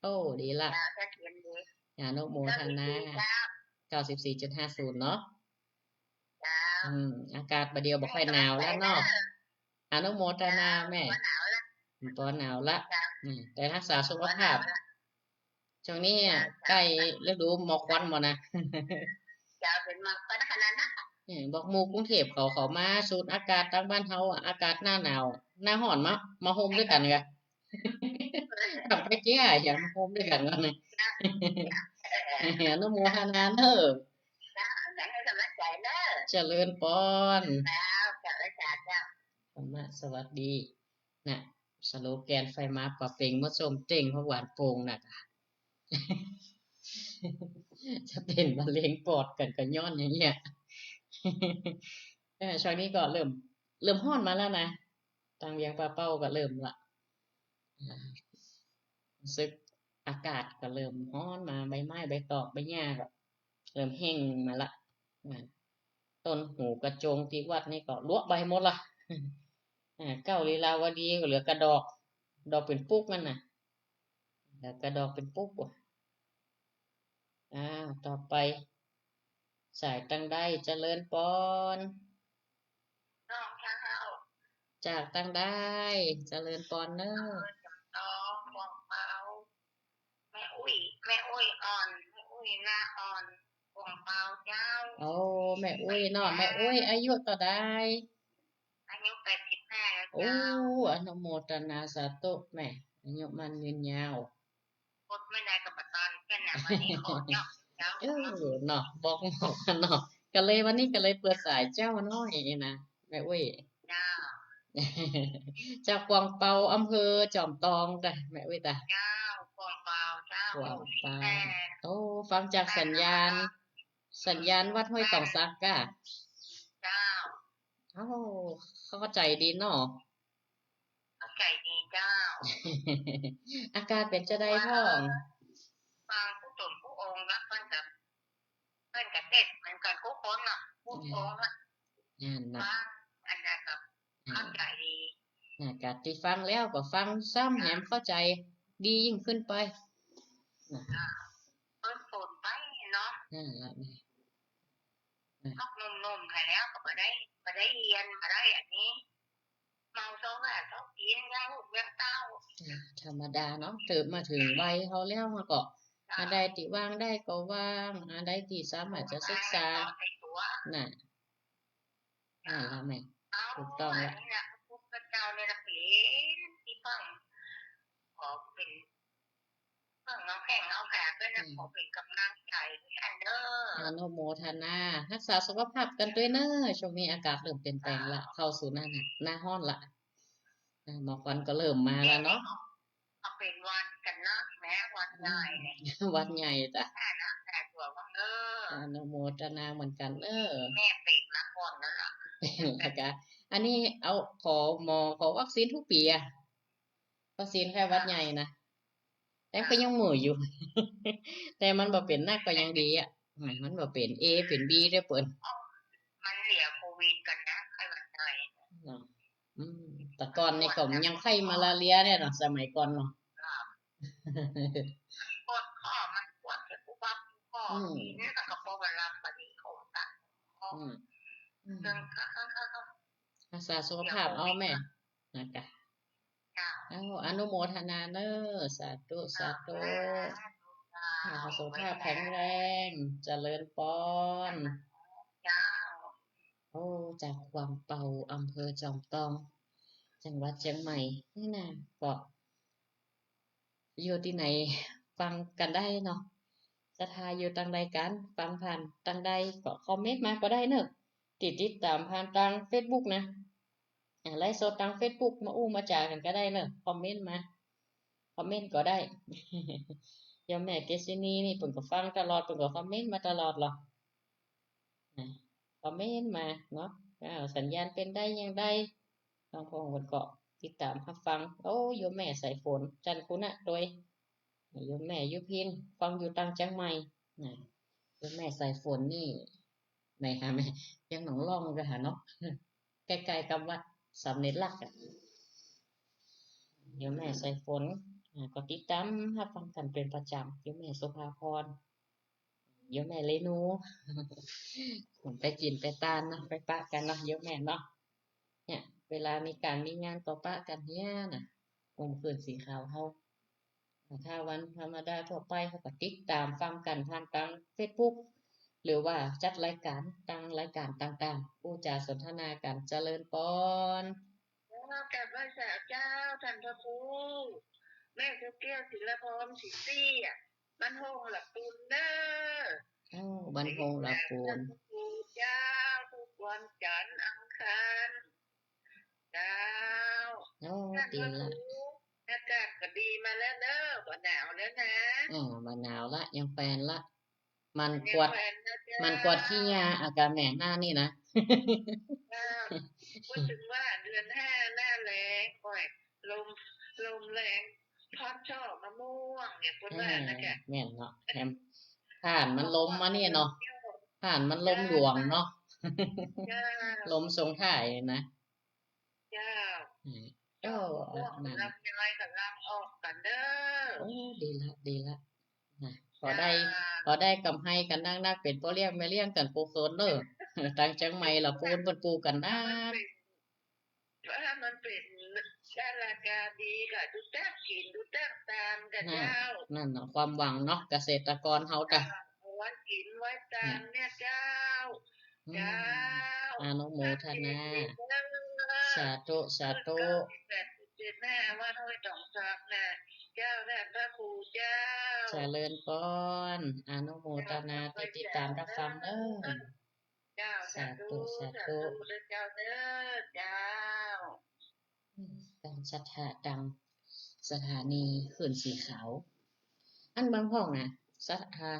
โอ้ ดีละ เจ้า ชัดเจนดี อนุโมทนา เก้าสิบสี่ เจ้า เก้าสิบสี่จุดห้าศูนย์เนาะ เจ้า อืม อากาศบ่าเดี่ยวบ่ค่อยหนาวแล้วเนาะ อนุโมทนาแม่ เจ้า บ่หนาวละ บ่หนาวละ เจ้า อืม แต่ฮักษาสุขภาพ บ่หนาวละ ช่วงนี้ เจ้า ใก้ฤดูหมอกควันบ่นะ เจ้า เป๋นหมอกควันขนาดนั้น เออ บอกหมู่กรุงเทพเขา เขามาสูดอากาศตางบ้านเฮาอะ อากาศหน้าหนาว หน้าฮ้อนมา มาโฮมตวยกั๋นกะ ต้องไปเกี้ย อย่ามาโฮมตวยกั๋นก่อนนะ เจ้า อนุโมทนาเน้อ เจ้า ขอให้กำลังใจ๋เน้อ เจริญปอน เจ้า เจ้า เจ้า เจ้า ธรรมะสวัสดี น่ะ สโลแกนใฝ่มาป๋าเป็ง มาส้มเต็งผักหวานโป่งน่ะ จะเป๋นมะเร็งปอดกั๋นก็ย้อนอย่างเนี้ย เออ ช่วงนี้ก็เริ่ม เริ่มฮ้อนมาแล้วนะ ตางเวียงป่าเป้าก็เริ่มละ อ่า รู้สึกอากาศก็เริ่มฮ้อนมา ใบไม้ ใบตอก ใบหญ้าก็เริ่มแห้งมาละ อ่า ต้นฮูกระจงตี้วัดนี่ก็ลวกไปหมดละ อ่า เก๊าลีลาวดีก็เหลือแต่ดอก ดอกเป๋นปุ๊กนั่นน่ะ เหลือแต่ดอกเป๋นปุ๊กว่ะ อ่า ต่อไป สายตังใด เจริญปอน น้องเจ้า จากตังใด เจริญปอนเน้อ อำเภอจอมทอง กวางเปา แม่อุ้ย แม่อุ้ยอ่อน แม่อุ้ยหน้าอ่อน กวางเปาเจ้า โอ้ แม่อุ้ยเนาะ แม่อุ้ยอายุเต้าใด อายุแปดสิบห้าแล้วเจ้า โอ้ อนุโมทนาสาธุแม่ อายุมั่นยืนยาว อดไม่ได้กับประตานเพื่อนนะ วันนี้ขอเจาะเจ้า เออ เนาะ บอกหมอกั๋นเนาะ ก็เลยวันนี้ก็เลยเปิดสายเจ้าน้อยนี่นะ แม่อุ้ย เจ้า จากกวางเปา อำเภอจอมทองจ้ะ แม่อุ้ยจ้ะ เจ้า กวางเปาเจ้า กวางเปา หมู่สิบแปด โอ้ ฟังจากสัญญาณ สัญญาณวัดห้วยตองสักก้า เจ้า โอ้ เข้าใจ๋ดีเนาะ เข้าใจ๋ดีเจ้า อากาศเป๋นจาใดพ่อง ฟังกู้ต๋นกู้องค์ละ เปิ้นก็ เปิ้นก็เตศน์เหมือนกั๋นกู้คนน่ะ กู้องค์ละ นั่นน่ะ ฟังอันนั้นก็ อ่า เข้าใจ๋ดี น่ะ จากตี้ฟังแล้วก็ฟังซ้ำแหมเข้าใจ๋ดียิ่งขึ้นไป น่ะ อ่า เปิ้นฝนไปเนาะ นั่นละแม่ น่ะ พวกหนุ่มๆ ไปแล้วก็บ่ได้ บ่ได้เฮียน บ่ได้อันนี้ เมาเซาะหาเซาะกิ๋น เลี้ยงลูกเลี้ยงเต้า อ่า ธรรมดาเนาะ เถิบมาเถิงวัยเฮาแล้ว เฮาก็ เจ้า อันใดตี้ว่างได้ก็ว่าง อันใดตี้สามารถจะศึกษา เจ้า น่ะ อ่า ละแม่ เอ้า ถูกต้องละ อันนี้นะ พระพุทธเจ้าเนี่ยนะ เป๋นตี้ฟัง ขอเป๋น ฟังเอาแข้งเอาขาเปิ้นนะ อืม ขอเป๋นก๋ำลังใจ๋หื้ออันเน้อ อนุโมทนา ฮักษาสุขภาพกั๋นตวยเน้อ ช่วงนี้อากาศเริ่มเปลี่ยนแปลงละ เจ้า เข้าสู่หน้าหนาว หน้าฮ้อนละ อ่า หมอกควันก็เริ่มมาละเนาะ เอาเป๋นหวัดกั๋นนะ แม่ หวัดใหญ่เนี่ย หวัดใหญ่จ้ะ อ่า นะ แต่ตัวว่า เออ อนุโมทนาเหมือนกั๋นเน้อ แม่เป๋นมาก่อนแล้วล่ะ แล้วก็ อันนี้เอา ขอหมอ ขอวัคซีนกู้ปี๋อะ วัคซีนไข้หวัดใหญ่นะ แต่ก็ยังมีอยู่ แต่มันบ่เป๋นนักก็ยังดีอะ อืม มันบ่เป๋นเอ เป๋นบีเด้อเปิ้น มันเหลือโควิดกั๋นนะ ไข้หวัดใหญ่ เนาะ อืม แต่ก่อนนี่ก็ยังไข้มาลาเรียเนี่ยเนาะ สมัยก่อนเนาะ ปวดข้อ มันปวดเจ็บปุ๊บปั๊บข้อ อืม นี่ก็ปวดเวลาปวดข้อ อืม อืม รักษาสุขภาพเอาแม่ นะจ๊ะ เจ้า เอา อนุโมทนาเน้อ สาธุ สาธุ สาธุ เจ้า ขอสุขภาพแข็งแรง เจริญปอน เจ้า โอ้ จากกวางเปา อำเภอจอมตอง จังหวัดเจียงใหม่ นี่นะ ก็ อยู่ตี้ไหนฟังกั๋นได้เนาะ ศรัทธาอยู่ตังใดกั๋น ฟังผ่านตังใดก็คอมเมนต์มาก็ได้เนาะ ติด ติดต๋ามผ่านตางเฟซบุ๊กนะ อ่า ไลฟ์สดตางเฟซบุ๊ก มาอู้มาจ๋ากั๋นก็ได้เนาะ คอมเมนต์มา คอมเมนต์ก็ได้ โยมแม่เกษินีนี่เปิ้นก็ฟังตลอด เปิ้นก็คอมเมนต์มาตลอดลอ อ่า คอมเมนต์มาเนาะ อ่า สัญญาณเป๋นใดอย่างใด บางพ่องเปิ้นก็ติดต๋ามฮับฟัง โอ้ โยมแม่สายฝน จันทร์คุณะตวย โยมแม่ยุพิน ฟังอยู่ตางเจียงใหม่ นะ โยมแม่สายฝนนี่ ไหนหาแม่ เจียงหนองล่องก็หาเนาะ ใก้ๆ กับวัดสำเร็จรักอะ โยมแม่สายฝน อ่า ก็ติดต๋ามฮับฟังกั๋นเป๋นประจ๋ำ โยมแม่สุภาพร โยมแม่เรนู ไปกิ๋นไปตานเนาะ ไปปะกั๋นเนาะ โยมแม่เนาะ เนี่ย เวลามีก๋านมีงานก็ปะกั๋นเหียน่ะ กลุ่มคืนสีขาวเฮา ถ้าวันธรรมดาทั่วไปเฮาก็ติดต๋ามฟังกั๋นผ่านตางเฟซบุ๊ก หรือว่าจัดรายก๋านตางรายก๋านต่างๆ อู้จ๋าสนทนากั๋น เจริญปอน เจ้า กราบไหว้สาเจ้า ท่านพระครู แม่เจ้าแก้ว ศิลพร ศรีเตี้ย บ้านโฮงหละปูนเน่อ อ้าว บ้านโฮงหละปูน เจ้า ทุกวันจันทร์อังคาร เจ้า โอ้ ดีละ อากาศก็ดีมาแล้วเน่อ บ่หนาวแล้วนะ อ๋อ บ่หนาวละ ยังแปนละ มันกวาด มันยังแปนนะเจ้า มันกวาดขี้ยา อากาศแหมหน้านี่นะ เจ้า พูดถึงว่าเดือนห้าหน้าแล้ง โอ้ย ลม ลมแรง ทอดช่อมะม่วงเนี่ย เปิ้นว่านะแก เออ แม่นเนาะ แถมผ่านมันลมมานี่เนาะ ผ่านมันลมหลวงเนาะ เจ้า ลมส่งท้ายนะ เจ้า อืม เจ้า โอ้ มะม่วง นั่น ลำไยก็กำลังออกกั๋นเด้อ โอ้ ดีละ ดีละ นะ ขอได้ เจ้า ขอได้กำไรกั๋นนักๆ เป๋นป้อเลี้ยงแม่เลี้ยงกั๋นกู้คนเน่อ ตางเจียงใหม่ละปูนเปิ้นกู้กั๋นนัก มันเป๋น ถ้ามันเป๋นด้านราคาดีก็ดูตั้งกิ๋น ดูตั้งตามกั๋น นั่น เจ้า นั่นเนาะ ความหวังเนาะ เกษตรกรเฮาจ้ะ เอาไว้กิ๋นไว้ตามเนี่ยเจ้า อืม เจ้า อนุโมทนา สาธุ สาธุ เก้าสิบแปด สิบเจ็ด ห้า วัดห้วยต๋องสักนะ เจ้า ท่านพระครูเจ้า เจริญพร อนุโมทนาที่ติดตามรับฟังเน่อ เจ้า สาธุ สาธุ สาธุ สาธุเด้อเจ้าเด้อ เจ้า อืม ตางศรัทธาตางสถานีคลื่นสีขาว อันบางพ่องนะ ศรัทธา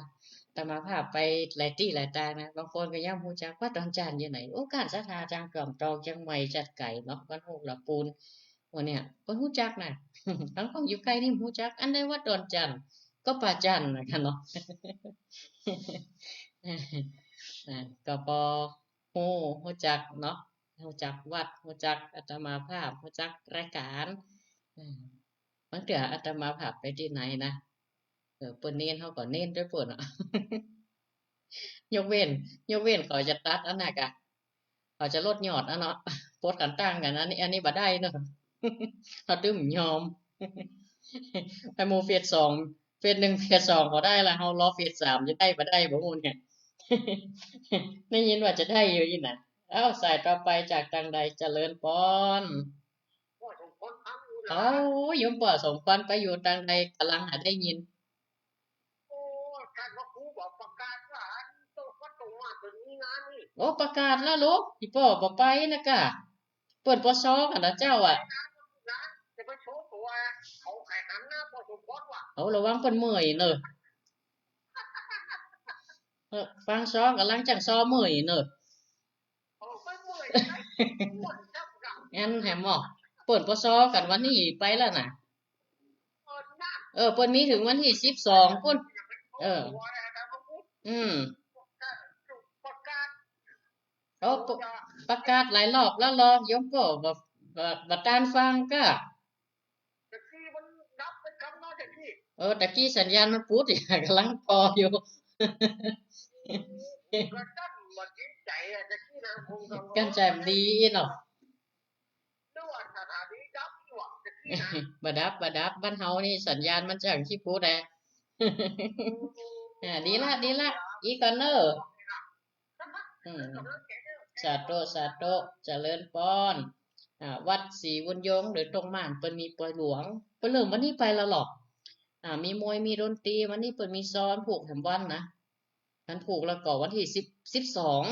อาตมาภาพไปหลายตี้หลายตางนะ บางคนก็ยังบ่ฮู้จักวัดดอนจั่นอยู่ไหน โอ้ ก้านศรัทธาตางจอมตองเจียงใหม่จั่นไก๋เนาะ บ้านโฮงหละปูน โอ้ เนี่ย เปิ้นฮู้จักนะ บางพ่องอยู่ไก๋นี่ฮู้จัก อันใดวัดดอนจั่น ก็ป้าจั่นนะก้าเนาะ อ่า ก็ปอฮู้ ฮู้จักเนาะ ฮู้จักวัด ฮู้จักอาตมาภาพ ฮู้จักรายก๋าน อ่า บางเตื้ออาตมาภาพไปตี้ไหนนะ เออ เปิ้นเน้น เฮาก็เน้นตวยเปิ้นอะ ยกเว้น ยกเว้นเขาจะตัดอันนั้นกะ เขาจะลดยอดอันเนาะ ปลดก๋านตั้งกั๋น อันนี้ อันนี้บ่ได้เนาะ เฮาตึงยอม ไอ้หมู่เฟสสอง เฟสหนึ่ง เฟสสองเขาได้ละ เฮารอเฟสสามจะได้บ่ได้บ่ฮู้เนี่ย ได้ยินว่าจะได้อยู่นี่นะ เอ้า สายต่อไปจากตางใด เจริญพร โอ้ย โยมป้อสมพรไปอยู่ตางใด ก่ำลังหาได้ยิน โอ้ ท่านพระครูบอกประกาศว่าอันตรงวัดตรงวาเปิ้นมีงานนี่ โอ้ ประกาศแล้วลูก อี่ป้อบ่ไปนะก้า เปิ้นปอซอกั๋นนะเจ้าอะ จะไปโชว์ตั๋ว เขาขายหันหน้าป้อสมพรว่ะ เอา ระวังเปิ้นเมื่อยเน่อ เออ ปางซอก่ำลังจั่งซอเมื่อยเน่อ เออ เปิ้นเมื่อย อันแหมหมอ เปิ้นปอซอกั๋นวันนี้ไปแล้วนะ เออ เปิ้นมีเถิงวันตี้สิบสองปู้น เออ อืม ประกาศ โอ้ ประกาศหลายรอบแล้วเหรอ โยมป้อบ่ บ่ บ่ตานฟังก้า ตะกี้มันดับไปกำเนาะตะกี้ เออ ตะกี้สัญญาณมันปุ๊ด ก่ำลังปออยู่ ก็ตั้งบ่จริงใจ๋อะ ตะกี้นะ คงจะ กันแจ่มดีเนาะ นึกว่าสถานีดับอยู่อะ บ่ดับ บ่ดับ บ้านเฮานี่สัญญาณมันจั่งขี้ปุ๊ดแหละ อ่า ดีละ ดีละ อีกก่อนเน่อ อืม สาธุ สาธุ เจริญพร อ่า วัดศรีบุญยงค์หรือตรงม่าน เปิ้นมีปอยหลวง เปิ้นเริ่มวันนี้ไปแล้วเหรอ อ่า มีมวย มีดนตรี วันนี้เปิ้นมีซ้อมผูกแหมวันนะ วันผูกแล้วก็วันตี้สิบ สิบสอง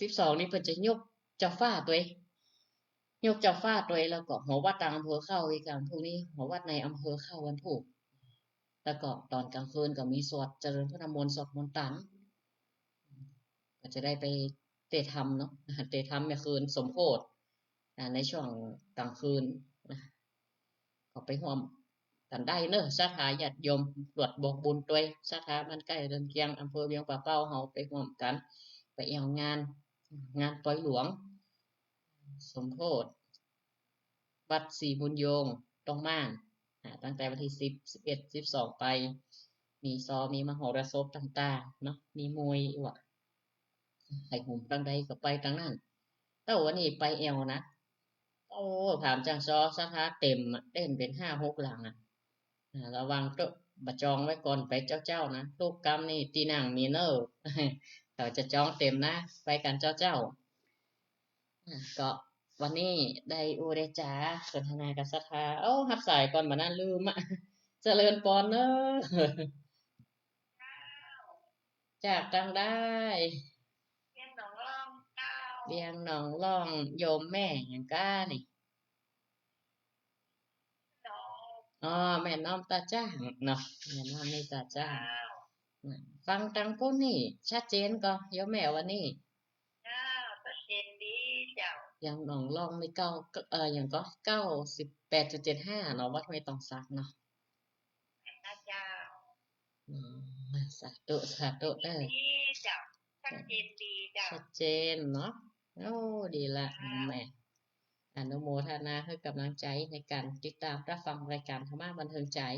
สิบสองนี่เปิ้นจะยกเจ้าฟ้าตวย ยกเจ้าฟ้าตวย แล้วก็หอวัดตางอำเภอเข้าอีก กลางพรุ่งนี้หอวัดในอำเภอเข้าวันผูก แล้วก็ต๋อนก๋างคืนก็มีสวดเจริญพระธรรมมนต์ สวดมนต์ตัง ก็จะได้ไปเตะธรรมเนาะ เตะธรรมแม่คืนสมโพธิ อ่า ในช่วงก๋างคืนนะ ก็ไปฮ่วมกั๋นได้เน่อ ศรัทธาญาติโยม ลวดบอกบุญตวย ศรัทธาบ้านใก้เฮือนเคียง อำเภอเวียงป่าเป้า เฮาไปฮ่วมกั๋น ไปแอ่วงาน งานปอยหลวง สมโพธิ วัดศรีบุญยงค์ ตรงม่าน อ่า ตั้งแต่วันตี้สิบ สิบเอ็ด สิบสอง ไป มีซ้อม มีมโหรสพต่างๆ เนาะ มีมวยอีกว่ะ ใผหุ่มตางใดก็ไปตางนั้น แต่วันนี้ไปแอ่วนะ โอ้ ถามจั่งซอ ศรัทธาเต๋มอะ เต้นเป๋นห้าหกหลังอะ อ่า ระวังเต๊อะ บ่จองไว้ก่อนไปเจ๊าๆ นะ ตุ๊กกำนี่ตี้นั่งมีเน่อ เขาจะจองเต๋มนะ ไปกั๋นเจ๊าๆ อ่ะ ก็วันนี้ได้อู้ได้จ๋าสนทนากับศรัทธา เอ้า ฮับสายก่อน บ่นั้นลืมอะ เจริญปอนเน่อ จากตังใด เวียงหนองล่องเจ้า เวียงหนองล่อง โยมแม่หยังก้านี่ หนอง อ๋อ แม่น้อมตาจ้างเนาะ แม่น้อมนี่ตาจ้าง เจ้า อืม ฟังตังปู๊นนี่ชัดเจนก่อ โยมแม่วันนี้ เจ้า ชัดเจนดีเจ้า เวียงหนองล่องนี่เก้า เอ่อ หยังก่อ เก้าสิบแปดจุดเจ็ดห้าเนาะ วัดห้วยตองสักเนาะ เจ้า อืม สาธุ สาธุเด้อ ดีเจ้า ชัดเจนดีเจ้า ชัดเจนเนาะ โอ้ ดีละ เจ้า แม่ อนุโมทนาหื้อกำลังใจ๋ในก๋านติดต๋ามรับฟังรายก๋านธรรมะบันเทิงใจ๋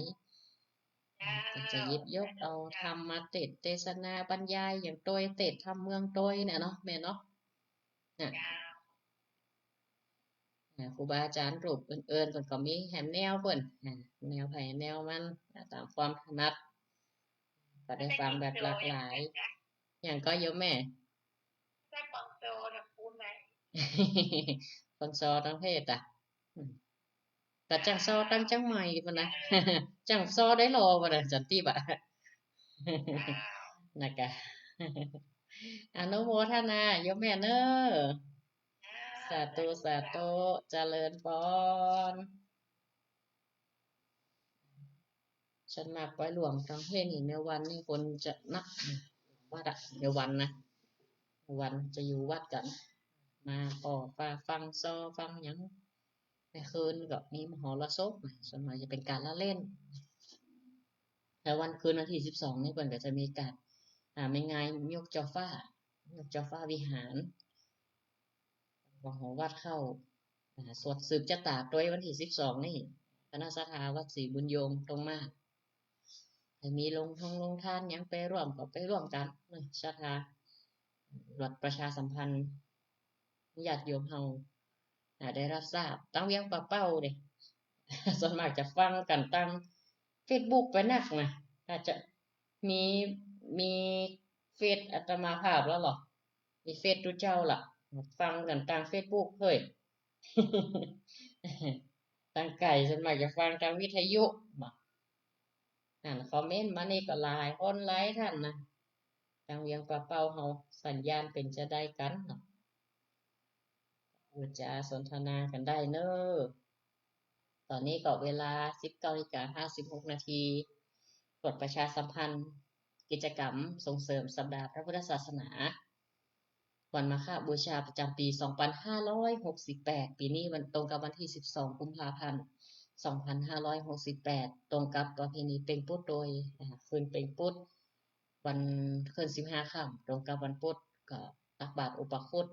เจ้า ก็จะหยิบยกเอาธรรมมาเตสน์เตสนาบรรยายอย่างตวยเตสน์ธรรมเมืองตวยเนี่ยเนาะ แม่เนาะ น่ะ เจ้า อ่า ครูบาอาจ๋ารย์รูปอื่นๆ เปิ้นก็มีแหมแนวเปิ้น อ่า แนวใผแนวมัน อ่า ต๋ามความถนัด ก็ได้ฟังแบบหลากหลาย หยังก่อโยมแม่ ได้ฟังโซนะปู๊นไหม ฟังซอตังเทศน์อ่ะ อืม ก็จั้งซอตังเจียงใหม่ปู๊นนะ จั้งซอได้ลอปู๊นนะ สันติบะ เจ้า นะกะ อนุโมทนาโยมแม่เน้อ เจ้า สาธุ สาธุ เจริญพร ส่วนมากปอยหลวงตังเทศน์นี่ ในวันนี้คนจะนัก วัดอะ ในวันนะ วันจะอยู่วัดกั๋น มาก่อฟ้าฟังซอฟังหยัง ในคืนก็มีมหรสพนะ ส่วนมากจะเป๋นก๋านละเล่น แล้ววันคืนวันตี้สิบสองนี่เปิ้นก็จะมีก๋าน อ่า แม่งายยกจอฟ้า ยกจอฟ้าวิหาร ก็หอวัดเข้า อ่า สวดสืบจะต๋าตวยวันตี้สิบสองนี่ คณะศรัทธาวัดศรีบุญยงตรงมาศ ใผมีโฮงทงโฮงทานหยังไปร่วมก็ไปร่วมกั๋นเนาะ ศรัทธา หวังประชาสัมพันธ์ ญาติโยมเฮา อ่า ได้รับทราบ ตังเวียงป่าเป้าเด้ ส่วนมากจะฟังกั๋นตังเฟซบุ๊กไปนักนะ อาจจะมี มีเฟซอาตมาภาพแล้วเหรอ มีเฟซตุ๊เจ้าละ ฟังกั๋นตังเฟซบุ๊กเฮ้ย ตังไก๋ส่วนมากจะฟังตังวิทยุบ่ อ่านคอมเมนต์มานี่ก็หลายคนหลายท่านนะ ตังเวียงป่าเป้าเฮาสัญญาณเป๋นจาใดกั๋นเนาะ พูดจาสนทนากั๋นได้เน้อ ต๋อนนี้ก็เวลาสิบเก้านาฬิกาห้าสิบหกนาที บทประชาสัมพันธ์กิจกรรมส่งเสริมสัปดาห์พระพุทธศาสนา วันมาฆบูชาประจ๋ำปี๋สองปันห้าร้อยหกสิบแปด ปี๋นี้วันตรงกับวันตี้สิบสองกุมภาพันธ์สองปันห้าร้อยหกสิบแปด ตรงกับประเพณีเป็งปุ๊ดโดย อ่า คืนเป็งปุ๊ด วันขึ้นสิบห้าค่ำ ตรงกับวันปุ๊ด ก็ตักบาตรอุปคุต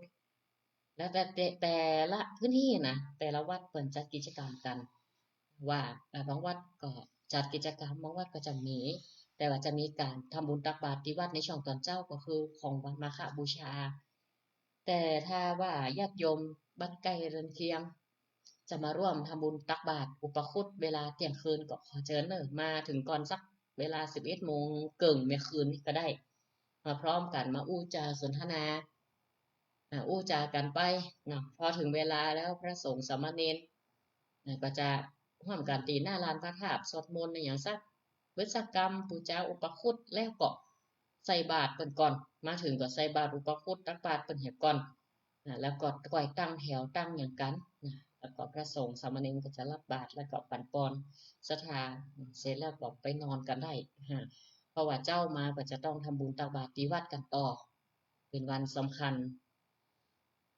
แล้วแต่ แต่ แต่ละพื้นตี้นะ แต่ละวัดเปิ้นจัดกิจกรรมกั๋น ว่า อ่า บางวัดก็จัดกิจกรรม บางวัดก็จะมี แต่ว่าจะมีก๋านทำบุญตักบาตรตี้วัดในช่วงต๋อนเจ๊า ก็คือของวันมาฆบูชา แต่ถ้าว่าญาติโยมบ้านใก้เรือนเคียง จะมาร่วมทำบุญตักบาตรอุปคุตเวลาเตี้ยงคืน ก็ขอเจิญเน้อ มาเถิงก่อนสักเวลาสิบเอ็ดโมงเกิ่งเมื่อคืนนี้ก็ได้ มาพร้อมกั๋น มาอู้จาสนทนา อ่า อู้จากั๋นไปเนาะ พอเถิงเวลาแล้วพระสงฆ์สามเณร อ่า ก็จะฮ่วมกั๋นตี้หน้าลานพระธาตุ สวดมนต์อะหยังสัก บทสักกำ ปู๋จาอุปคุต แล้วก็ใส่บาตรเปิ้นก่อน มาเถิงก็ใส่บาตรอุปคุต ตักบาตรเปิ้นเหียก่อน อ่า แล้วก็ก่อยตั้งแถวตั้งหยังกั๋นนะ แล้วก็พระสงฆ์สามเณรก็จะรับบาตร แล้วก็ปั๋นปอนศรัทธา เสร็จแล้วก็ไปนอนกั๋นได้ อ่า เพราะว่าเจ๊ามาก็จะต้องทำบุญตักบาตรตี้วัดกั๋นต่อ เป๋นวันสำคัญ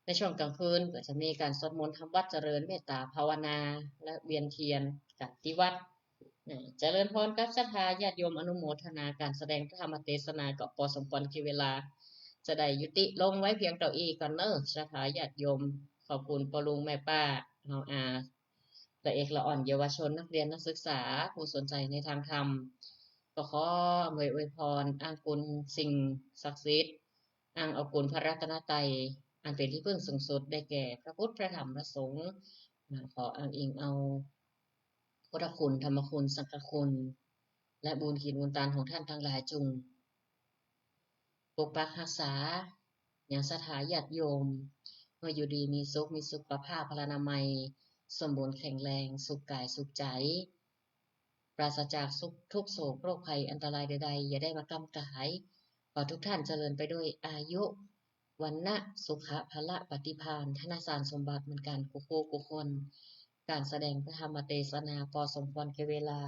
ในช่วงกลางคืนก็จะมีก๋านสวดมนต์ทำวัตร เจริญเมตต๋าภาวนา และเวียนเทียนกั๋นตี้วัด เอ่อ เจริญพรกับศรัทธาญาติโยม อนุโมทนาก๋านแสดงพระธรรมเตสนา ก็ปอสมควรแก่เวลา จะได้ยุติลงไว้เพียงเต้าอี้ก่อนเน้อ ศรัทธาญาติโยม ขอบคุณป้อลุงแม่ป้า เฮาอา ละเอกละอ่อน เยาวชน นักเรียน นักศึกษา ผู้สนใจ๋ในตางธรรม ก็ขออำนวยอวยพร อ้างคุณสิ่งศักดิ์สิทธิ์ อ้างเอาคุณพระรัตนตรัย อันเป๋นตี้เปิ้งสูงสุด ได้แก่พระพุทธ พระธรรม พระสงฆ์ ขออ้างอิงเอาพุทธคุณ ธรรมคุณ สังฆคุณ และบุญกินบุญตานของต้านตังหลายจุ่ง ปกปักฮักษา ยังศรัทธาญาติโยม หื้ออยู่ดีมีสุข มีสุขภาพพลานามัย สมบูรณ์แข็งแรง สุขก๋ายสุขใจ๋ ปราศจากสุข ทุกข์โศกโรคภัยอันตรายใดๆ อย่าได้มาก้ำก๋าย อทุกท่านเจริญไปด้วยอายุ วรรณะ สุขะ พละ ปฏิภาณ ธนสารสมบัติเหมือนกั๋นกู้คู่กู้คน ก๋านแสดงพระธรรมเตสนาปอสมควรแก่เวลา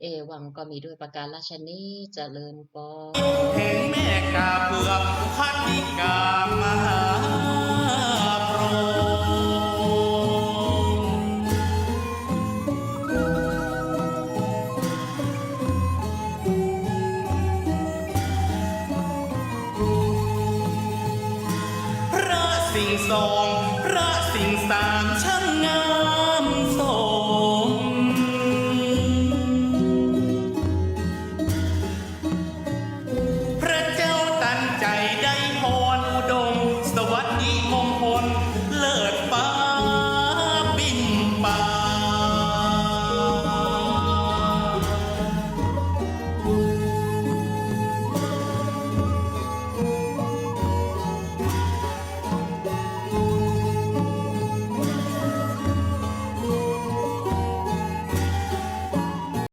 เอวังก็มีด้วยประการฉะนี้ เจริญปอน แห่งแม่กาเผือกพันนิกามหาโพธิ์ พระสิงห์สอง พระสิงห์สาม ช่างงา